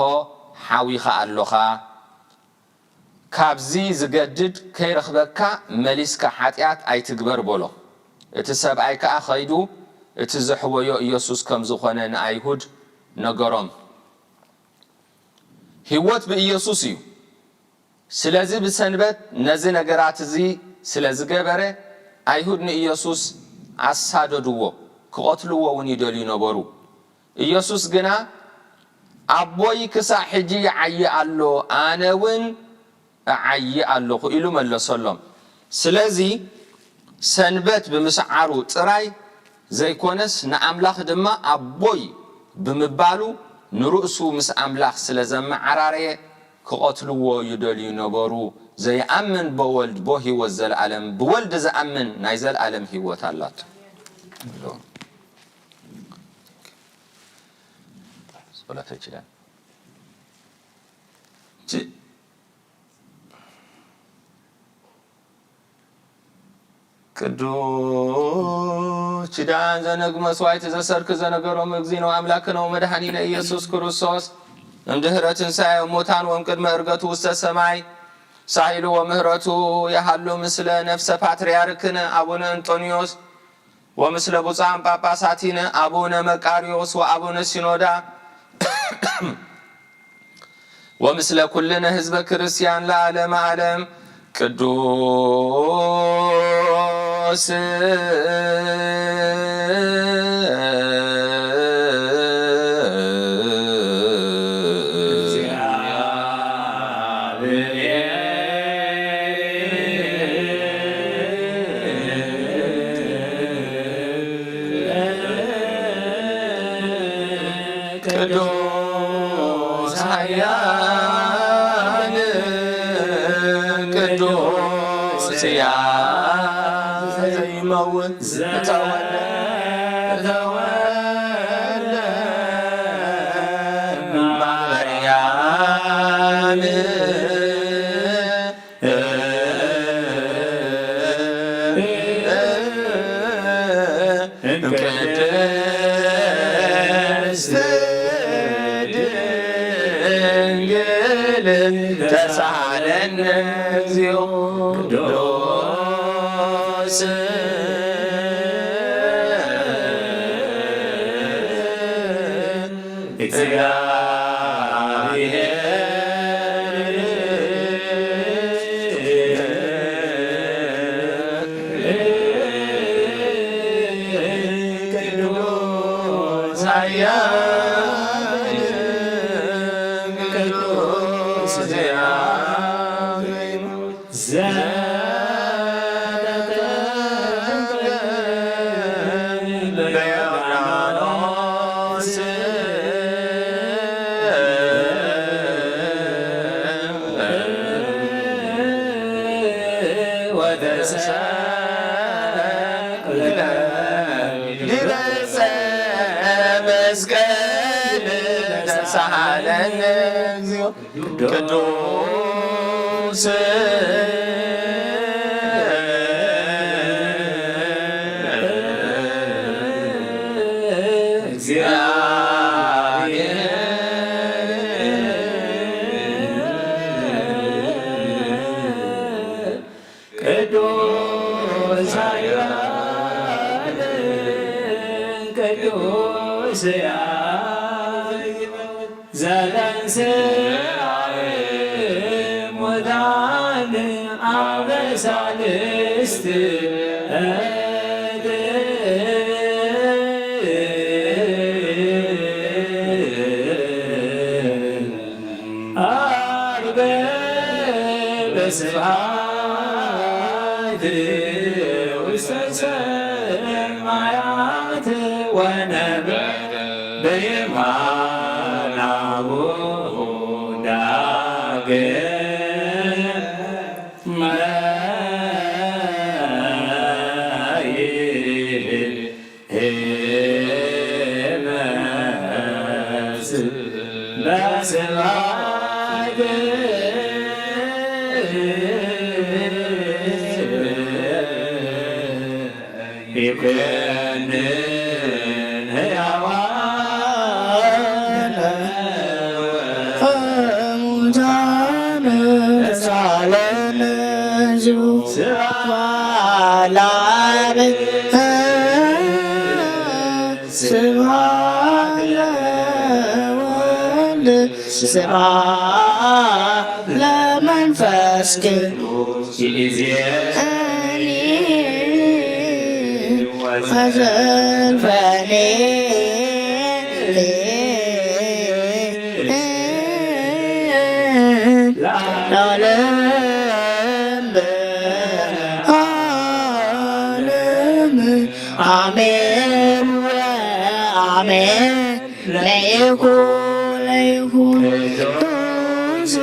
ሓዊኻ ኣሎኻ። ካብዚ ዝገድድ ከይረኽበካ መሊስካ ሓጢኣት ኣይትግበር" በሎ። እቲ ሰብኣይ ከኣ ኸይዱ እቲ ዘሕወዮ ኢየሱስ ከም ዝኾነ ንኣይሁድ ነገሮም። ህይወት ብኢየሱስ እዩ። ስለዚ ብሰንበት ነዚ ነገራት እዚ ስለ ዝገበረ፣ ኣይሁድ ንኢየሱስ ኣሳደድዎ፣ ክቐትልዎ እውን ይደልዩ ነበሩ። ኢየሱስ ግና፣ "ኣቦይ ክሳዕ ሕጂ ይዓዪ ኣሎ፣ ኣነ እውን እዓዪ ኣለኹ" ኢሉ መለሰሎም። ስለዚ ሰንበት ብምስዓሩ ጥራይ ዘይኮነስ፣ ንኣምላኽ ድማ ኣቦይ ብምባሉ፣ ንርእሱ ምስ ኣምላኽ ስለ ዘመዓራረየ፣ ክቐትልዎ ይደልዩ ነበሩ። "ዘይኣምን በወልድ ቦ ህይወት ዘለኣለም፣ ብወልድ ዝኣምን ናይ ዘለኣለም ህይወት ኣላቶ" ኢሉ። ጸሎተ ኪዳን። እቲ ቅዱስ ኪዳን ዘነግ መስዋዕቲ ዘሰርክ ዘነገሮም እግዚእነ ወኣምላክነ ወመድኃኒነ ኢየሱስ ክርስቶስ፣ እምድህረ ትንሣኤ እሙታን ወእምቅድመ ዕርገቱ ውስተ ሰማይ፣ ሳህሉ ወምህረቱ የሃሉ ምስለ ነፍሰ ፓትርያርክነ ኣቡነ እንጦንዮስ፣ ወምስለ ብፁዓን ጳጳሳቲነ ኣቡነ መቃርዮስ ወኣቡነ ሲኖዳ፣ ወምስለ ኩልነ ህዝበ ክርስቲያን ለዓለመ ዓለም። ቅዱስ ቅዱስ ኃያል ቅዱስ ሕያው ዘይመውት ዝተወልደ፣ ዝተወልደ ማርያም ቅድስት ድንግል ተሳሃለነ እግዚኦ ቅዱስ እግዚአብሔር ቅዱስ ኃያል ቅዱስ እግዚአብሔር ዘተጠምቀ በዮርዳኖስ ወተሰቅለ ዲበ ዕፀ መስቀል ተሳሃለነ እግዚኦ ቅዱስ እግዚአብሔር ቅዱስ ኃያል ቅዱስ ሕያው ዘተንሥአ እሙታን አመ ሳልስት ዓርብ በስብሐት ውስተ ሰማያት ወነበረ በየማነ አቡሁ ዳግመ ይኩንን ሕያዋን ሙታን ሳለነ ስብሐት ለአብ ስብሐት ለወልድ ስብሐት ለመንፈስ ቅዱስ ይእዜኒ ወዘልፈኒ ለዓለም ዓለም። አሜን ወአሜን። ለይኩን ለይኩን ቅዱስ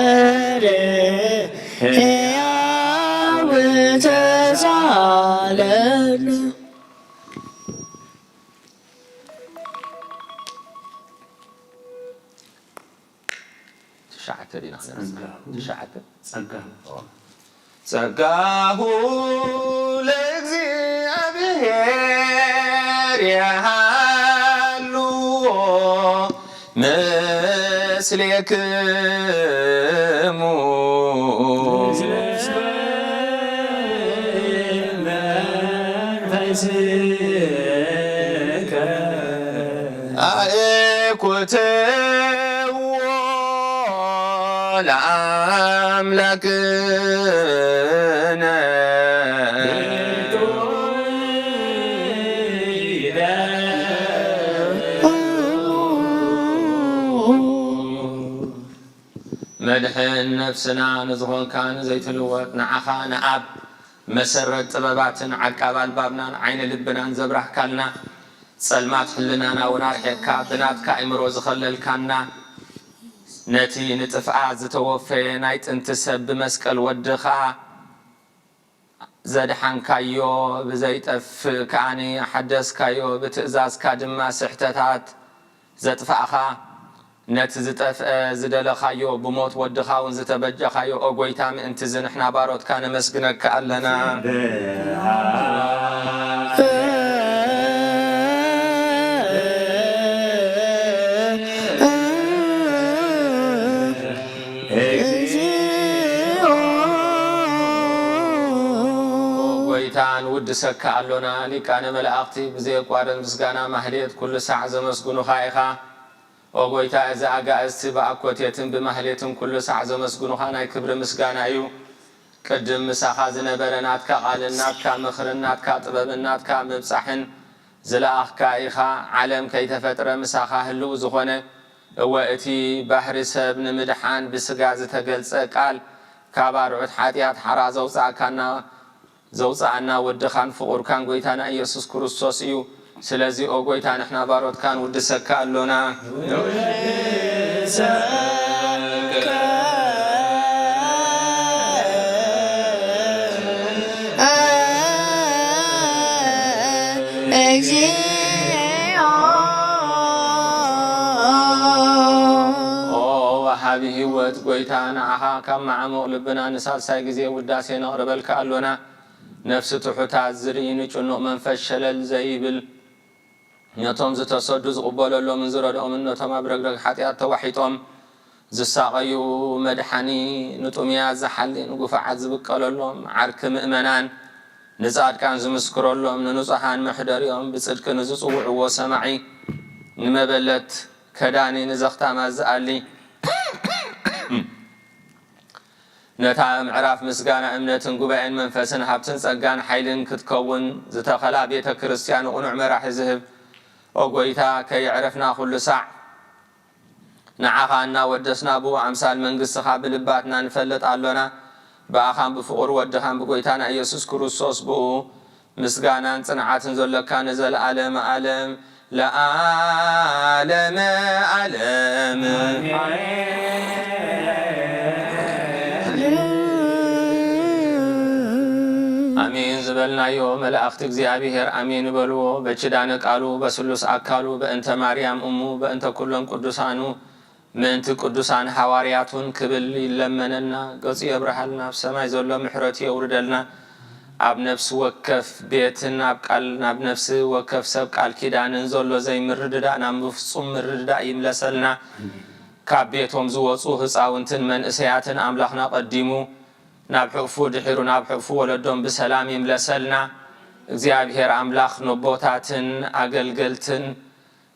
እግዚኣብሔር ሕያው ተሳለን። ትሽዓተ ዲና ክነብጽሕ? ጸጋሁ። ትሽዓተ። ጸጋሁ። ኦ። ጸጋሁ ለእግዚኣብሔር የሃሉ ምስሌክሙ። አእኩትዎ ለአምላክነ። መድሕን ነፍስና ንዝኾንካ ንዘይትልወጥ ንዓኻ ንኣብ መሰረት ጥበባትን ዓቃብ ኣልባብናን ዓይነ ልብናን ዘብራህካልና፣ ጸልማት ሕልናና እውን ኣርሒቕካ ብናትካ ኣእምሮ ዝኸለልካና፣ ነቲ ንጥፍኣት ዝተወፈየ ናይ ጥንቲ ሰብ ብመስቀል ወድኻ ዘድሓንካዮ፣ ብዘይጠፍእ ከኣኒ ሓደስካዮ፣ ብትእዛዝካ ድማ ስሕተታት ዘጥፋእኻ፣ ነቲ ዝጠፍአ ዝደለኻዮ ብሞት ወድኻ እውን ዝተበጀኻዮ፣ ኦ ጐይታ፣ ምእንትዚ ንሕና ባሮትካ ነመስግነካ ኣለና። ጐይታ፣ ንውድሰካ ኣሎና። ሊቃነ መላእኽቲ ብዘየቋርጽ ምስጋና ማህሌት ኩሉ ሳዕ ዘመስግኑኻ ኢኻ። ኦ ጐይታ፣ እዚ ኣጋእዝቲ ብኣኮቴትን ብማህሌትን ኩሉ ሳዕ ዘመስግኑኻ ናይ ክብሪ ምስጋና እዩ። ቅድም ምሳኻ ዝነበረ ናትካ ቃልን ናትካ ምኽርን ናትካ ጥበብን ናትካ ምብጻሕን ዝለኣኽካ ኢኻ። ዓለም ከይተፈጥረ ምሳኻ ህልው ዝኾነ፣ እወ፣ እቲ ባህሪ ሰብ ንምድሓን ብስጋ ዝተገልጸ ቃል፣ ካብ ኣርዑት ሓጢኣት ሓራ ዘውጻእካና፣ ዘውጻኣና ወድኻን ፍቑርካን ጐይታና ኢየሱስ ክርስቶስ እዩ። ስለዚ ኦ ጐይታ፣ ንሕና ባሮትካ ንውድሰካ ኣሎና። እግዚኦ። ኦ ወሃቢ ህይወት ጐይታ፣ ንዓኻ ካብ መዓሙቕ ልብና ንሳልሳይ ግዜ ውዳሴ ነቕርበልካ ኣሎና። ነፍሲ ትሑታት ዝርኢ፣ ንጭኑቕ መንፈስ ሸለል ዘይብል፣ ነቶም ዝተሰዱ ዝቕበለሎምን ዝረድኦምን፣ ነቶም ኣብ ረግረግ ሓጢኣት ተዋሒጦም ዝሳቐዩ መድሓኒ፣ ንጥሙያት ዝሓሊ፣ ንጉፋዓት ዝብቀለሎም፣ ዓርኪ ምእመናን፣ ንጻድቃን ዝምስክረሎም፣ ንንጹሃን መሕደሪኦም፣ ብጽድቂ ንዝጽውዕዎ ሰማዒ፣ ንመበለት ከዳኒ፣ ንዘኽታማት ዝኣሊ፣ ነታ ምዕራፍ ምስጋና እምነትን ጉባኤን መንፈስን ሃብትን ጸጋን ሓይልን ክትከውን ዝተኸላ ቤተ ክርስቲያን ቅኑዕ መራሒ ዝህብ፣ ኦ ጐይታ፣ ከየዕረፍና ኩሉ ሳዕ ንዓኻ እናወደስና ብኡ ኣምሳል መንግስትኻ ብልባትና ንፈልጥ ኣሎና። ብኣኻን ብፍቑር ወድኻን ብጐይታና ኢየሱስ ክርስቶስ ብኡ ምስጋናን ጽንዓትን ዘሎካ ንዘለዓለመ ዓለም ለዓለመ ዓለም። ኣሜን ዝበልናዮ መላእኽቲ እግዚኣብሔር ኣሜን ይበልዎ። በኪዳነ ቃሉ በስሉስ ኣካሉ በእንተ ማርያም እሙ በእንተ ኩሎም ቅዱሳኑ ምእንቲ ቅዱሳን ሃዋርያቱን ክብል ይለመነና። ገጹ የብርሃልና፣ ኣብ ሰማይ ዘሎ ምሕረቱ የውርደልና። ኣብ ነፍሲ ወከፍ ቤትን ኣብ ቃል፣ ናብ ነፍሲ ወከፍ ሰብ ቃል ኪዳንን ዘሎ ዘይምርድዳእ ናብ ፍጹም ምርድዳእ ይምለሰልና። ካብ ቤቶም ዝወጹ ህጻውንትን መንእሰያትን ኣምላኽና ቀዲሙ ናብ ሕቕፉ፣ ድሒሩ ናብ ሕቕፉ ወለዶም ብሰላም ይምለሰልና። እግዚኣብሔር ኣምላኽ ነቦታትን ኣገልገልትን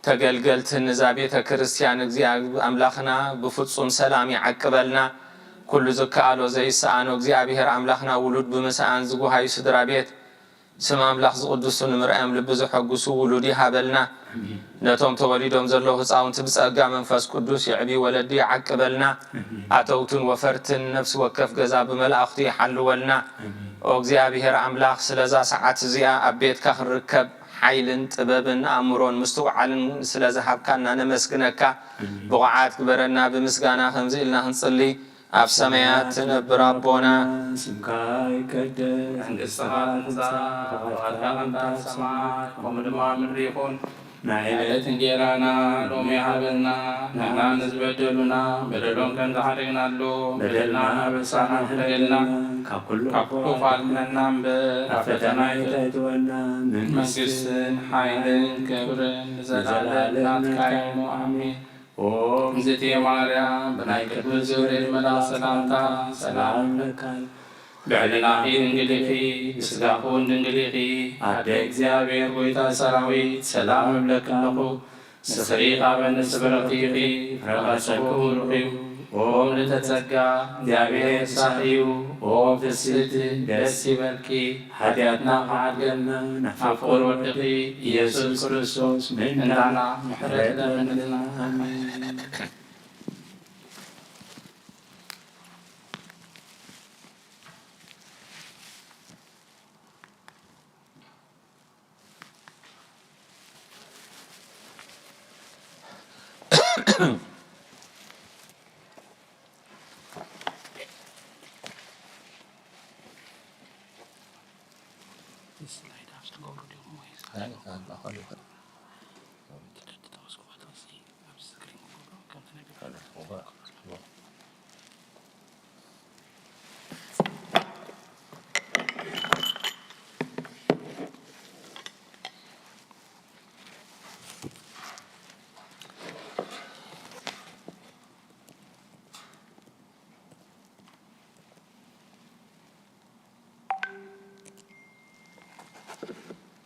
ተገልገልትን እዛ ቤተ ክርስቲያን እግዚኣብ-፣ ኣምላኽና ብፍጹም ሰላም ይዓቅበልና። ኩሉ ዝከኣሎ ዘይሰኣኖ እግዚኣብሔር ኣምላኽና ውሉድ ብምስኣን ዝጉሃዩ ስድራ ቤት ስም ኣምላኽ ዝቕድሱ ንምርኣዮም ልቢ ዘሐጉሱ ውሉድ ይሃበልና። ኣሜን። ነቶም ተወሊዶም ዘለዉ ህፃውንቲ ብጸጋ መንፈስ ቅዱስ የዕቢ ወለዲ ይዓቅበልና። ኣሜን። ኣተውትን ወፈርትን ነፍሲ ወከፍ ገዛ ብመላእኽቱ ይሓልወልና። ኣሜን። ኦ እግዚኣብሔር ኣምላኽ ስለዛ ሰዓት እዚኣ ኣብ ቤትካ ክንርከብ ሓይልን ጥበብን ኣእምሮን ምስትውዓልን ስለ ዝሃብካና ነመስግነካ። ኣሜን። ብቑዓት ግበረና ብምስጋና ከምዚ ኢልና ክንጽሊ። ኣብ ሰማያት ትነብር ኣቦና፣ ስምካ ይቀደስ፣ መንግስትኻ ትምጻእ፣ ፍቓድካ ከም ትገብር ኣብ ሰማይ ከምኡ ድማ ኣብ ምድሪ ይኹን። ናይ ዕለት እንጌራና ሎሚ ሃበና፣ ንሕና ንዝበደሉና በደሎም ከም ዝሓደግናሉ በደልና ኣበሳና ሕደገልና፣ ካብ ኩሉ ካብ ክፉእ ኣድሕነና እምበር፣ ናብ ፈተና ኣይተእትወና፣ መንግስትን ሓይልን ክብርን ንዘለኣለም ናትካ እዩ። ኣሜን። ኦ እግዝእትየ ማርያም፣ ብናይ ቅዱስ ገብርኤል መልኣኽ ሰላምታ ሰላም እብለካ። ብዕልናኺ ድንግል ኢኺ፣ ብስጋኺ እውን ድንግል ኢኺ። ኣደ እግዚኣብሔር ጎይታ ሰራዊት፣ ሰላም እብለኪ ኣለኹ። ንስኺ ካብ ኣንስቲ ብርኽቲ ኢኺ፣ ፍረ ከርሥኺ ብሩኽ እዩ። ኦ ምልዕተ ጸጋ፣ እግዚኣብሔር ምሳኺ እዩ። ኦ ፍስሕቲ፣ ደስ ይበልኪ። ሓጢኣትና ክሓድገልና ናብ ፍቑር ወድኺ ኢየሱስ ክርስቶስ ምእንታና ምሕረት ለምንልና። ኣሜን።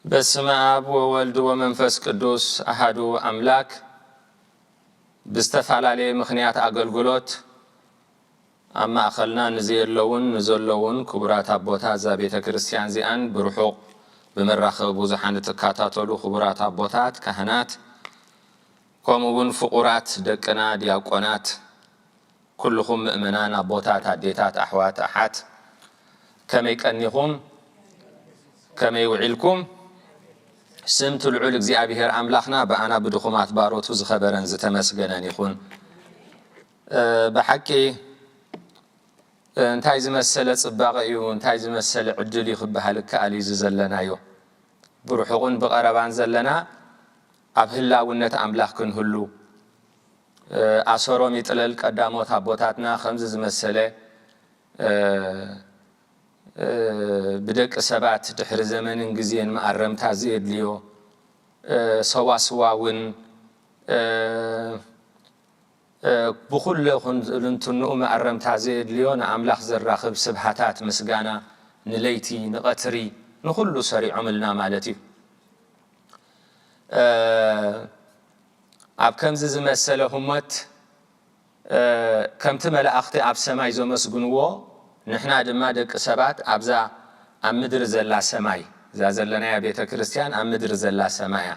በስመ አብ ወወልድ ወመንፈስ ቅዱስ አሐዱ አምላክ። ብዝተፈላለየ ምኽንያት ኣገልግሎት ኣብ ማእኸልና ንዘየለውን ንዘለውን ክቡራት ኣቦታት እዛ ቤተ ክርስቲያን እዚኣን ብርሑቕ ብመራኸቢ ብዙሓን እትከታተሉ ክቡራት ኣቦታት ካህናት፣ ከምኡ እውን ፍቑራት ደቅና ዲያቆናት፣ ኩልኹም ምእመናን ኣቦታት፣ ኣዴታት፣ ኣሕዋት፣ ኣሓት፣ ከመይ ቀኒኹም? ከመይ ውዒልኩም? ስም እቲ ልዑል እግዚኣብሔር ኣምላኽና ብኣና ብድኹማት ባሮቱ ዝኸበረን ዝተመስገነን ይኹን። እ፣ ብሓቂ፣ እ፣ እንታይ ዝመሰለ ጽባቐ እዩ፣ እንታይ ዝመሰለ ዕድል እዩ ክበሃል እከኣል እዩ እዚ ዘለናዮ። ብርሑቕን ብቐረባን ዘለና ኣብ ህላውነት ኣምላኽ ክንህሉ፣ እ፣ ኣሰሮም ይጥለል ቀዳሞት ኣቦታትና ከምዚ ዝመሰለ፣ እ፣ እ፣ ብደቂ ሰባት ድሕሪ ዘመንን ግዜን መኣረምታ ዘየድልዮ፣ እ፣ ሰዋስዋውን፣ እ፣ እ፣ ብኹሉ ይኹን ዝእልንትንኡ መኣረምታ ዘየድልዮ ንኣምላኽ ዘራኽብ ስብሃታት ምስጋና ንለይቲ ንቐትሪ ንኹሉ ሰሪዖምልና ማለት እዩ። እ፣ ኣብ ከምዚ ዝመሰለ ህሞት፣ እ፣ ከምቲ መላእኽቲ ኣብ ሰማይ ዘመስግንዎ፣ ንሕና ድማ ደቂ ሰባት ኣብዛ ኣብ ምድሪ ዘላ ሰማይ፣ እዛ ዘለናያ ቤተ ክርስቲያን ኣብ ምድሪ ዘላ ሰማይ እያ።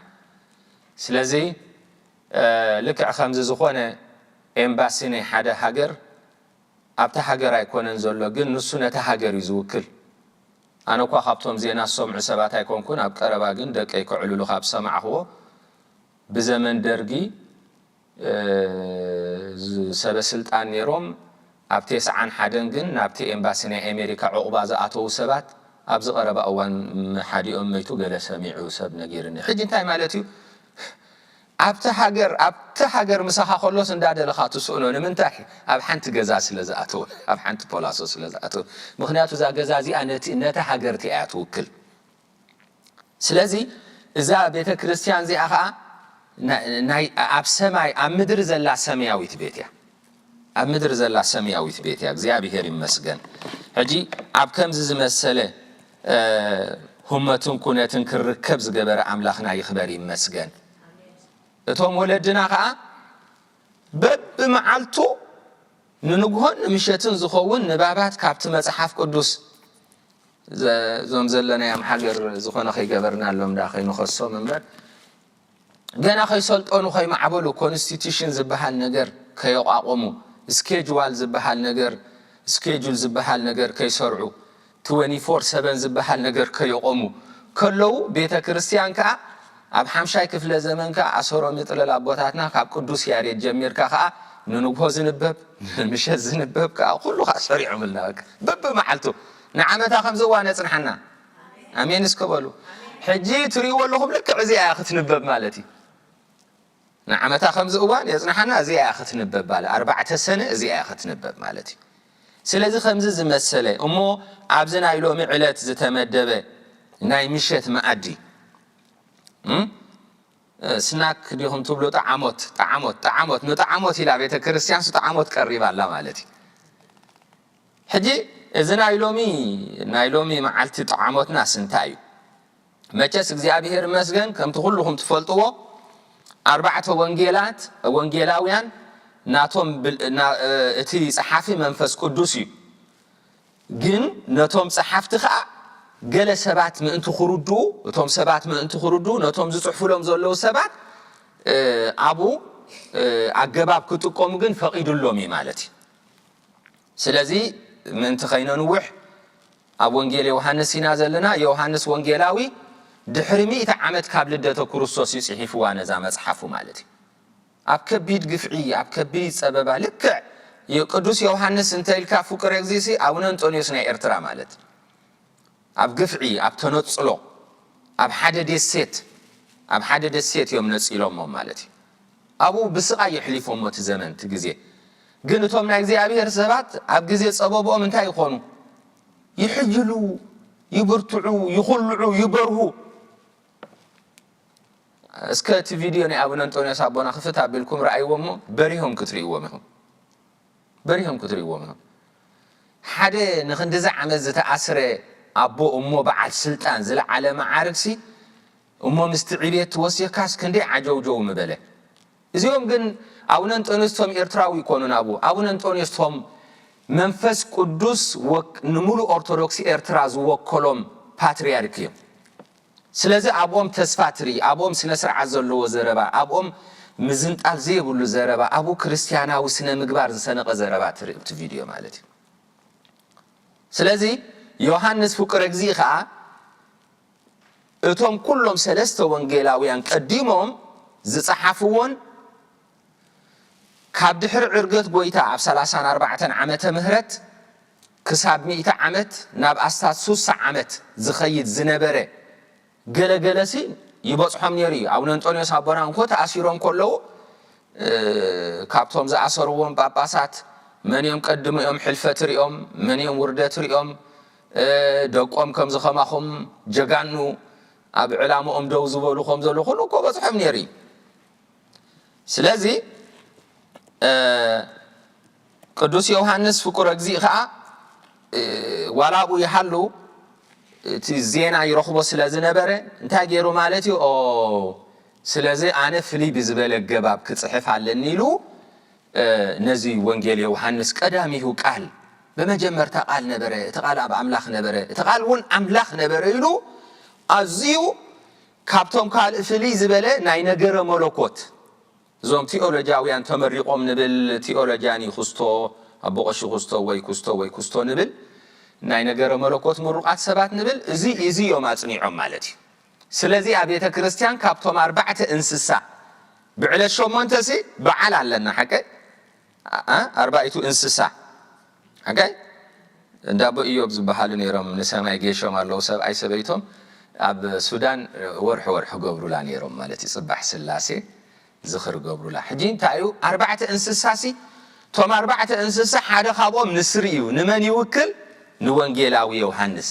ስለዚ፣ እ፣ ልክዕ ከምዚ ዝኾነ ኤምባሲ ናይ ሓደ ሃገር ኣብታ ሃገር ኣይኮነን ዘሎ፣ ግን ንሱ ነታ ሃገር እዩ ዝውክል። ኣነ እኳ ካብቶም ዜና ዝሰምዑ ሰባት ኣይኮንኩን፣ ኣብ ቀረባ ግን ደቀይ ከዕልሉ ካብ ዝሰማዕኽዎ፣ ብዘመን ደርጊ፣ እ፣ ዝ-፣ ሰበ ስልጣን ነይሮም፣ ኣብ ተስዓን ሓደን ግን ናብቲ ኤምባሲ ናይ ኣሜሪካ ዑቕባ ዝኣተዉ ሰባት ኣብዚ ቀረባ እዋን ሓዲኦም መይቱ፣ ገለ ሰሚዑ ሰብ ነጊርኒ። ሕጂ እንታይ ማለት እዩ? ኣብቲ ሃገር ኣብቲ ሃገር ምሳኻ ከሎስ እንዳደለኻ ትስእኖ። ንምንታይ? ኣብ ሓንቲ ገዛ ስለ ዝኣተወ፣ ኣብ ሓንቲ ፖላሶ ስለ ዝኣተወ። ምኽንያቱ እዛ ገዛ እዚኣ ነቲ ነታ ሃገር እያ ትውክል። ስለዚ እዛ ቤተ ክርስቲያን እዚኣ ኸዓ ናይ ኣብ ሰማይ ኣብ ምድሪ ዘላ ሰማያዊት ቤት እያ። ኣብ ምድሪ ዘላ ሰማያዊት ቤት እያ። እግዚኣብሔር ይመስገን። ሕጂ ኣብ ከምዚ ዝመሰለ ህመትን ኩነትን ክርከብ ዝገበረ ኣምላኽና ይኽበር ይመስገን። እቶም ወለድና ኸዓ በብመዓልቱ ንንግሆን ንምሸትን ዝኸውን ንባባት ካብቲ መጽሓፍ ቅዱስ እዞም ዘለናዮም ሃገር ዝኾነ ከይገበርናሎም ዳ ከይንኸሶም እምበር፣ ገና ከይሰልጠኑ ከይማዕበሉ፣ ኮንስቲቱሽን ዝበሃል ነገር ከየቋቆሙ፣ ስኬጅዋል ዝበሃል ነገር፣ ስኬጁል ዝበሃል ነገር ከይሰርዑ፣ ትወንቲ ፎር ሰቨን ዝበሃል ነገር ከየቆሙ ከለዉ፣ ቤተ ክርስቲያን ከኣ ኣብ ሓምሻይ ክፍለ ዘመን ከኣ ኣሰሮ ምጥለል ኣቦታትና ካብ ቅዱስ ያሬድ ጀሚርካ ከኣ ንንግሆ ዝንበብ፣ ንምሸት ዝንበብ ከኣ ኩሉ ከኣ ሰሪዖምልና። በቃ በብመዓልቱ ንዓመታ ከምዚ እዋን የጽንሓና። ኣሜን እስከ በሉ። ሕጂ ትርእይዎ ኣለኹም፣ ልክዕ እዚኣ እያ ክትንበብ ማለት እዩ። ንዓመታ ከምዚ እዋን የጽንሓና፣ እዚኣ እያ ክትንበብ ማለት፣ ኣርባዕተ ሰነ እዚኣ እያ ክትንበብ ማለት እዩ። ስለዚ ከምዚ ዝመሰለ እሞ ኣብዚ ናይ ሎሚ ዕለት ዝተመደበ ናይ ምሸት መኣዲ፣ እም፣ ስናክ ዲኹም ትብሉ፣ ጠዓሞት፣ ጠዓሞት፣ ጠዓሞት፣ ንጠዓሞት ኢላ ቤተ ክርስቲያን ሱ ጠዓሞት ቀሪባ ኣላ ማለት እዩ። ሕጂ እዚ ናይ ሎሚ፣ ናይ ሎሚ መዓልቲ ጠዓሞትናስ እንታይ እዩ? መቸስ እግዚኣብሔር ይመስገን፣ ከምቲ ኩልኹም ትፈልጥዎ፣ ኣርባዕተ ወንጌላት፣ ወንጌላውያን ናቶም ብል-፣ ና-፣ እቲ ጸሓፊ መንፈስ ቅዱስ እዩ። ግን ነቶም ጸሓፍቲ ኸኣ ገለ ሰባት ምእንቲ ክርድኡ፣ እቶም ሰባት ምእንቲ ክርድኡ፣ ነቶም ዝጽሕፉሎም ዘለዉ ሰባት፣ እ፣ ኣብኡ፣ እ፣ ኣገባብ ክጥቀሙ ግን ፈቒዱሎም እዩ ማለት እዩ። ስለዚ ምእንቲ ከይነንውሕ ኣብ ወንጌል ዮሃንስ ኢና ዘለና። ዮሃንስ ወንጌላዊ ድሕሪ ሚእቲ ዓመት ካብ ልደተ ክርስቶስ እዩ ጽሒፍዋ ነዛ መጽሓፉ ማለት እዩ። ኣብ ከቢድ ግፍዒ፣ ኣብ ከቢድ ጸበባ፣ ልክዕ ዮ-፣ ቅዱስ ዮሃንስ እንተ ኢልካ ፍቁር እግዚእሲ ኣቡነ እንጦንዮስ ናይ ኤርትራ ማለት ኣብ ግፍዒ፣ ኣብ ተነጽሎ፣ ኣብ ሓደ ደሴት፣ ኣብ ሓደ ደሴት እዮም ነጺሎሞም ማለት እዩ። ኣብኡ ብስቓይ የሕሊፎሞ እቲ ዘመን፣ እቲ ግዜ። ግን እቶም ናይ እግዚኣብሔር ሰባት ኣብ ግዜ ጸበብኦም እንታይ ይኾኑ? ይሕይሉ፣ ይብርትዑ፣ ይኹልዑ፣ ይበርሁ። እስከ እቲ ቪድዮ ናይ ኣቡነ እንጦንዮስ ኣቦና ክፍት ኣቢልኩም ረኣይዎ እሞ በሪሆም ክትርእይዎም ኢኹም። በሪሆም ክትርእይዎም ኢኹም። ሓደ ንኽንድዚ ዓመት ዝተኣስረ ኣቦ እሞ በዓል ስልጣን ዝለዓለ መዓርግሲ እሞ ምስቲ ዕብየት ትወስየካስ ክንደይ ዓጀውጀው ምበለ። እዚኦም ግን ኣቡነ እንጦንዮስ ቶም ኤርትራዊ ይኮኑን። ኣቡ-፣ ኣቡነ እንጦንዮስ ቶም መንፈስ ቅዱስ ወክ-፣ ንምሉእ ኦርቶዶክስ ኤርትራ ዝወከሎም ፓትርያርክ እዮም። ስለዚ ኣብኦም ተስፋ ትርኢ፣ ኣብኦም ስነ ስርዓት ዘለዎ ዘረባ፣ ኣብኦም ምዝንጣል ዘይብሉ ዘረባ፣ ኣብኡ ክርስትያናዊ ስነ ምግባር ዝሰነቐ ዘረባ ትርኢ ኣብቲ ቪድዮ ማለት እዩ። ስለዚ ዮሃንስ ፍቁር እግዚእ ኸኣ እቶም ኩሎም ሰለስተ ወንጌላውያን ቀዲሞም ዝጸሓፍዎን ካብ ድሕሪ ዕርገት ጎይታ ኣብ ሰላሳን ኣርባዕተን ዓመተ ምህረት ክሳብ ሚእቲ ዓመት ናብ ኣስታት ሱሳ ዓመት ዝኸይድ ዝነበረ ገለገለሲ ይበጽሖም ነይሩ እዩ። ኣቡነ እንጦንዮስ ኣቦና እንኮ ተኣሲሮም ከለዉ፣ እ፣ ካብቶም ዝኣሰርዎም ጳጳሳት መን እዮም ቀድሚኦም ሕልፈት ሪኦም፣ መን እዮም ውርደት ሪኦም፣ እ፣ ደቆም ከምዚ ከማኹም ጀጋኑ ኣብ ዕላምኦም ደው ዝበሉ ከም ዘለዉ ኩሉ እኮ በጽሖም ነይሩ እዩ። ስለዚ፣ እ፣ ቅዱስ ዮሃንስ ፍቁረ እግዚእ ኸዓ፣ እ፣ ዋላ ኣብኡ ይሃሉ እቲ ዜና ይረኽቦ ስለ ዝነበረ እንታይ ገይሩ ማለት እዩ? ኦ፣ ስለዚ ኣነ ፍልይ ብዝበለ ኣገባብ ክጽሕፍ ኣለኒ ኢሉ፣ እ፣ ነዚ ወንጌል ዮሃንስ ቀዳሚሁ ቃል፣ በመጀመርታ ቃል ነበረ፣ እቲ ቃል ኣብ ኣምላኽ ነበረ፣ እቲ ቃል እውን ኣምላኽ ነበረ ኢሉ ኣዝዩ ካብቶም ካልእ ፍልይ ዝበለ ናይ ነገረ መለኮት፣ እዞም ቲኦሎጂያውያን ተመሪቖም ንብል፣ ቲኦሎጂያን እዩ ኩስቶ፣ ኣቦ ቀሺ ኩስቶ ወይ ኩስቶ ወይ ኩስቶ ንብል፣ ናይ ነገረ መለኮት ምሩቓት ሰባት ንብል፣ እዚ እዚ እዮም ኣጽኒዖም ማለት እዩ። ስለዚ ኣብ ቤተ ክርስቲያን ካብቶም ኣርባዕተ እንስሳ ብዕለት ሸሞንተ ሲ በዓል ኣለና፣ ሓቀይ? ኣ-፣ ኣርባዕቱ እንስሳ፣ ሓቀይ? እንዳ ኣቦ ኢዮብ ዝበሃሉ ነይሮም፣ ንሰማይ ጌሾም ኣለዉ፣ ሰብኣይ ሰበይቶም ኣብ ሱዳን ወርሒ ወርሒ ገብሩላ ነይሮም ማለት እዩ፣ ጽባሕ ስላሴ። ዝኽር ገብሩላ። ሕጂ እንታይ እዩ? ኣርባዕተ እንስሳሲ፣ እቶም ኣርባዕተ እንስሳ ሓደ ካብኦም ንስሪ እዩ። ንመን ይውክል? ንወንጌላዊ ዮሃንስ።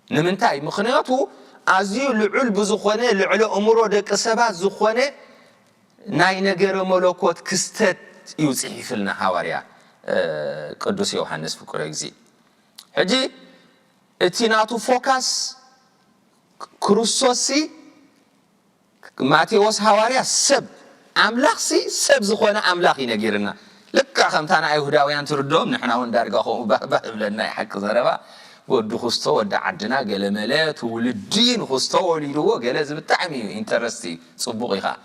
ንምንታይ? ምኽንያቱ ኣዝዩ ልዑል ብዝኾነ፣ ልዕሊ እምሮ ደቂ ሰባት ዝኾነ ናይ ነገረ መለኮት ክስተት እዩ ጽሒፍልና ሃዋርያ፣ እ፣ ቅዱስ ዮሃንስ ፍቁረ እግዚእ። ሕጂ እቲ ናቱ ፎካስ ክርስቶስሲ፣ ማቴዎስ ሃዋርያ ሰብ፣ ኣምላኽሲ ሰብ ዝኾነ ኣምላኽ እዩ ነጊርና። ልክዕ ከምታ ንኣይሁዳውያን ትርድኦም፣ ንሕና እውን ዳርጋ ከምኡ ባህ ባህ ይብለና እዩ፣ ሓቂ ዘረባ። ወዲ ክስቶ፣ ወዲ ዓድና፣ ገለመለ፣ ትውልዲ ንክስቶ ወሊድዎ፣ ገለ እዚ ብጣዕሚ እዩ ኢንተረስቲ፣ ጽቡቕ እዩ ኸዓ።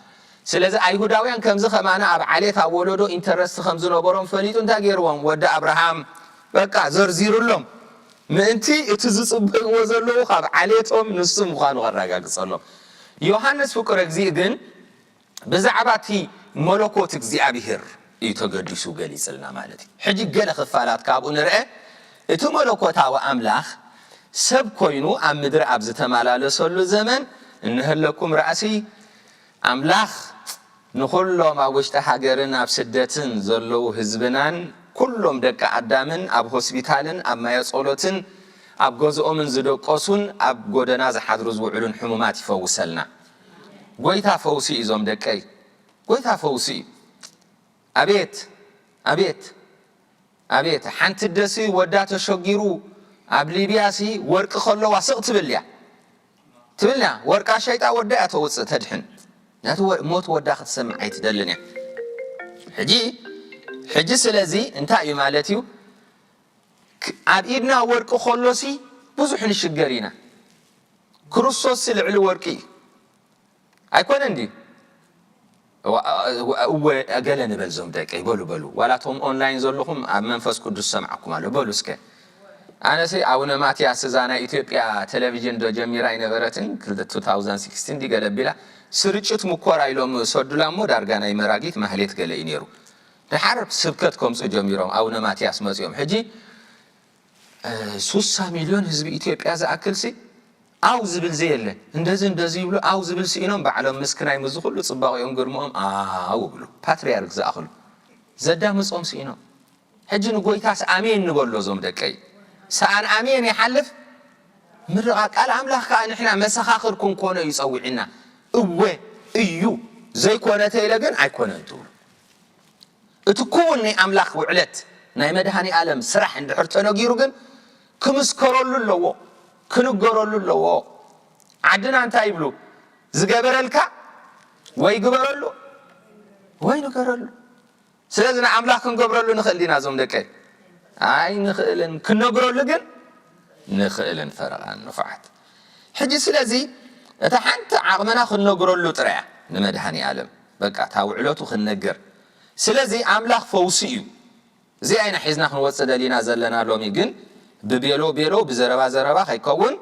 ስለዚ ኣይሁዳውያን ከምዚ ከማና ኣብ ዓሌት ኣብ ወለዶ ኢንተረስቲ ከም ዝነበሮም ፈሊጡ እንታይ ገይርዎም? ወዲ ኣብርሃም በቃ ዘርዚሩሎም። ምእንቲ እቲ ዝጽበይዎ ዘለዉ ካብ ዓሌቶም ንሱ ምዃኑ ከረጋግጸሎም። ዮሃንስ ፍቁረ እግዚእ ግን ብዛዕባ እቲ መለኮት እግዚኣብሔር እዩ ተገዲሱ ገሊጽልና ማለት እዩ። ሕጂ ገለ ክፋላት ካብኡ ንርአ። እቲ መለኮታዊ ኣምላኽ ሰብ ኮይኑ ኣብ ምድሪ ኣብ ዝተመላለሰሉ ዘመን፣ እንሀለኩም ራእሲ ኣምላኽ ንኹሎም ኣብ ውሽጢ ሃገርን ኣብ ስደትን ዘለዉ ህዝብናን ኩሎም ደቂ ኣዳምን ኣብ ሆስፒታልን ኣብ ማየ ጸሎትን ኣብ ገዝኦምን ዝደቀሱን ኣብ ጎደና ዝሓድሩ ዝውዕሉን ሕሙማት ይፈውሰልና። ጎይታ ፈውሲ እዩ እዞም ደቀይ፣ ጎይታ ፈውሲ እዩ። ኣቤት፣ ኣቤት፣ ኣቤት። ሓንቲ ደሲ ወዳ ተሸጊሩ ኣብ ሊብያ ሲ ወርቂ ከለዋ ስቕ ትብል እያ። ትብል እያ። ወርቃ ሸይጣ ወዳ እያ ተውፅእ ተድሕን። ናቲ ወ-፣ ሞት ወዳ ክትሰምዕ ኣይትደልን እያ። ሕጂ፣ ሕጂ ስለዚ እንታይ እዩ ማለት እዩ? ክ-፣ ኣብ ኢድና ወርቂ ከሎ ሲ ብዙሕ ንሽገር ኢና። ክርስቶስ ሲ ልዕሊ ወርቂ እዩ። ኣይኮነን ድዩ? እዋ-፣ እወ፣ ገለ ንበል ዞም ደቀይ፣ በሉ፣ በሉ። ዋላ እቶም ኦንላይን ዘለኹም ኣብ መንፈስ ቅዱስ ሰምዓኩም ኣሎ። በሉ እስከ። ኣነሲ ኣቡነ ማትያስ እዛ ናይ ኢትዮጵያ ቴሌቪዥን ዶ ጀሚራ ኣይነበረትን? ክልተ፣ two thousand sixteen ድዩ ገለ ቢላ ስርጭት ምኮራ ኢሎም ሰዱላ እሞ ዳርጋ ናይ መራጊት ማህሌት ገለ እዩ ነይሩ። ደሓር ስብከት ከምፁ ጀሚሮም ኣቡነ ማትያስ መፂኦም። ሕጂ፣ እ፣ ሱሳ ሚልዮን ህዝቢ ኢትዮጵያ ዝኣክል ሲ ኣው ዝብል ዘየለ። እንደዚ እንደዚ ይብሉ፣ ኣው ዝብል ስኢኖም ባዕሎም ምስክናይ ምስ ዝኹሉ ጽባቕኦም ግርምኦም ኣው ይብሉ። ፓትርያርክ ዝኣኽሉ ዘዳምጾም ስኢኖም። ሕጂ ንጎይታስ ኣሜን ንበሎ እዞም ደቀይ። ሰኣን ኣሜን ይሓልፍ። ምርቓ ቃል ኣምላኽ ከኣ ንሕና መሰኻኽር ክንኮኖ እዩ ጸዊዕና። እወ እዩ፣ ዘይኮነ ተኢለ ግን ኣይኮነን ትብሉ። እቲ ክውን ናይ ኣምላኽ ውዕለት ናይ መድሃኒ ኣለም ስራሕ እንድሕር ተነጊሩ ግን ክምስከረሉ ኣለዎ፣ ክንገረሉ ኣለዎ። ዓድና እንታይ ይብሉ? ዝገበረልካ ወይ ግበረሉ ወይ ንገረሉ። ስለዚ ንኣምላኽ ክንገብረሉ ንኽእል ዲና እዞም ደቀይ? ኣይንኽእልን። ክንነግረሉ ግን ንኽእልን ፈረቓን ንፉዓት። ሕጂ ስለዚ እታ ሓንቲ ዓቕምና ክንነግረሉ ጥራይ እያ ንመድሃኒ ኣለም። በቃ እታ ውዕለቱ ክንነግር። ስለዚ ኣምላኽ ፈውሲ እዩ። እዚኣ ኢና ሒዝና ክንወጽእ ደሊና ዘለና ሎሚ። ግን ብቤሎ ቤሎ ብዘረባ ዘረባ ከይከውን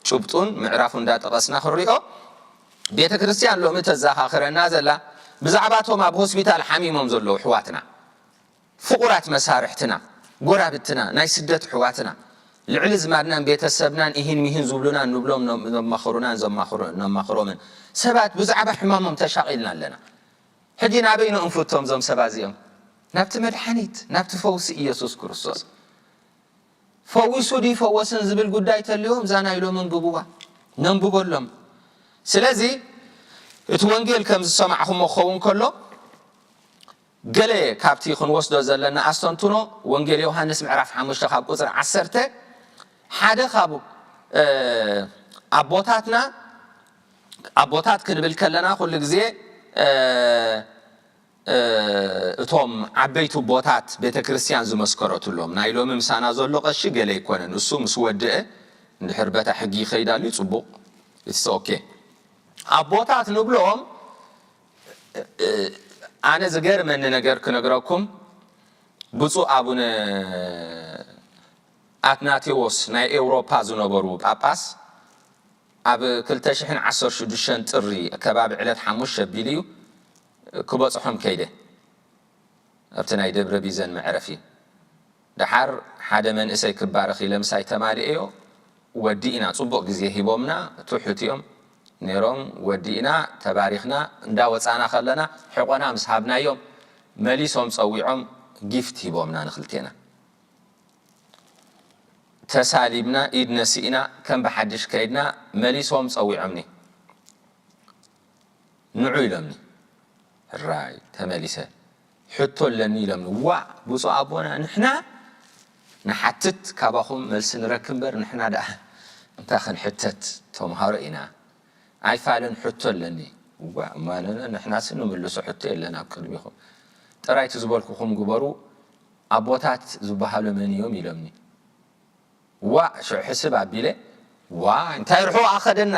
ጭብጡን ምዕራፉ እንዳጠቐስና ክንሪኦ። ቤተ ክርስቲያን ሎሚ ተዘኻኽረና ዘላ ብዛዕባ እቶም ኣብ ሆስፒታል ሓሚሞም ዘለዉ ኣሕዋትና፣ ፍቑራት መሳርሕትና፣ ጎራብትና፣ ናይ ስደት ኣሕዋትና፣ ልዕሊ ዝማድናን ቤተሰብናን ኢሂን ሚሂን ዝብሉና ንብሎም ነ-፣ ነማኽሩናን ዘማኽሩ-፣ ነማኽሮምን ሰባት ብዛዕባ ሕማሞም ተሻቒልና ኣለና። ሕጂ ናበይ ንእንፍቶም እዞም ሰባት እዚኦም? ናብቲ መድሓኒት፣ ናብቲ ፈውሲ ኢየሱስ ክርስቶስ። ፈዊሱ ድዩ ፈወስን ዝብል ጉዳይ ተልዮም እዛ ናይ ሎሚ እንብብዋ ነንብበሎም። ስለዚ እቲ ወንጌል ከም ዝሰማዕኹሞ ክኸውን ከሎ፣ ገለ ካብቲ ክንወስዶ ዘለና ኣስተንትኖ፣ ወንጌል ዮሃንስ ምዕራፍ ሓሙሽተ ካብ ቁጽሪ ዓሰርተ፣ ሓደ ካብ፣ እ፣ ኣቦታትና፣ ኣቦታት ክንብል ከለና ኩሉ ግዜ፣ እ፣ እ፣ እቶም ዓበይቲ ኣቦታት ቤተ ክርስቲያን ዝመስከረትሎም፣ ናይ ሎሚ ምሳና ዘሎ ቀሺ ገለ ኣይኮነን። እሱ ምስ ወድአ እንድሕር በታ ሕጊ ይኸይድ ኣልዩ ጽቡቕ፣ it's okay። ኣቦታት ንብሎም፣ እ፣ ኣነ ዝገርመኒ ነገር ክነግረኩም፣ ብፁዕ ኣቡነ ኣትናቴዎስ ናይ ኤውሮፓ ዝነበሩ ጳጳስ ኣብ ክልተ ሽሕን ዓሰርተ ሽዱሽተን ጥሪ ከባቢ ዕለት ሓሙሽተ ኣቢሉ እዩ ክበጽሖም ከይደ። ኣብቲ ናይ ደብረ ቢዘን መዕረፊ ደሓር ሓደ መንእሰይ ክባረኽ ኢለ ምሳይ ተማሊኤዮ ወዲእና፣ ጽቡቕ ግዜ ሂቦምና፣ ትሑት እዮም። ነይሮም። ወዲእና ተባሪኽና እንዳወፃና ከለና ሕቆና ምስ ሃብናዮም መሊሶም ፀዊዖም ጊፍት ሂቦምና ንክልቴና። ተሳሊምና ኢድ ነሲእና ከም ብሓድሽ ከይድና መሊሶም ፀዊዖምኒ። ንዑ ኢሎምኒ። ሕራይ ተመሊሰ። ሕቶ ኣለኒ ኢሎምኒ። ዋእ ብፁዕ ኣቦና ንሕና ንሓትት ካባኹም መልሲ ንረክብ እምበር ንሕና ደኣ እንታይ ክንሕተት ተምሃሮ ኢና። ኣይፋልን ሕቶ ኣለኒ። ዋእ ማለና ንሕናስ ንምልሶ ሕቶ የለን ኣብ ቅድሚኹም። ጥራይ እቲ ዝበልኩኹም ግበሩ። ኣቦታት ዝበሃሉ መን እዮም ኢሎምኒ። ዋእ ሽዑ ሕስብ ኣቢለ ዋይ እንታይ ርሑቕ ኣኸደና።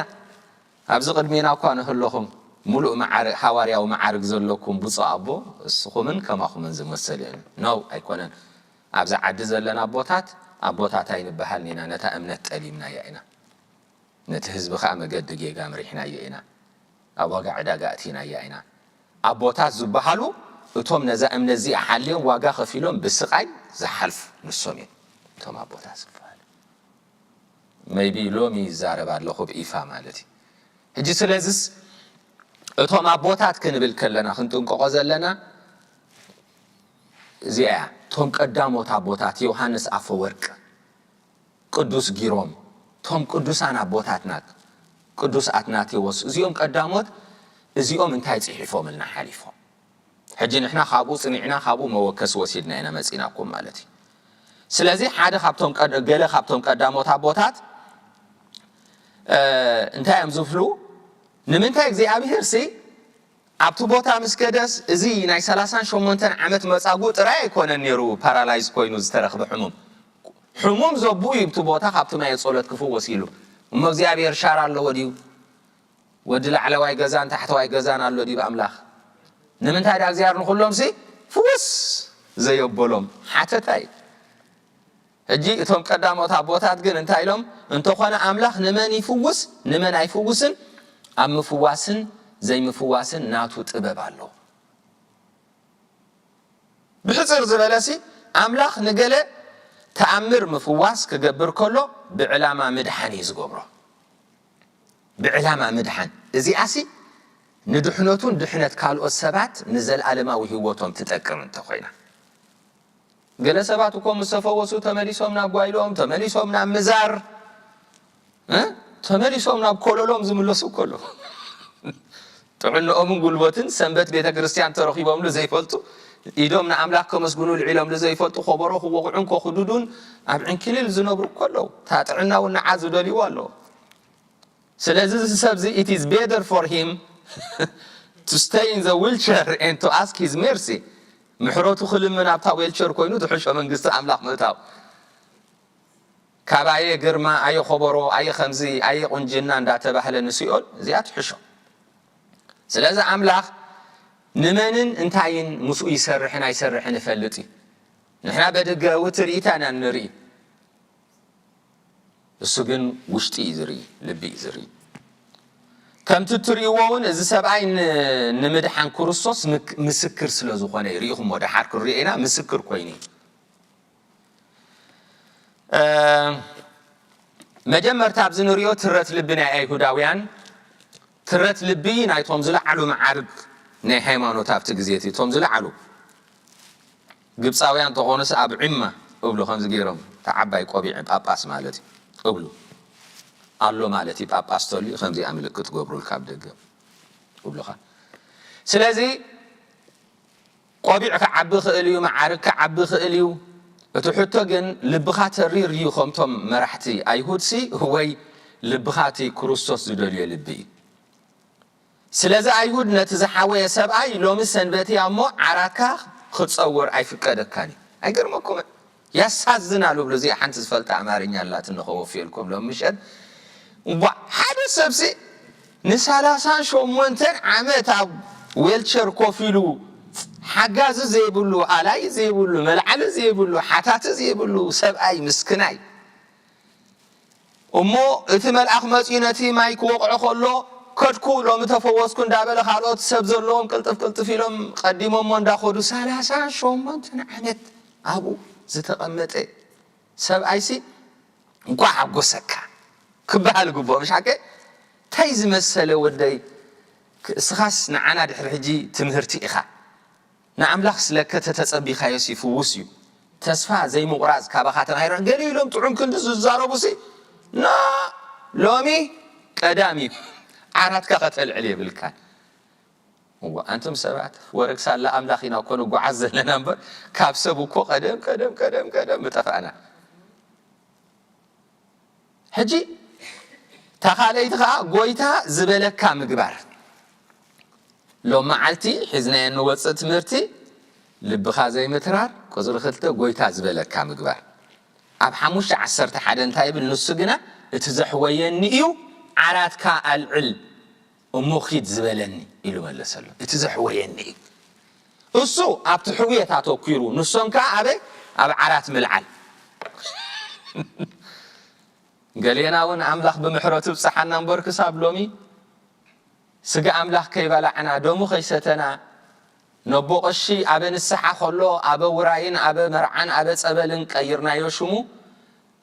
ኣብዚ ቅድሜና እኳ ንህለኹም ሙሉእ መዓርግ፣ ሃዋርያዊ መዓርግ ዘለኩም ብፁዕ ኣቦ እስኹምን ከማኹምን ዝመሰል እዩ። ነው ኣይኮነን። ኣብዚ ዓዲ ዘለና ኣቦታት ኣቦታት ኣይንበሃልን ኢና። ነታ እምነት ጠሊምናያ ኢና። ነቲ ህዝቢ ከኣ መገዲ ጌጋ መሪሕናዮ ኢና። ኣብ ዋጋ ዕዳጋ ኣእቲናያ ኢና። ኣቦታት ዝበሃሉ እቶም ነዛ እምነት እዚኣ ሓልዮም ዋጋ ከፊሎም ብስቓይ ዝሓልፉ ንሶም እዮም እቶም ኣቦታት ዝበሃሉ። ሜይቢ ሎሚ ይዛረብ ኣለኹ ብይፋ ማለት እዩ። ሕጂ ስለዚስ እቶም ኣቦታት ክንብል ከለና ክንጥንቀቖ ዘለና እዚኣ እያ። እቶም ቀዳሞት ኣቦታት ዮሃንስ ኣፈወርቅ፣ ቅዱስ ጊሮም፣ እቶም ቅዱሳን ኣቦታትና፣ ቅዱስ ኣትናቴዎስ፣ እዚኦም ቀዳሞት፣ እዚኦም እንታይ ጽሒፎምልና ሓሊፎም? ሕጂ ንሕና ካብኡ ጽኒዕና ካብኡ መወከሲ ወሲድና ኢና መጺናኩም ማለት እዩ። ስለዚ ሓደ ካብቶም ቀድ-፣ ገለ ካብቶም ቀዳሞት ኣቦታት እ፣ እንታይ እዮም ዝብሉ? ንምንታይ እግዚኣብሄር ሲ ኣብቲ ቦታ ምስ ከደስ እዚ ናይ ሰላሳን ሸሞንተን ዓመት መጻጉ ጥራይ ኣይኮነን ነይሩ ፓራላይዝ ኮይኑ ዝተረኽበ ሕሙም። ሕሙም ዘቡ እዩ ብቲ ቦታ ካብቲ ማየ ጸሎት ክፍወስ ኢሉ። እሞ እግዚኣብሄር ሻራ ኣለዎ ድዩ? ወዲ ላዕለዋይ ገዛን ታሕተዋይ ገዛን ኣሎ ድዩ ኣምላኽ? ንምንታይ ደኣ እግዚኣብሔር ንኹሎም ሲ ፍውስ ዘየበሎም? ሓተታ እዩ። ሕጂ እቶም ቀዳሞት ኣቦታት ግን እንታይ ኢሎም? እንተኾነ ኣምላኽ ንመን ይፍውስ ንመን ኣይፍውስን ኣብ ምፍዋስን ዘይምፍዋስን ናቱ ጥበብ ኣሎ። ብሕጽር ዝበለሲ ኣምላኽ ንገለ ተኣምር ምፍዋስ ክገብር ከሎ ብዕላማ ምድሓን እዩ ዝገብሮ። ብዕላማ ምድሓን እዚኣሲ ንድሕነቱን ድሕነት ካልኦት ሰባት ንዘለኣለማዊ ህይወቶም ትጠቅም እንተኾይና። ገለ ሰባት እኮ ምስ ተፈወሱ ተመሊሶም ናብ ጓይልኦም፣ ተመሊሶም ናብ ምዛር፣ እ? ተመሊሶም ናብ ኮለሎም ዝምለሱ እኮ ኣለዉ። ጥዕንኦምን ጉልበትን ሰንበት ቤተ ክርስቲያን ተረኺቦምሉ ዘይፈልጡ፣ ኢዶም ንኣምላኽ ከመስግኑ ልዒሎምሉ ዘይፈልጡ፣ ከበሮ ክወቕዑን ከኹድዱን ኣብ ዕንክሊል ዝነብሩ እኮ ኣለዉ። እታ ጥዕና እውን ንዓ ዝደልይዎ ኣለዉ። ስለዚ እዚ ሰብዚ it is better for him to stay in the wheelchair and to ask his mercy። ምሕረቱ ክልምን ኣብታ ዌልቸር ኮይኑ ትሕሾ መንግስቲ ኣምላኽ ምእታው። ካብ ኣየ ግርማ፣ ኣየ ኾበሮ፣ ኣየ ኸምዚ፣ ኣየ ቁንጅና እንዳተባህለ ንሲኦል እዚኣ ትሕሾ። ስለዚ ኣምላኽ ንመንን እንታይን ምስኡ ይሰርሕን ኣይሰርሕን ይፈልጥ እዩ። ንሕና በደገዊ ትርኢት ኢና ንርኢ። እሱ ግን ውሽጢ እዩ ዝርኢ፣ ልቢ እዩ ዝርኢ። ከምቲ እትርእይዎ እውን እዚ ሰብኣይ ን-፣ ንምድሓን ክርስቶስ ምክ-፣ ምስክር ስለ ዝኾነ እዩ። ርኢኹሞ ደሓር ክንሪኦ ኢና፣ ምስክር ኮይኑ እዩ። እ፣ መጀመርታ ኣብዚ ንሪኦ ትረት ልቢ ናይ ኣይሁዳውያን፣ ትረት ልቢ ናይቶም ዝለዓሉ መዓርግ ናይ ሃይማኖት ኣብቲ ግዜ እቲ፣ እቶም ዝለዓሉ ግብፃውያን እንተኾኑስ ኣብ ዒማ እብሉ ከምዚ ገይሮም፣ እታ ዓባይ ቆቢዕ ጳጳስ ማለት እዩ እብሉ ኣሎ ማለት እዩ። ጳጳስ ተልዩ ከምዚኣ ምልክት ትገብሩልካ ኣብ ደገ እብሉኻ። ስለዚ ቆቢዕ ክዓቢ ይኽእል እዩ፣ መዓርግ ክዓቢ ይኽእል እዩ። እቲ ሕቶ ግን ልብኻ ተሪር እዩ ከምቶም መራሕቲ ኣይሁድሲ ወይ ልብኻ እቲ ክርስቶስ ዝደልዮ ልቢ እዩ? ስለዚ ኣይሁድ ነቲ ዝሓወየ ሰብኣይ ሎሚ ሰንበት እያ እሞ ዓራትካ ክትጸውር ኣይፍቀደካን እዩ። ኣይገርመኩምን? ያሳዝናል እብሉ። እዚኣ ሓንቲ ዝፈልጣ ኣማርኛ ኣላትኒ ከወፍየልኩም ሎም ምሸት። እዋ፣ ሓደ ሰብሲ ንሰላሳን ሸሞንተን ዓመት ኣብ ዌልቸር ኮፍ ኢሉ ሓጋዚ ዘይብሉ፣ ኣላይ ዘይብሉ፣ መልዓሊ ዘይብሉ፣ ሓታቲ ዘይብሉ ሰብኣይ ምስክናይ። እሞ እቲ መልኣኽ መጺኡ ነቲ ማይ ክወቕዖ ከሎ፣ ከድኩ ሎሚ ተፈወስኩ እንዳበለ ካልኦት ሰብ ዘለዎም ቅልጥፍ ቅልጥፍ ኢሎም ቀዲሞሞ እንዳኸዱ ሰላሳን ሸሞንተን ዓመት ኣብኡ ዝተቐመጠ ሰብኣይሲ እንኳዕ ሓጎሰካ ክበሃል ግብኦ፣ ምሽ ሓቀ? እንታይ ዝመሰለ ወደይ፣ እስኻስ ንዓና ድሕሪ ሕጂ ትምህርቲ ኢኻ። ንኣምላኽ ስለከ ተተጸቢኻዮስ ይፍውስ እዩ። ተስፋ ዘይምቑራጽ ካባኻ ተማሂረ። ገለ ኢሎም ጥዑም ክንዲ ዝዛረቡሲ፣ ና ሎሚ ቀዳም እዩ። ዓራትካ ከተልዕል የብልካን። እዋ፣ ኣንቱም ሰባት፣ ወረግ ሳላ ኣምላኽ ኢና እኮ ንጓዓዝ ዘለና እምበር፣ ካብ ሰብ እኮ ቀደም፣ ቀደም፣ ቀደም፣ ቀደም ምጠፋእና። ሕጂ፣ እታ ካልኣይቲ ኸኣ፣ ጎይታ ዝበለካ ምግባር። ሎም መዓልቲ ሒዝናዮ እንወጽእ ትምህርቲ፣ ልብኻ ዘይምትራር፣ ቁጽሪ ክልተ፣ ጎይታ ዝበለካ ምግባር። ኣብ ሓሙሽተ ዓሰርተ ሓደ እንታይ ይብል? ንሱ ግና፣ እቲ ዘሕወየኒ እዩ፣ ዓራትካ ኣልዕል፣ እሞ ኪድ ዝበለኒ፣ ኢሉ መለሰሉ። እቲ ዘሕወየኒ እዩ። እሱ ኣብቲ ሕውየት ኣተኲሩ፣ ንሶም ከኣ ኣበይ? ኣብ ዓራት ምልዓል። ገሌና እውን ኣምላኽ ብምሕረቱ ይብጽሓና እምበር፣ ክሳብ ሎሚ ስጋ ኣምላኽ ከይበላዕና፣ ደሙ ከይሰተና፣ ነቦ ቀሺ ኣበ ንስሓ ከሎ፣ ኣበ ውራይን፣ ኣበ መርዓን፣ ኣበ ጸበልን ቀይርናዮ ሽሙ።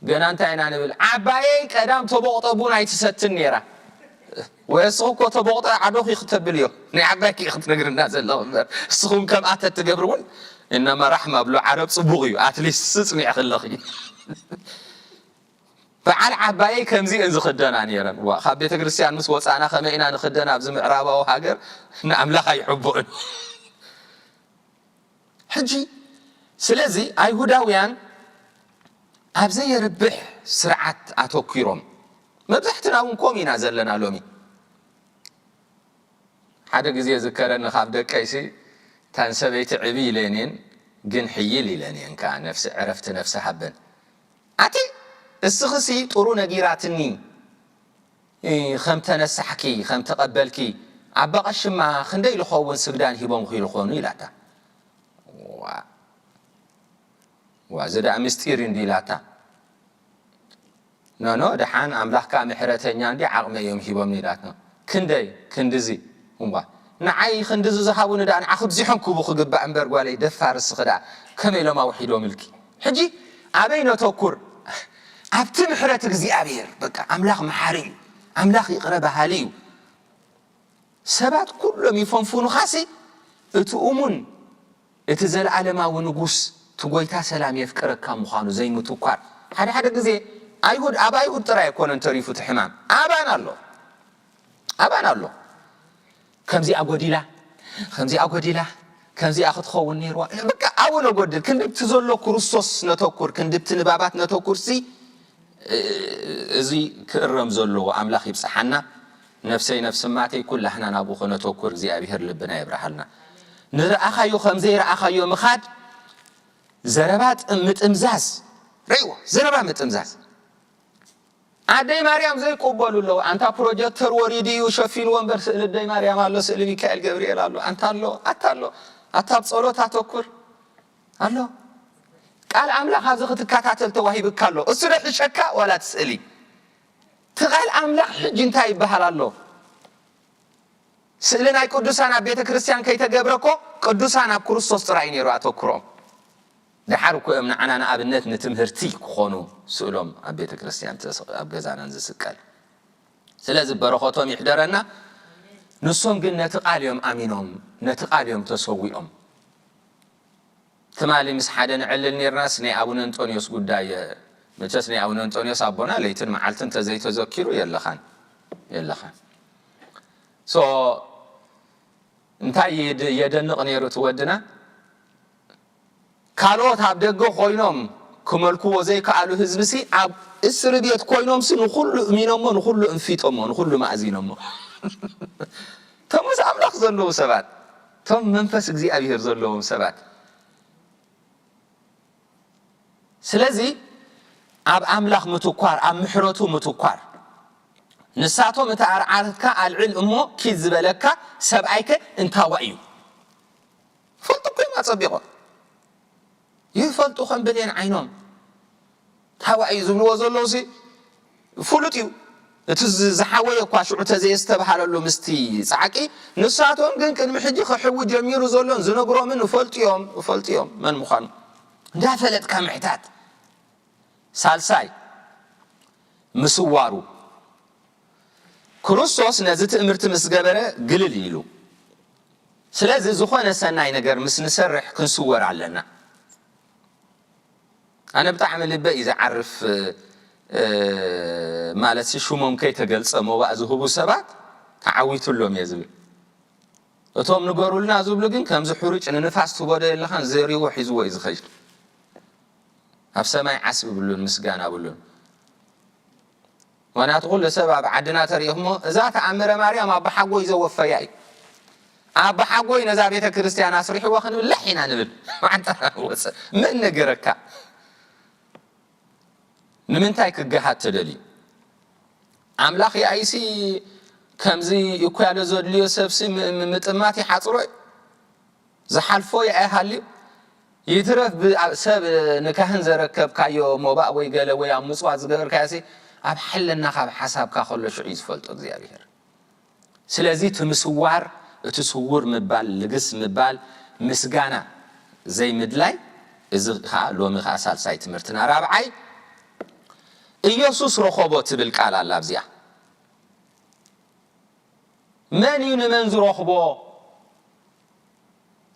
ገና እንታይ ኢና ንብል? ዓባየይ ቀዳም ተቦቕ ጠቡን ኣይትሰትን ነይራ። ወይ እስኹ እኮ ተቦቕ ጠ ዓዶኺ ክትብል እዮ። ናይ ዓባይኪ ክትነግርና ዘለኹ እምበር። እስኹም ከምኣ ተትገብሪ እውን፣ እነማ ራሕማ ብሎ ዓረብ ጽቡቕ እዩ። ኣትሊስት ጽኒዕኺ ኣለኺ። በዓል ዓባየይ ከምዚኤን ዝኽደና ነይረን። ዋ፣ ካብ ቤተ ክርስቲያን ምስ ወጻና ከመይ ኢና ንኽደን? ኣብዚ ምዕራባዊ ሃገር ንኣምላኽ ኣይሕቡእን። ሕጂ፣ ስለዚ ኣይሁዳውያን ኣብ ዘየርብሕ ስርዓት ኣተኲሮም፣ መብዛሕትና እውን ከምኡ ኢና ዘለና ሎሚ። ሓደ ግዜ ዝከረኒ፣ ካብ ደቀይሲ፣ "እታ ንሰበይቲ ዕቢ" ኢለንየን፣ ግን "ሕይል" ኢለንየን ከኣ፣ ነፍሲ ዕረፍቲ ነፍሲ ሃበን። ኣቲ እስኽሲ ጥሩ ነጊራትኒ፣ እ፣ ከም ተነሳሕኪ፣ ከም ተቐበልኪ፣ ኣባ ቀሽማ ክንደይ ልኸውን ስግዳን ሂቦምኺ ልኾኑ ኢላታ። ዋ፣ ዋ፣ እዚ ደኣ ምስጢር እዩ እንዲ ኢላታ። ኖ፣ ኖ፣ ደሓን ኣምላኽካ ምሕረተኛ እንዲ ዓቕሚ እዮም ሂቦምኒ ኢላትና። ክንደይ? ክንድዚ። እምባ፣ ንዓይ ክንድዚ ዝሃቡኒ ደኣ ንዓኺ ብዚሖም ክህቡ ክግባእ እምበር፣ ጓለይ፣ ደፋር እስኺ ደኣ ከመይ ኢሎም ኣውሒዶምልኪ? ሕጂ ኣበይ ነተኩር? ኣብቲ ምሕረት እግዚኣብሔር። በቃ፣ ኣምላኽ መሓሪ እዩ። ኣምላኽ ይቕረ በሃሊ እዩ። ሰባት ኩሎም ይፈንፉኑኻሲ፣ እቲ እሙን፣ እቲ ዘለኣለማዊ ንጉስ፣ እቲ ጐይታ ሰላም የፍቅረካ ምዃኑ ዘይምትኳር። ሓደ ሓደ ግዜ ኣይሁድ፣ ኣብ ኣይሁድ ጥራይ ኣይኮነን ተሪፉ እቲ ሕማም፣ ኣባና ኣሎ። ኣባና ኣሎ። ከምዚኣ ጐዲላ፣ ከምዚኣ ጐዲላ፣ ከምዚኣ ክትኸውን ነይርዋ። በቃ፣ ኣብኡ ነጎድል። ክንድብቲ ዘሎ ክርስቶስ ነተኩር፣ ክንድብቲ ንባባት ነተኩርሲ፣ እ-፣ እዚ ክእረም ዘለዎ። ኣምላኽ ይብጽሓና። ነፍሰይ ነፍሲ ማተይ ኩላህና ናብኡ ክነተኩር እግዚኣብሔር ልብና የብርሃልና። ንረኣኻዮ ከም ዘይረኣኻዮ ምኻድ፣ ዘረባ ጥም-፣ ምጥምዛዝ፣ ርእይዎ፣ ዘረባ ምጥምዛዝ። ኣደይ ማርያም ዘይቅበሉ ኣለዉ። ኣንታ ፕሮጀክተር ወሪዱ እዩ ሸፊንዎ እምበር፣ ስእሊ ኣደይ ማርያም ኣሎ፣ ስእሊ ሚካኤል ገብርኤል ኣሎ፣ ኣንታ ኣሎ፣ ኣታ ኣሎ፣ ኣታ ኣብ ጸሎት ኣተኩር ኣሎ። ቃል ኣምላኽ ኣብዚ ክትከታተል ተዋሂብካ ኣሎ። እሱ ዶ ይሕሸካ ዋላ እቲ ስእሊ? እቲ ቃል ኣምላኽ ሕጂ እንታይ ይበሃል ኣሎ? ስእሊ ናይ ቅዱሳን ኣብ ቤተ ክርስቲያን ከይተገብረ እኮ፣ ቅዱሳን ኣብ ክርስቶስ ጥራይ ነይሩ ኣተኩሮም። ደሓር እኮ እዮም ንዓና ንኣብነት ንትምህርቲ ክኾኑ ስእሎም ኣብ ቤተ ክርስቲያን ተስ-፣ ኣብ ገዛናን ዝስቀል። ስለዚ በረኸቶም ይሕደረና። ንሶም ግን ነቲ ቃል እዮም ኣሚኖም፣ ነቲ ቃል እዮም ተሰዊኦም። ትማሊ ምስ ሓደ ንዕልል ኔርናስ ናይ ኣቡነ እንጦንዮስ ጉዳይ፣ መቸስ ናይ ኣቡነ እንጦንዮስ ኣቦና ለይትን መዓልትን ተዘይተዘኪሩ የለኻን፣ የለኻን። ሶ እንታይ ይድ-፣ የደንቕ ነይሩ እቲ ወድና? ካልኦት ኣብ ደገ ኮይኖም ክመልክዎ ዘይከኣሉ ህዝብሲ ኣብ እስሪ ቤት ኮይኖምሲ ንኹሉ እሚኖሞ፣ ንኹሉ እንፊጦሞ፣ ንኹሉ ማእዚኖሞ። እቶም ምስ ኣምላኽ ዘለዉ ሰባት፣ እቶም መንፈስ እግዚኣብሔር ዘለዎም ሰባት። ስለዚ ኣብ ኣምላኽ ምትኳር፣ ኣብ ምሕረቱ ምትኳር። ንሳቶም እቲ ኣርዓርትካ ኣልዕል እሞ ኪድ ዝበለካ ሰብኣይከ እንታዋይ እዩ? ይፈልጡ እኮ እዮም ኣጸቢቖም። ይፈልጡ ከም ብሌን ዓይኖም። ታዋይ እዩ ዝብልዎ ዘለዉ ሲ ፍሉጥ እዩ። እቲ ዝ-፣ ዝሓወየ እኳ ሽዑ ተዘየስተብሃለሉ ምስቲ ጻዕቂ፣ ንሳቶም ግን ቅድሚ ሕጂ ክሕዊ ጀሚሩ ዘሎን ዝነግሮምን ይፈልጡ እዮም፣ ይፈልጡ እዮም መን ምዃኑ። እንዳፈለጥካ ምሕታት። ሳልሳይ፣ ምስዋሩ። ክርስቶስ ነዚ ትእምርቲ ምስ ገበረ ግልል ኢሉ። ስለዚ ዝኾነ ሰናይ ነገር ምስ ንሰርሕ ክንስወር ኣለና። ኣነ ብጣዕሚ ልበ እዩ ዝዓርፍ። ማለት ሽሞም ከይተገልጸ ሞባእ ዝህቡ ሰባት ተዓዊቱሎም እየ ዝብል። እቶም ንገሩልና ዝብሉ ግን ከምዚ ሕሩጭ ንንፋስ ትቦዶ የለኻን ዘሪዎ ሒዝዎ እዩ ዝኸይድ። ኣብ ሰማይ ዓስቢ ብሉን ምስጋና ብሉን። ምክንያቱ ኩሉ ሰብ ኣብ ዓድና ተሪእኹሞ እዛ ተኣምረ ማርያም ኣባሓጎይ ዘወፈያ እዩ። ኣባሓጎይ ነዛ ቤተ ክርስቲያን ኣስሪሕዎ ክንብል ለሕ ኢና ንብል። መዓንጣና ወፀ። መን ነገረካ? ንምንታይ ክገሃድ ተደልዩ? ኣምላኽ የኣይሲ ከምዚ እኮ ያለ ዘድልዮ ሰብሲ ም- ም- ምጥማት ይሓፅሮ እዩ። ዝሓልፎ የኣይሃልዩ ይትረፍ ብ- ኣብ- ሰብ ንካህን ዘረከብካዮ ሞባእ ወይ ገለ ወይ ኣብ ምፅዋት ዝገበርካዮሲ ኣብ ሓለና ካብ ሓሳብካ ከሎ ሽዑ እዩ ዝፈልጦ እግዚኣብሔር። ስለዚ እቲ ምስዋር እቲ ስውር ምባል ልግስ ምባል ምስጋና ዘይምድላይ። እዚ ከዓ ሎሚ ከዓ ሳልሳይ ትምህርትና ራብዓይ ኢየሱስ ረኸቦ ትብል ቃል ኣላ ኣብዚኣ። መን እዩ ንመን ዝረኽቦ?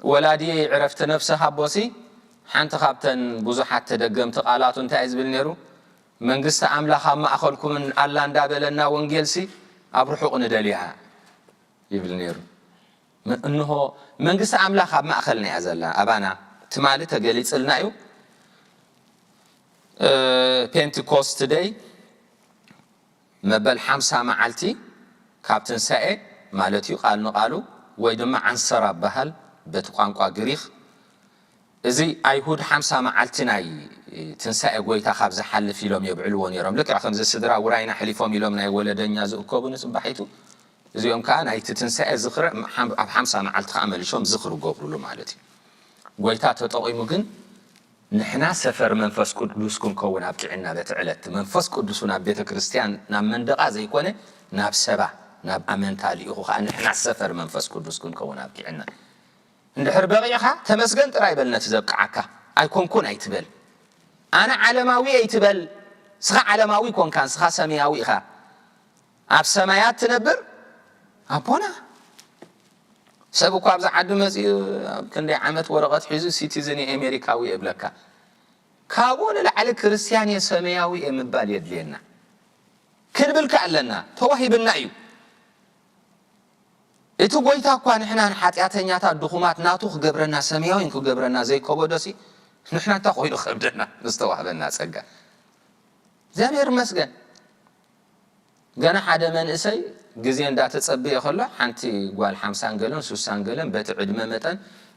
ወላዲ ዕረፍቲ ነፍሲ ሃቦሲ ሓንቲ ካብተን ብዙሓት ተደገምቲ ቃላቱ እንታይ እዩ ዝብል ነይሩ? መንግስቲ ኣምላኽ ኣብ ማእኸልኩም ኣላ እንዳበለና ወንጌልሲ ኣብ ርሑቕ ንደልያ ይብል ነይሩ። ም- እንሆ መንግስቲ ኣምላኽ ኣብ ማእኸልና እያ ዘላ፣ ኣባና ትማሊ ተገሊፅልና እዩ። እ፣ ፔንቲኮስት ደይ መበል ሓምሳ መዓልቲ ካብ ትንሳኤ ማለት እዩ ቃል ንቃሉ ወይ ድማ ዓንሰራ በሃል በቲ ቋንቋ ግሪኽ። እዚ ኣይሁድ ሓምሳ መዓልቲ ናይ ትንሳኤ ጎይታ ካብ ዝሓልፍ ኢሎም የብዕልዎ ነይሮም። ልክዕ ከምዚ ስድራ ውራይና ሕሊፎም ኢሎም ናይ ወለደኛ ዝእከቡ ንፅባሒቱ እዚኦም ከዓ ናይቲ ትንሳኤ ዝኽረ ኣብ ሓምሳ መዓልቲ ከዓ መሊሾም ዝኽሪ ገብሩሉ ማለት እዩ። ጎይታ ተጠቒሙ ግን ንሕና ሰፈር መንፈስ ቅዱስ ክንከውን ኣብቂዕና በቲ ዕለት መንፈስ ቅዱስ ናብ ቤተ ክርስቲያን ናብ መንደቓ ዘይኮነ ናብ ሰባ ናብ ኣመንታ ልኢኹ ከዓ ንሕና ሰፈር መንፈስ ቅዱስ ክንከውን ኣብቂዕና። እንድሕር በቒዕኻ ተመስገን ጥራይ በል። ነቲ ዘብቅዓካ ኣይኮንኩን ኣይትበል። ኣነ ዓለማዊ ኣይትበል። ስኻ ዓለማዊ ኮንካ ንስኻ ሰማያዊ ኢኻ። ኣብ ሰማያት ትነብር ኣቦና። ሰብ እኳ ኣብዚ ዓዲ መፂኡ ኣብ ክንደይ ዓመት ወረቐት ሒዙ ሲቲዝን ኣሜሪካዊ የብለካ። ካብኡ ንላዕሊ ክርስቲያን እየ ሰማያዊ እየ ምባል የድልየና ክንብልካ ኣለና። ተዋሂብና እዩ። እቲ ጎይታ እኳ ንሕና ንሓጢኣተኛታት ድኹማት ናቱ ክገብረና ሰማያዊ ክገብረና ዘይከበዶሲ ንሕና እንታይ ኮይኑ ከብደና? ንዝተዋህበና ፀጋ እግዚኣብሔር ይመስገን። ገና ሓደ መንእሰይ ግዜ እንዳተጸበየ ከሎ ሓንቲ ጓል ሓምሳን ገለን ሱሳን ገለን በቲ ዕድመ መጠን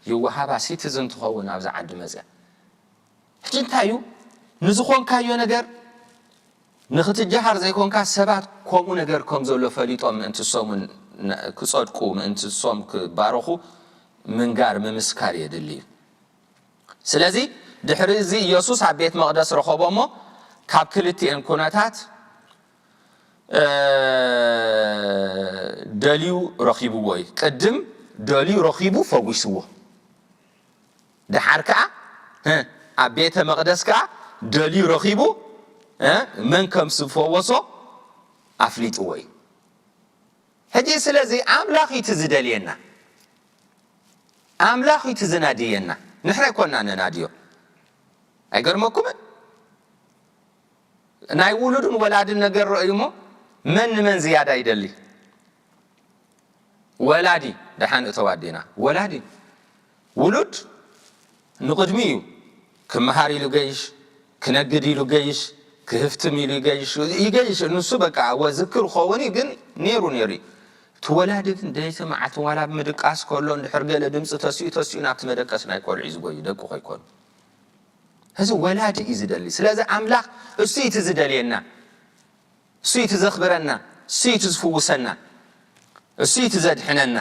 ይወሃባ ሲቲዝን ትኸውን ኣብዚ ዓዲ መፅያ። ሕጂ እንታይ እዩ ንዝኾንካዮ ነገር ንኽትጀሃር ዘይኮንካ ሰባት ከምኡ ነገር ከም ዘሎ ፈሊጦም ምእንቲ ሶም ክጸድቁ ምእንቲ ሶም ክባረኹ ምንጋር ምምስካር የድሊ እዩ። ስለዚ ድሕሪ እዚ ኢየሱስ ኣብ ቤት መቕደስ ረኸቦ እሞ ካብ ክልቲኤን ኩነታት ደልዩ ረኺብዎ እዩ። ቅድም ደልዩ ረኺቡ ፈዊስዎ። ደሓር ከኣ ኣብ ቤተ መቕደስ ከኣ ደልዩ ረኺቡ መን ከም ዝፈወሶ ኣፍሊጥዎ እዩ። ሕጂ ስለዚ ኣምላኽ እዩ እቲ ዝደልየና፣ ኣምላኽ እዩ እቲ ዝናድየና፣ ንሕና ኣይኮንና ነናድዮ። ኣይገርመኩምን? ናይ ውሉድን ወላድን ነገር ረእዩ እሞ መን ንመን ዝያዳ ይደሊ? ወላዲ ደሓን እተው ኣዴና ወላዲ ውሉድ ንቕድሚ እዩ ክመሃር ኢሉ ገይሽ ክነግድ ኢሉ ገይሽ ክህፍትም ኢሉ ይገይሽ ይገይሽ ንሱ በቃ ወዝክር ኸውን እዩ ግን ነይሩ ነይሩ እዩ እቲ ወላዲ ግን ደይቲ መዓልቲ ዋላ ምድቃስ ከሎ እንድሕር ገለ ድምፂ ተሲኡ ተሲኡ ናብቲ መደቀስ ናይ ቆልዑ እዩ ዝጎዩ ደቁ ከይኮኑ እዚ ወላዲ እዩ ዝደሊ ስለዚ ኣምላኽ እሱ እዩ ዝደልየና እሱ እዩ ዘኽብረና እሱ እዩ ዝፍውሰና እሱ እዩ ዘድሕነና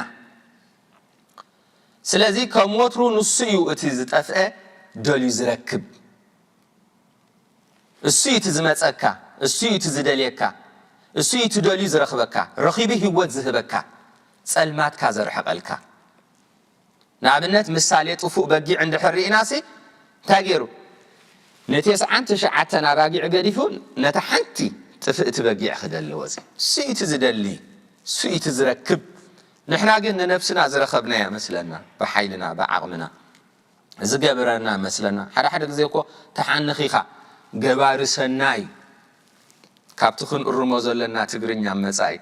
ስለዚ ከም ወትሩ ንሱ እዩ እቲ ዝጠፍአ ደልዩ ዝረክብ እሱ እዩ ዝመፀካ እሱ እዩ ዝደልየካ እሱ እዩ ደልዩ ዝረኽበካ ረኺቡ ህይወት ዝህበካ ፀልማትካ ዘርሕቐልካ ንኣብነት ምሳሌ ጥፉእ በጊዕ እንድሕር ርኢናሲ እንታይ ገይሩ ንቴስዓን ትሽዓተን ኣባጊዕ ገዲፉ ነታ ሓንቲ ጥፍእቲ በጊዕ ክደሊ ወፂ እሱ እዩ ዝደሊ እሱ እዩ እቲ ዝረክብ። ንሕና ግን ንነብስና ዝረኸብናያ መስለና፣ ብሓይልና፣ ብዓቕምና ዝገበረና መስለና። ሓደ ሓደ ግዜ እኮ ተሓንኺኻ ገባሪ ሰናይ፣ ካብቲ ክንእርሞ ዘለና ትግርኛ መጻኢ፣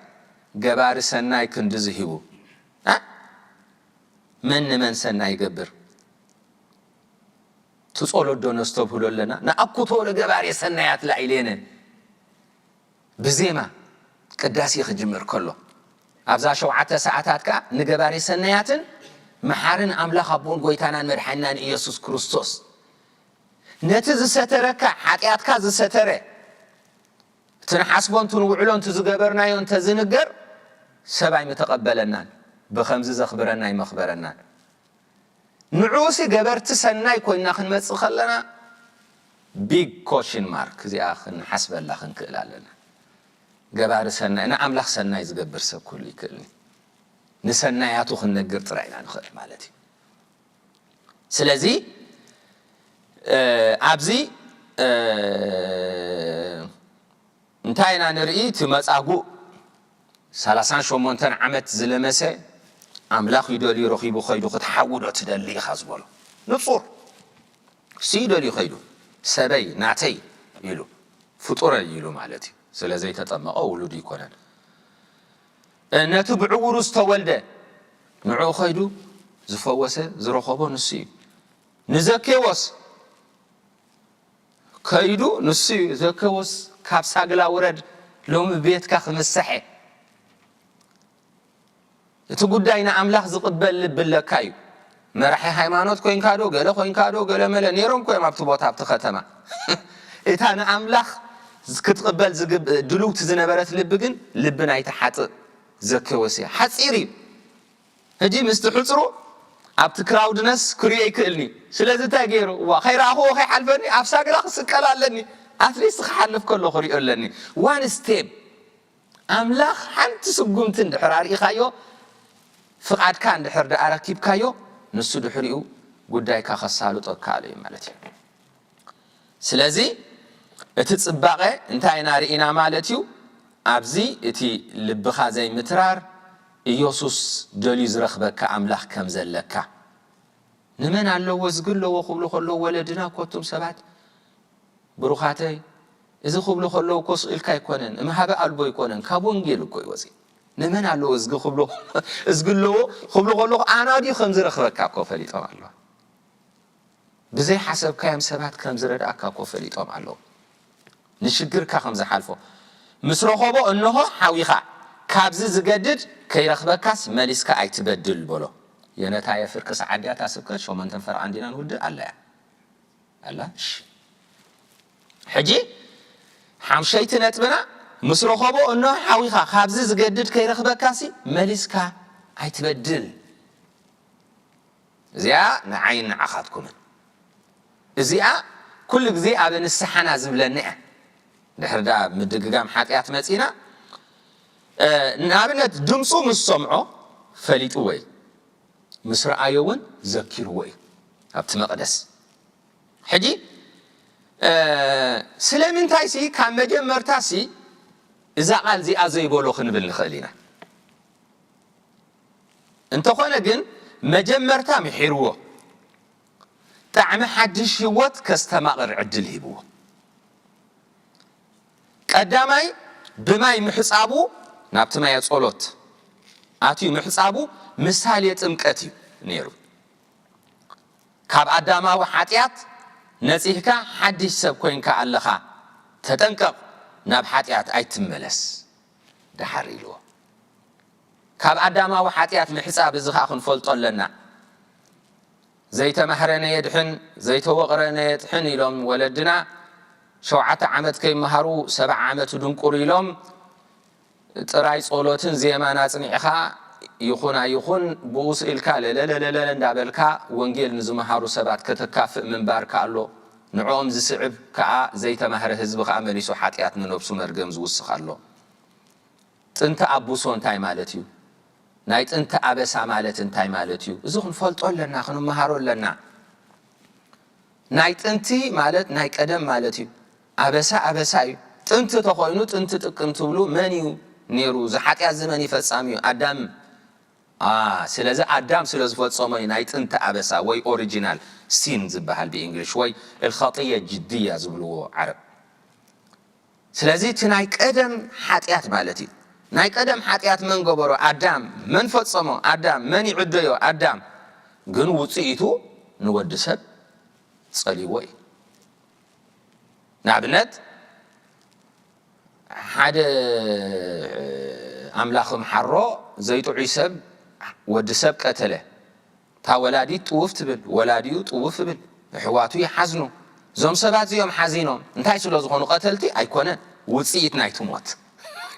ገባሪ ሰናይ ክንዲ ዝሂቡ። እ? መን ንመን ሰናይ ይገብር? ትጸሎት ዶ ነስተብህሎ ኣለና? ነኣኩቶ ለገባሬ ሰናያት ላዕሌነ። ብዜማ ቅዳሴ ክጅምር ከሎ፣ ኣብዛ ሸውዓተ ሰዓታት ከኣ ንገባሬ ሰናያትን መሓርን ኣምላኽ ኣቦን ጎይታናን መድሓኒናን ኢየሱስ ክርስቶስ፣ ነቲ ዝሰተረካ፣ ሓጢኣትካ ዝሰተረ፣ እቲ ንሓስቦ እንት ንውዕሎ እንት ዝገበርናዮ እንተ ዝንገር፣ ሰብ ኣይምተቐበለናን፣ ብኸምዚ ዘኽብረና ኣይመኽበረናን። ንዕኡሲ ገበርቲ ሰናይ ኮይንና ክንመጽእ ከለና፣ ቢግ ኮሽን ማርክ፣ እዚኣ ክንሓስበላ ክንክእል ኣለና። ገባሪ ሰናይ፣ ንኣምላኽ ሰናይ ዝገብር ሰብ ኩሉ ይክእልኒ። ንሰናያቱ ክንነግር ጥራይ ኢና ንኽእል ማለት እዩ። ስለዚ፣ እ፣ ኣብዚ፣ እ፣ እንታይ ኢና ንርኢ? እቲ መጻጉእ ሰላሳን ሸሞንተን ዓመት ዝለመሰ፣ ኣምላኽ ይደልዩ ረኺቡ ኸይዱ ክትሓዊ ዶ ትደሊ ኢኻ ዝበሎ። ንጹር። እሱ ይደልዩ ኸይዱ። ሰበይ፣ ናተይ ኢሉ። ፍጡረይ ኢሉ ማለት እዩ። ስለ ዘይተጠመቐ ውሉድ ይኮነን። እ፣ ነቲ ብዕውሩ ዝተወልደ፣ ንዕኡ ኸይዱ ዝፈወሰ፣ ዝረኸቦ ንሱ እዩ። ንዘኬዎስ ከይዱ ንሱ እዩ። ዘኬዎስ፣ ካብ ሳግላ ውረድ፣ ሎሚ ቤትካ ክምሰሐ። እቲ ጉዳይ ንኣምላኽ ዝቕበል ልቢ ኣለካ እዩ። መራሒ ሃይማኖት ኮይንካ ዶ፣ ገለ ኮይንካ ዶ፣ ገለ መለ ነይሮም እኮ እዮም ኣብቲ ቦታ፣ ኣብቲ ከተማ። እታ ንኣምላኽ ክትቕበል ዝግብ-፣ ድልውቲ ዝነበረት ልቢ ግን ልቢ ናይቲ ሓጥእ ዘኬዎስ እያ። ሓጺር እዩ። ሕጂ ምስቲ ሕጽሩ ኣብቲ ክራውድነስ ክርእዮ ይክእልኒ። ስለዚ እንታይ ገይሩ? እዋ፣ ከይረኣኽዎ ከይሓልፈኒ፣ ኣብ ሳግላ ክስቀል ኣለኒ። ኣትሊስት ክሓልፍ ከሎ ክርእዮ ኣለኒ። ዋን ስቴፕ። ኣምላኽ ሓንቲ ስጉምቲ እንድሕር ኣርኢኻዮ፣ ፍቓድካ እንድሕር ደኣ ረኪብካዮ፣ ንሱ ድሕሪኡ ጉዳይካ ከሳልጦ ይከኣሎ እዩ ማለት እዩ። ስለዚ እቲ ጽባቐ እንታይ ኢና ርኢና ማለት እዩ? ኣብዚ እቲ ልብኻ ዘይምትራር፣ ኢየሱስ ደልዩ ዝረኽበካ ኣምላኽ ከም ዘለካ። ንመን ኣለዎ፣ እዝጊ ኣለዎ ክብሉ ከለዉ ወለድና፣ ኮቱም ሰባት፣ ብሩኻተይ፣ እዚ ክብሉ ከለዉ እኮ ስቕ ኢልካ ኣይኮነን፣ እምሃበ ኣልቦ ኣይኮነን፣ ካብ ወንጌል እኮ እዩ ወፂኡ። ንመን ኣለዎ እዝጊ ክብሉ፣ እዝጊ ኣለዎ ክብሉ ከለኹ ኣና ድዩ ከም ዝረኽበካ እኮ ፈሊጦም ኣለዉ። ብዘይሓሰብካዮም ሰባት ከም ዝረድኣካ እኮ ፈሊጦም ኣለዉ። ንሽግርካ ከም ዝሓልፎ ምስ ረኸቦ፣ እንሆ ሓዊኻ፣ ካብዚ ዝገድድ ከይረኽበካስ መሊስካ ኣይትበድል በሎ። የነታየ ፍርቂ ሰዓት ድያ እታ ስብከት? ሸሞንተን ፈረቓን ዲና ንውድእ? ኣላ እያ። ኣላ? እሺ። ሕጂ ሓምሸይቲ ነጥብና፣ ምስ ረኸቦ፣ እንሆ ሓዊኻ፣ ካብዚ ዝገድድ ከይረኽበካሲ መሊስካ ኣይትበድል። እዚኣ ንዓይን ንዓኻትኩምን። እዚኣ ኩሉ ግዜ ኣብ ንስሓና ዝብለኒ እያ። ድሕሪ ደኣ ምድግጋም ሓጢኣት መጺና፣ እ፣ ንኣብነት ድምፁ ምስ ሰምዖ ፈሊጥዎ እዩ። ምስ ረኣዮ እውን ዘኪርዎ እዩ ኣብቲ መቕደስ። ሕጂ፣ እ፣ ስለምንታይሲ ካብ መጀመርታሲ እዛ ቃል እዚኣ ዘይበሎ ክንብል ንኽእል ኢና። እንተኾነ ግን መጀመርታ ምሒርዎ፣ ጣዕሚ ሓድሽ ህይወት ከስተማቕር ዕድል ሂብዎ። ቀዳማይ ብማይ ምሕጻቡ፣ ናብቲ ማየ ጸሎት ኣትዩ ምሕጻቡ ምሳሌ ጥምቀት እዩ ነይሩ። ካብ ኣዳማዊ ሓጢኣት ነጺህካ ሓድሽ ሰብ ኮይንካ ኣለኻ፣ ተጠንቀቕ፣ ናብ ሓጢኣት ኣይትመለስ ደሓር ኢልዎ። ካብ ኣዳማዊ ሓጢኣት ምሕጻብ እዚ ኸኣ ክንፈልጦ ኣለና። ዘይተማህረ ነየድሕን፣ ዘይተወቕረ ነየጥሕን ኢሎም ወለድና። ሸውዓተ ዓመት ከይመሃሩ ሰብዓ ዓመት ድንቁር ኢሎም ጥራይ ጸሎትን ዜማን ኣጽኒዕኻ ይኹን ኣይኹን ብኡ ስኢልካ ለለለለለ እንዳበልካ ወንጌል ንዝመሃሩ ሰባት ከተካፍእ ምንባርካ ኣሎ። ንዕኦም ዝስዕብ ከኣ ዘይተማህረ ህዝቢ ከኣ መሊሱ ሓጢኣት ንነብሱ መርገም ዝውስኽ ኣሎ። ጥንቲ ኣቡሶ እንታይ ማለት እዩ? ናይ ጥንቲ ኣበሳ ማለት እንታይ ማለት እዩ? እዚ ክንፈልጦ ኣለና፣ ክንመሃሮ ኣለና። ናይ ጥንቲ ማለት ናይ ቀደም ማለት እዩ። ኣበሳ ኣበሳ እዩ። ጥንቲ ተኾይኑ ጥንቲ ጥቅም ትብሉ መን እዩ? ነይሩ። እዚ ሓጢኣት እዚ መን እዩ ፈጻሚኡ? ኣዳም። ኣ፣ ስለዚ ኣዳም ስለ ዝፈጸሞ እዩ ናይ ጥንቲ ኣበሳ ወይ ኦሪጂናል ሲን ዝበሃል ብእንግሊሽ ወይ الخطية الجدية ዝብልዎ ዓረብ። ስለዚ እቲ ናይ ቀደም ሓጢኣት ማለት እዩ። ናይ ቀደም ሓጢኣት መን ገበሮ? ኣዳም። መን ፈጸሞ? ኣዳም። መን ይዕደዮ? ኣዳም። ግን ውጽኢቱ ንወዲ ሰብ ጸልይዎ እዩ። ንኣብነት ሓደ ኣምላኽ ምሓሮ ዘይጥዑይ ሰብ ወዲ ሰብ ቀተለ። እታ ወላዲት ጥውፍ ትብል፣ ወላዲኡ ጥውፍ ይብል፣ ኣሕዋቱ ይሓዝኑ። እዞም ሰባት እዚኦም ሓዚኖም እንታይ ስለ ዝኾኑ ቀተልቲ ኣይኮነን፣ ውጽኢት ናይቲ ሞት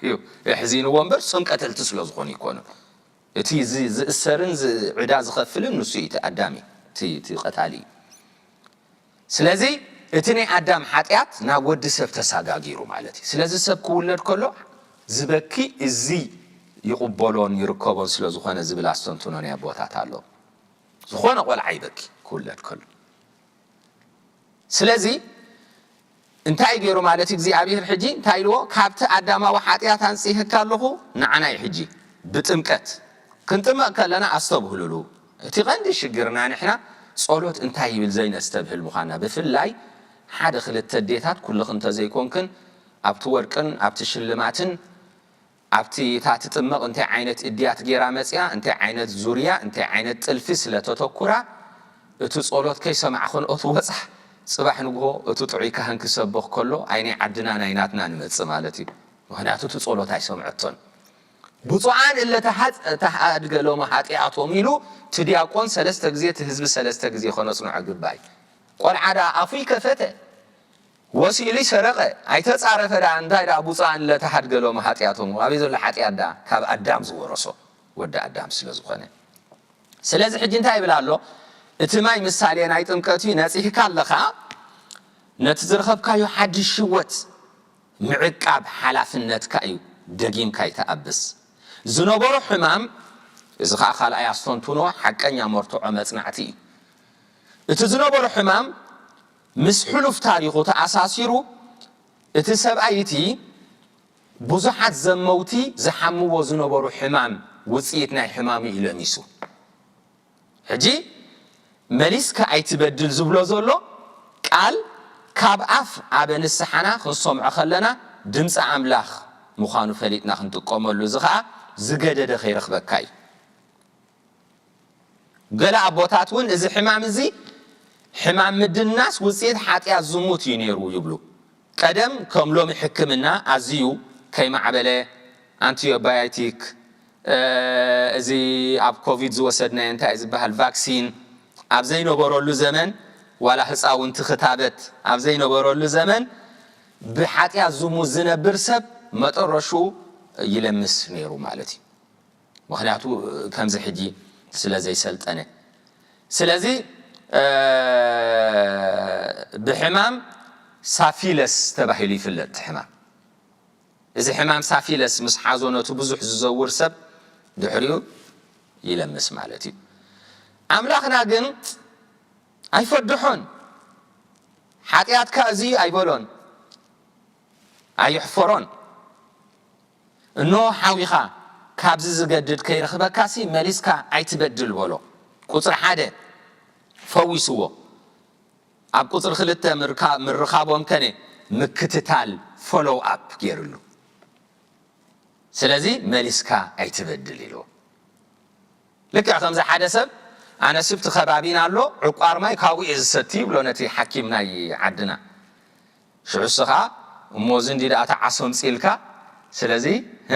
እዩ። የሕዚንዎ እምበር እሶም ቀተልቲ ስለ ዝኾኑ ይኮኑ። እቲ ዝ-፣ ዝእሰርን ዝ-፣ ዕዳ ዝኸፍልን ንሱ እዩ፣ እቲ ኣዳም እዩ፣ እቲ፣ እቲ ቀታሊ እዩ። ስለዚ እቲ ናይ ኣዳም ሓጢኣት ናብ ወዲ ሰብ ተሳጋጊሩ ማለት እዩ። ስለዚ ሰብ ክውለድ ከሎ ዝበኪ እዚ ይቕበሎን ይርከቦን ስለ ዝኾነ ዝብል ኣስተንትኖ ናይ ኣቦታት ኣሎ። ዝኾነ ቆልዓ ይበኪ ክውለድ ከሎ። ስለዚ እንታይ ገይሩ ማለት እግዚኣብሔር ሕጂ እንታይ ኢልዎ? ካብቲ ኣዳማዊ ሓጢኣት ኣንጽህካ ኣለኹ ንዓናይ ሕጂ ብጥምቀት ክንጥመቕ ከለና ኣስተብህሉሉ። እቲ ቀንዲ ሽግርና ንሕና ጸሎት እንታይ ይብል ዘይነስተብህል ምዃና፣ ብፍላይ ሓደ ክልተ ኣዴታት ኩልኽ እንተዘይኮንክን ኣብቲ ወርቅን ኣብቲ ሽልማትን ኣብቲ እታ ትጥመቕ እንታይ ዓይነት እድያት ጌራ መጽያ፣ እንታይ ዓይነት ዙርያ፣ እንታይ ዓይነት ጥልፊ ስለ ተተኩራ፣ እቲ ጸሎት ከይሰማዕኽንኦ ትወጻ። ጽባሕ ንግሆ እቲ ጥዑይ ካህን ክሰብኽ ከሎ፣ ኣይ ናይ ዓድና ናይ ናትና ንመጽእ ማለት እዩ። ምኽንያቱ እቲ ጸሎት ኣይሰምዐቶን። ብፁዓን እለ ተሃጽ-፣ ተሃድገ ሎመ ኃጢአቶም ኢሉ እቲ ዲያቆን ሰለስተ ግዜ፣ እቲ ህዝቢ ሰለስተ ግዜ ከነጽንዖ ግባይ። ቆልዓ ደኣ ኣፉ ይከፈተ። ወሲሉ ይሰረቐ፣ ኣይተጻረፈ ደኣ እንታይ ደኣ ብፁዓን ለተሃድገ ሎመ ኃጢአቶም፣ ኣበይ ዘሎ ኃጢአት ደኣ? ካብ ኣዳም ዝወረሶ ወዲ ኣዳም ስለ ዝኾነ። ስለዚ ሕጂ እንታይ ይብል ኣሎ? እቲ ማይ ምሳሌ ናይ ጥምቀት እዩ፣ ነጺህካ ኣለኻ፣ ነቲ ዝረኸብካዮ ሓድሽ ህይወት ምዕቃብ ሓላፍነትካ እዩ፣ ደጊምካ ኣይትኣብስ። ዝነበሮ ሕማም፣ እዚ ኸኣ ካልኣይ ኣስተንትኖ ሓቀኛ መርትዖ መጽናዕቲ እዩ። እቲ ዝነበሮ ሕማም ምስ ሕሉፍ ታሪኹ ተኣሳሲሩ፣ እቲ ሰብኣይ እቲ ብዙሓት ዘመውቲ ዝሓምዎ ዝነበሩ ሕማም ውጽኢት ናይ ሕማሙ እዩ ለሚሱ። ሕጂ መሊስካ ኣይትበድል ዝብሎ ዘሎ ቃል ካብ ኣፍ ኣበ ንስሓና ክንሰምዖ ከለና ድምፂ ኣምላኽ ምዃኑ ፈሊጥና ክንጥቀመሉ፣ እዚ ኸኣ ዝገደደ ከይረኽበካ እዩ። ገለ ኣቦታት እውን እዚ ሕማም እዚ ሕማም ምድናስ ውፅኢት ሓጢኣት ዝሙት እዩ ነይሩ ይብሉ። ቀደም ከም ሎሚ ሕክምና ኣዝዩ ከይማዕበለ ኣንቲዮባዮቲክ፣ እ፣ እዚ ኣብ ኮቪድ ዝወሰድናዮ እንታይ እዩ ዝበሃል ቫክሲን ኣብ ዘይነበረሉ ዘመን፣ ዋላ ህፃውንቲ ክታበት ኣብ ዘይነበረሉ ዘመን ብሓጢኣት ዝሙት ዝነብር ሰብ መጠረሹ ይለምስ ነይሩ ማለት እዩ። ምኽንያቱ ከምዚ ሕጂ ስለ ዘይሰልጠነ። ስለዚ፣ እ፣ ብሕማም ሳፊለስ ተባሂሉ ይፍለጥ እቲ ሕማም። እዚ ሕማም ሳፊለስ ምስ ሓዞ ነቲ ብዙሕ ዝዘውር ሰብ ድሕሪኡ ይለምስ ማለት እዩ። ኣምላኽና ግን ኣይፈድሖን። ሓጢኣትካ እዚ ኣይበሎን። ኣየሕፈሮን። እንሆ ሓዊኻ፣ ካብዚ ዝገድድ ከይረኽበካሲ መሊስካ ኣይትበድል በሎ። ቁጽሪ ሓደ ፈዊስዎ። ኣብ ቁጽሪ ክልተ ምርካ-፣ ምርኻቦም ከነ ምክትታል፣ ፎሎው ኣፕ፣ ገይርሉ። ስለዚ መሊስካ ኣይትበድል ኢልዎ። ልክዕ ከምዚ ሓደ ሰብ ኣነስ ኣብቲ ከባቢና ኣሎ ዕቋር ማይ ካብኡ እየ ዝሰቲ ይብሎ ነቲ ሓኪም ናይ ዓድና። ሽዑ እስኻ እሞ እዚ እንዲ ደኣ ተዓሶ ኣምጺእልካ፣ ስለዚ፣ ህ፣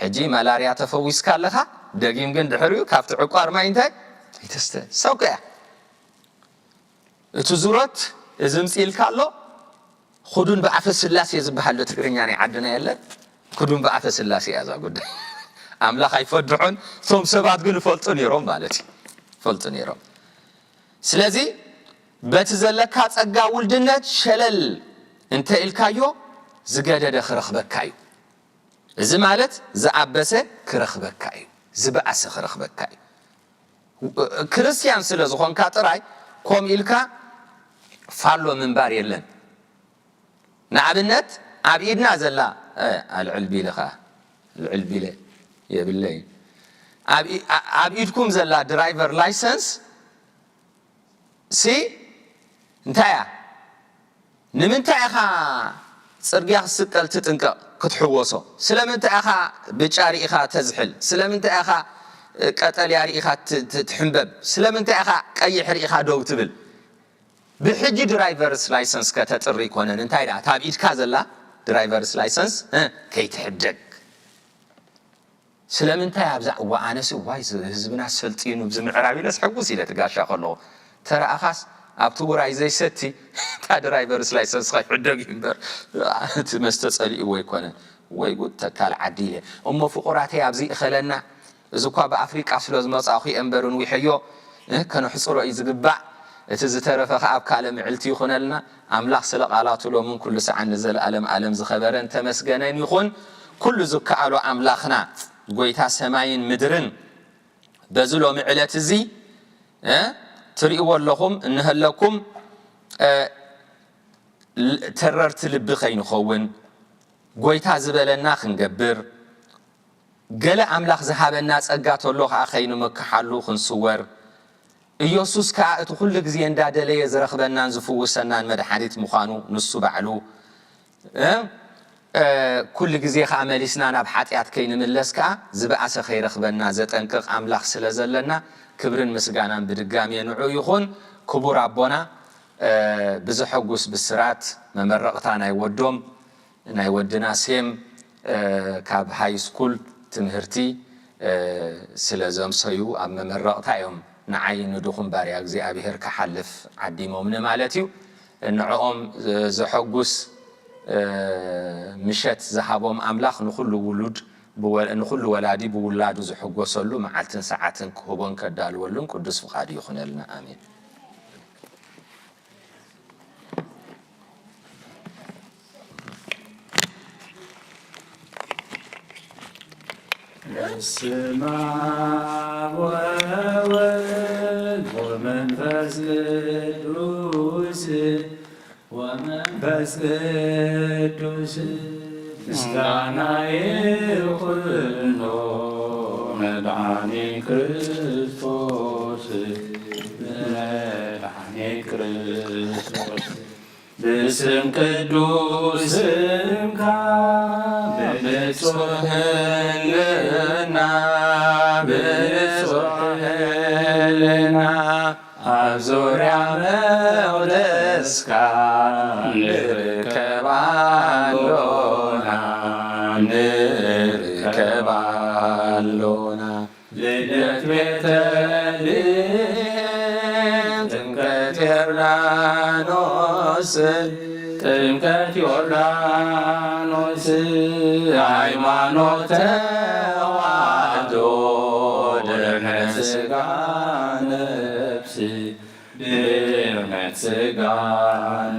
ሕጂ ማላርያ ተፈዊስካ ኣለኻ፣ ደጊም ግን ድሕሪኡ ካብቲ ዕቋር ማይ እንታይ ኣይተስተ። ሰውከ እያ። እቲ ዙረት እዚ ምጽኢልካ ኣሎ። ክዱን ብኣፈ ስላሴ ዝበሃል ዶ ትግርኛ ናይ ዓድና የለን? ክዱን ብኣፈ ስላሴ እያ እዛ ጉዳይ። ኣምላኽ ኣይፈድሖን፣ እቶም ሰባት ግን ይፈልጡ ነይሮም ማለት እዩ። ይፈልጡ ነይሮም። ስለዚ በቲ ዘለካ ጸጋ ውልድነት ሸለል እንተ ኢልካዮ ዝገደደ ክረኽበካ እዩ። እዚ ማለት ዝኣበሰ ክረኽበካ እዩ፣ ዝበኣሰ ክረኽበካ እዩ። ክርስትያን ስለ ዝኾንካ ጥራይ ኮም ኢልካ ፋሎ ምንባር የለን። ንኣብነት ኣብ ኢድና ዘላ፣ እ፣ ኣልዕል ቢልኻ ልዕል ቢለ የብለይ። ኣብ ኢ- ኣ- ኣብ ኢድኩም ዘላ ድራይቨር ላይሰንስ ሲ እንታይ እያ? ንምንታይ ኢኻ ጽርግያ ክስቀል ትጥንቀቕ ክትሕወሶ? ስለምንታይ ኢኻ ብጫ ርኢኻ ተዝሕል? ስለምንታይ ኢኻ ቀጠልያ ርኢኻ ት- ት- ትሕንበብ? ስለምንታይ ኢኻ ቀይሕ ርኢኻ ደው ትብል? ብሕጂ ድራይቨርስ ላይሰንስ ከተጥሪ ኣይኮነን። እንታይ ደኣ እታ ኣብ ኢድካ ዘላ ድራይቨርስ ላይሰንስ እ፣ ከይትሕደግ። ስለምንታይ ኣብዛ እዋ ኣነሲ ዋይ ዝ- ህዝብና ሰልጢኑ ብዚ ምዕራብ ኢለስ ሕጉስ ኢለ ትጋሻ ከለኹ ተረኣኻስ ኣብቲ ውራይ ዘይሰቲ እታ ድራይቨርስ ላይሰንስ ከይሕደግ እዩ እምበር እቲ መስተ ጸሊእዎ ኣይኮነን። ወይ ጉድ ተካል ዓዲ ኢለ እሞ ፍቑራተይ ኣብዚ እኸለና እዚ እኳ ብኣፍሪቃ ስለ ዝመጻእኹ እየ እምበር ንዊሐዮ እ፣ ከነሕጽሮ እዩ ዝግባእ። እቲ ዝተረፈ ኸኣ ኣብ ካልእ ምዕልቲ ይኹነልና። ኣምላኽ ስለ ቃላቱ ሎምን ኩሉ ሰዓን ንዘለኣለም ኣለም ዝኸበረን ተመስገነን ይኹን። ኩሉ ዝከኣሎ ኣምላኽና ጎይታ ሰማይን ምድርን በዚ ሎሚ ዕለት እዚ እ፣ ትርእይዎ ኣለኹም እንሀለኩም እ፣ ል- ተረርቲ ልቢ ከይንኸውን ጎይታ ዝበለና ክንገብር ገለ ኣምላኽ ዝሃበና ጸጋ ተሎ ኸኣ ከይንምክሓሉ ክንስወር ኢየሱስ ከኣ እቲ ኩሉ ግዜ እንዳደለየ ዝረኽበናን ዝፍውሰናን መድሓኒት ምዃኑ ንሱ ባዕሉ እ፣ እ፣ ኩሉ ግዜ ኸኣ መሊስና ናብ ሓጢኣት ከይንምለስ ከኣ ዝበኣሰ ከይረኽበና ዘጠንቅቕ ኣምላኽ ስለ ዘለና ክብርን ምስጋናን ብድጋሜ ንዑ ይኹን። ክቡር ኣቦና እ፣ ብዘሐጉስ ብስራት መመረቕታ ናይ ወዶም ናይ ወድና ሴም እ፣ ካብ ሃይ ስኩል ትምህርቲ እ፣ ስለ ዘምሰዩ ኣብ መመረቕታ እዮም ንዓይ ንድኹም ባርያ እግዚኣብሔር ክሓልፍ ዓዲሞምኒ ማለት እዩ። ንዕኦም እ፣ ዘሐጉስ እ፣ ምሸት ዝሃቦም ኣምላኽ ንኹሉ ውሉድ ብወ- ንኹሉ ወላዲ ብውላዱ ዝሕጎሰሉ መዓልትን ሰዓትን ክህቦን ከዳልወሉን ቅዱስ ፍቓዱ ይኹነልና። ኣሜን። በስመ አብ ወወልድ ወመንፈስ ቅዱስ ወመንፈስ ቅዱስ ምስጋና ይኹኖ መድኃኒ ክርስቶስ መድኃኒ ክርስቶስ ብስም ቅዱስ ስምካ ብንጹህ ህልና ብንጹህ ህልና ኣብ ዙርያ መቕደስካ ንርከብ ኣሎና ንርከብ ኣሎና። ልደት ቤተልሔም ጥምቀት ዮርዳኖስ ጥምቀት ዮርዳኖስ ሃይማኖት ተዋህዶ ድሕነት ሥጋ ነፍስ ድሕነት ሥጋ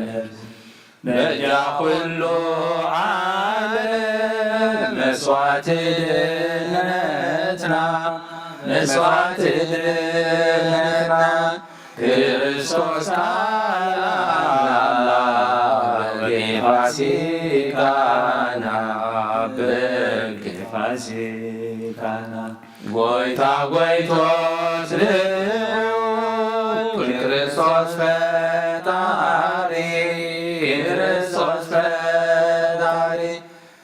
ነፍስ በጃ ኩሉ ዓለም መስዋዕቲ ድነትና መስዋዕቲ ድነትና ክርስቶስ ካላላ በጊ ፋሲካና በጊ ፋሲካና ጎይታ ጎይቶት ልዑል ክርስቶስ ፈጣሪ ክርስቶስ ፈጣሪ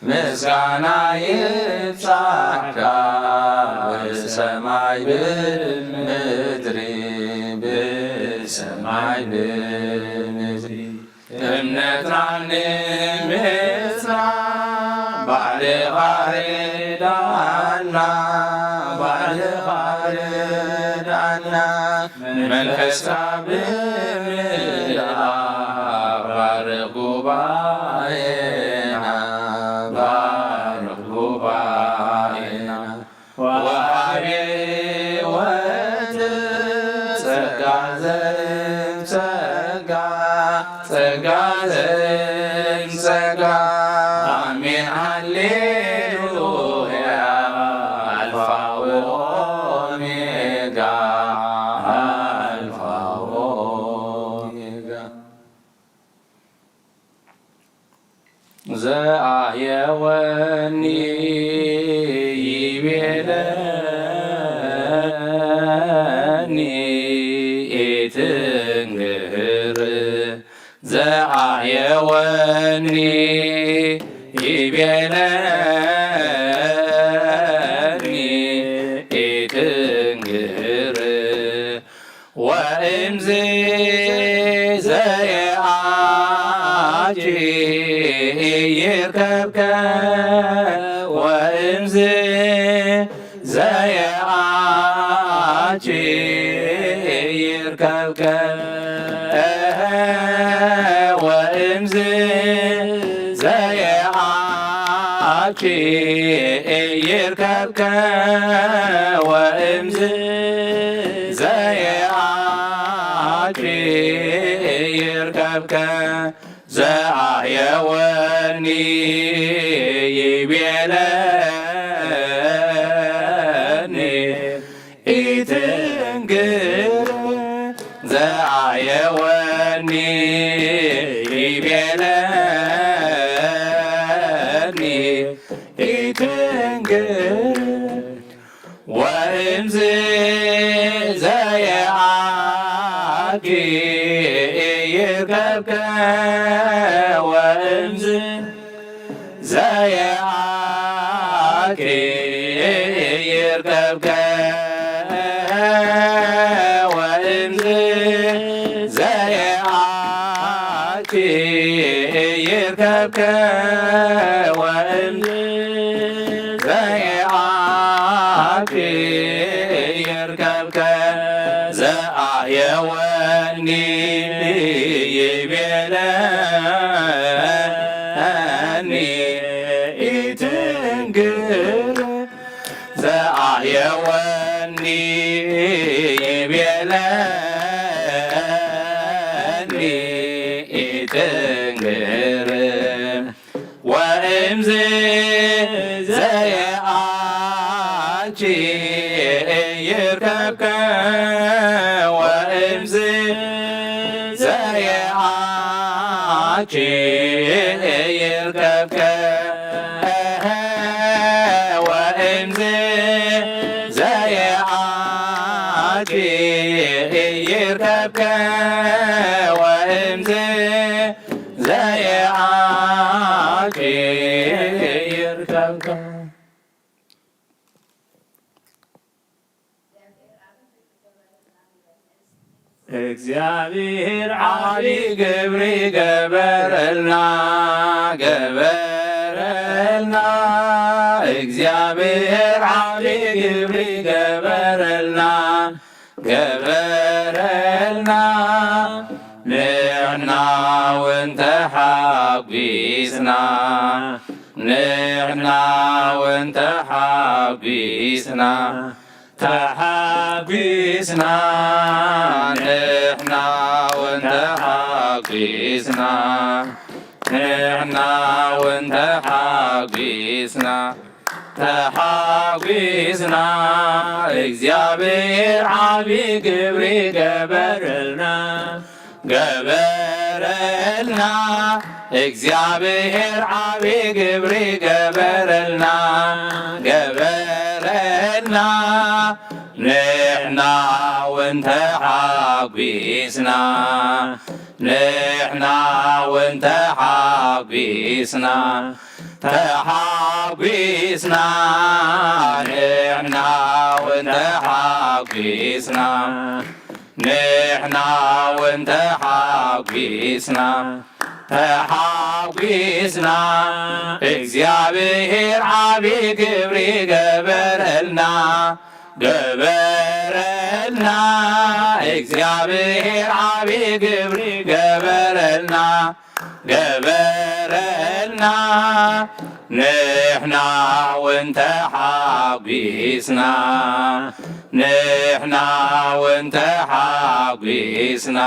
ምስጋና ይብጻሕካ ብሰማይ ብምድሪ ብሰማይ ብምድሪ እምነትና ንምጽና ባዕልኻ ርዳና ባዕልኻ ርዳና መንፈስካ ብምልኣ ባርኽ ጉባኤና ባርኽ ጉባኤና ወሃቢ ሕይወት ጸጋ ዘእም ጸጋ ጸጋ ዘእም ጸጋ ኣሜን ሃሌሉያ ኣልፋ ወኦሜጋ ኣልፋ ወኦሜጋ ዘአየወኒ ኢትንግር ዘዓየወኒ ይቤለኒ ኢትንግር ወእምዝ ዘየኣቲ ይርከብከ ወእምዝ ዘየኣቲ ይርከብከ ወእምዝ ዘየኣቲ ይርከብከ ወእምዝ ዘየኣቲ ይርከብከ ዘኣየወኒ ይቤለኒ ኢትንግር ዘኣየወኒ ይቤለኒ ኢትንግር ወእምዝ ዘየኣቲ ይርከብከ ወእምዝ ዘየኣቲ ይርከብከ ወእምዝ ዘየኣቲ ይርከብከ ወእምዝ ዘየኣቲ ይርከብከ ዘኣየወኒ ይቤለኒ ኢትንግር ዘኣየወኒ ይቤለኒ ኢትንግር ወእምዝ ዘየኣቲ ይርከብከ ወእምዝ ዘየኣቲ ይርከብከ ወእምዝ ዘየኣቲ ይርከብከ ወእምዝ ዘየኣቲ ይርከብከ። እግዚኣብሔር ዓቢ ግብሪ ገበረልና፣ ገበረልና። እግዚኣብሔር ዓቢ ግብሪ ገበረልና፣ ገበረልና። ንሕና እውን ተሓጒስና፣ ንሕና እውን ተሓጒስና፣ ተሓጒስና። ንሕና እውን ተሓጒስና፣ ንሕና እውን ተሓጒስና፣ ተሓጒስና። እግዚኣብሔር ዓቢ ግብሪ ገበረልና፣ ገበረልና። እግዚኣብሔር ዓቢ ግብሪ ገበረልና፣ ገበረልና። ንሕና እውን ተሓጒስና፣ ንሕና እውን ተሓጒስና፣ ተሓጒስና። ንሕና እውን ተሓጒስና፣ ንሕና እውን ተሓጒስና፣ ተሓጒስና። እግዚኣብሔር ዓቢ ግብሪ ገበረልና፣ ገበረልና። እግዚኣብሔር ዓቢ ግብሪ ገበረልና፣ ገበረልና። ንሕና እውን ተሓጒስና፣ ንሕና እውን ተሓጒስና፣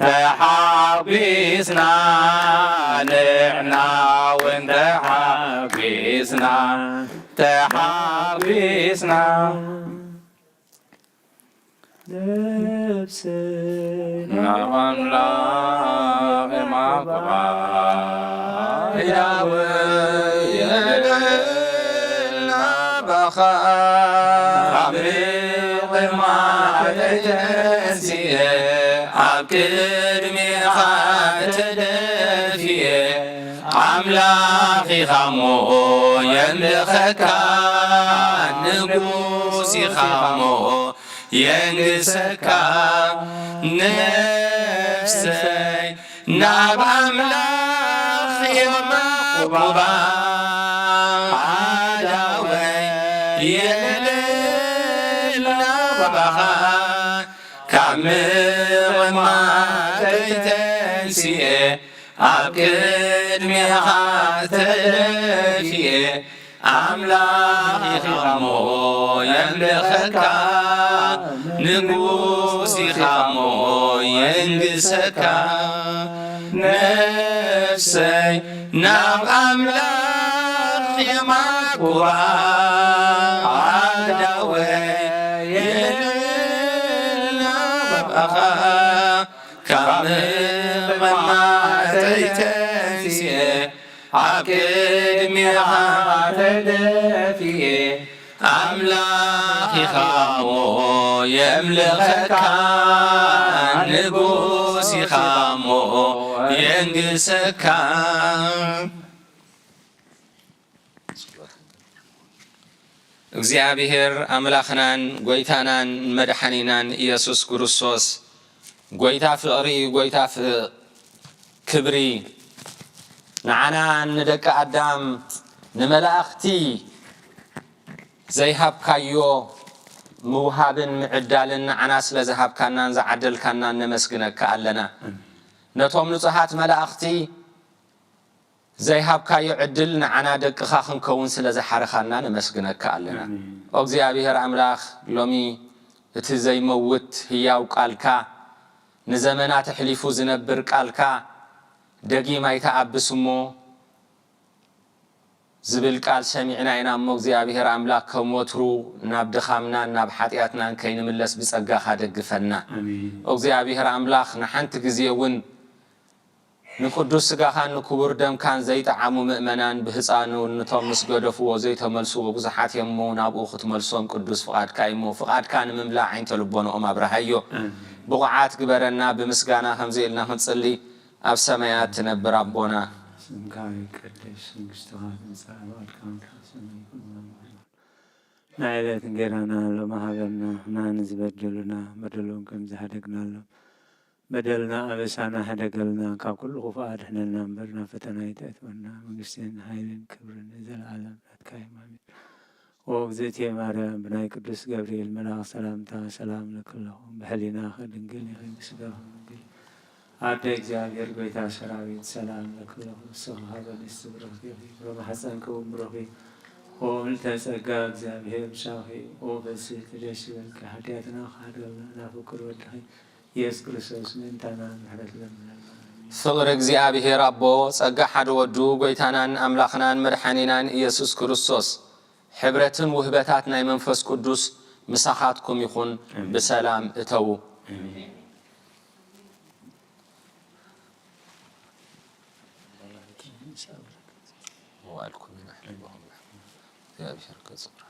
ተሓጒስና። ንሕና እውን ተሓጒስና፣ ተሓጒስና። ነፍስና ኣምላኽ ማኩራ ሕያው የደልና ባኻ ዓሚቕ ተንሲኤ ኣብ ቅድሜኻ ተደፊኤ ኣምላኽ ኢኻ እሞ የምልኸካ ንጉስ ኢኻ እሞ የንግሰካ ነፍሰይ ናብ ኣምላኽ የማቁባ ኣዳወይ የለለል ናባኻ ካብ ምቕማጠይ ተንሲኤ ኣብ ቅድሜኻ ተደፊኤ ኣምላኽ ኢኻ እሞ የምልኸካ ንጉስ ኢኻ እሞ የንግሰካ ነፍሰይ ናብ ኣምላኽ የማኩባ ኣዳወይ የለለል ናባኻ ካብ ምቕማጠይ ተንሲኤ ኣብ ቅድሜኻ ተደፊኤ ኣምላኽ ኢኻ እሞ የምልኸካ ንጉስ ኢኻ እሞ የንግሰካ እግዚኣብሔር ኣምላኽናን ጎይታናን መድሓኒናን ኢየሱስ ክርስቶስ ጎይታ ፍቕሪ፣ ጎይታ ፍ- ክብሪ ንዓና ንደቂ ኣዳም ንመላእኽቲ ዘይሃብካዮ ምውሃብን ምዕዳልን ንዓና ስለ ዝሃብካናን ዝዓደልካናን ነመስግነካ ኣለና። ነቶም ንጹሃት መላእኽቲ ዘይሃብካዮ ዕድል ንዓና ደቅኻ ክንከውን ስለ ዝሓረኻና ነመስግነካ ኣለና። ኣሜን። ኦ እግዚኣብሔር ኣምላኽ ሎሚ እቲ ዘይመውት ህያው ቃልካ ንዘመናት ኣሕሊፉ ዝነብር ቃልካ ደጊም ኣይተኣብስ እሞ ዝብል ቃል ሰሚዕና ኢና እሞ እግዚኣብሔር ኣምላኽ ከም ወትሩ ናብ ድኻምናን ናብ ሓጢኣትናን ከይንምለስ ብጸጋኻ ደግፈና። ኣሜን። ኦ እግዚኣብሔር ኣምላኽ ንሓንቲ ግዜ እውን ንቅዱስ ስጋኻን ንክቡር ደምካን ዘይጠዓሙ ምእመናን ብህፃንነቶም ምስ ገደፍዎ ዘይተመልስዎ ብዙሓት እዮም እሞ ናብኡ ክትመልሶም ቅዱስ ፍቓድካ እዩ እሞ ፍቓድካ ንምምላእ ዓይንተ ልቦንኦም ኣብርሃዮ። ኣሜን። ብቑዓት ግበረና። ብምስጋና ከምዚ ኢልና ክንጽሊ ኣብ ሰማያት ትነብር ኣቦና ስምካ ይቀደስ፣ መንግስትኻ ትምጻእ፣ ፈቃድካ ኣብ ሰማይ ከምኡ እውን ኣብ ምድሪ። ናይ ዕለት እንጌራና ሎሚ ሃበና፣ ንዝበደሉና በደሎም ከም ዝሓደግናሎም በደልና ኣበሳና ሕደገልና፣ ካብ ኩሉ ክፉእ ኣድሕነና እምበር ናብ ፈተና ኣይተእትወና። መንግስትን ሓይልን ክብርን ንዘለኣለም ናትካ እዮም። ኣሜን። ኦ እግዝእትየ ማርያም፣ ብናይ ቅዱስ ገብርኤል መልኣኽ ሰላምታ ሰላም እለኪ ኣለኹ። ብሕሊናኺ ድንግል ኢኺ፣ ብስጋኺ ድንግል። ኣደ እግዚኣብሔር፣ ጎይታ ሰራዊት፣ ሰላም እለኪ ኣለኹ። ንስኺ ካብ ኣንስቲ ብርኽቲ ኢኺ፣ ፍረ ማሕፀንኪ እውን ብሩኽ እዩ። ኦ ምልዕተ ጸጋ፣ እግዚኣብሔር ምሳኺ እዩ። ኦ ፈስሕቲ ደስ ይበልኪ፣ ሓጢኣትና ክሓድገልና ናብ ፍቁር ወድኺ ኢየሱስ ክርስቶስ ምእንታና ምሕረት ለምነልና። ኣሜን። ፍቕሪ እግዚኣብሔር ኣቦ፣ ጸጋ ሓደ ወዱ፣ ጎይታናን ኣምላኽናን መድሓኒናን ኢየሱስ ክርስቶስ፣ ሕብረትን ውህበታት ናይ መንፈስ ቅዱስ ምሳኻትኩም ይኹን። ኣሜን። ብሰላም እተዉ። ኣሜን። መዋዕልኩም ይናሕልፎም። እግዚኣብሔር ከጽብራ።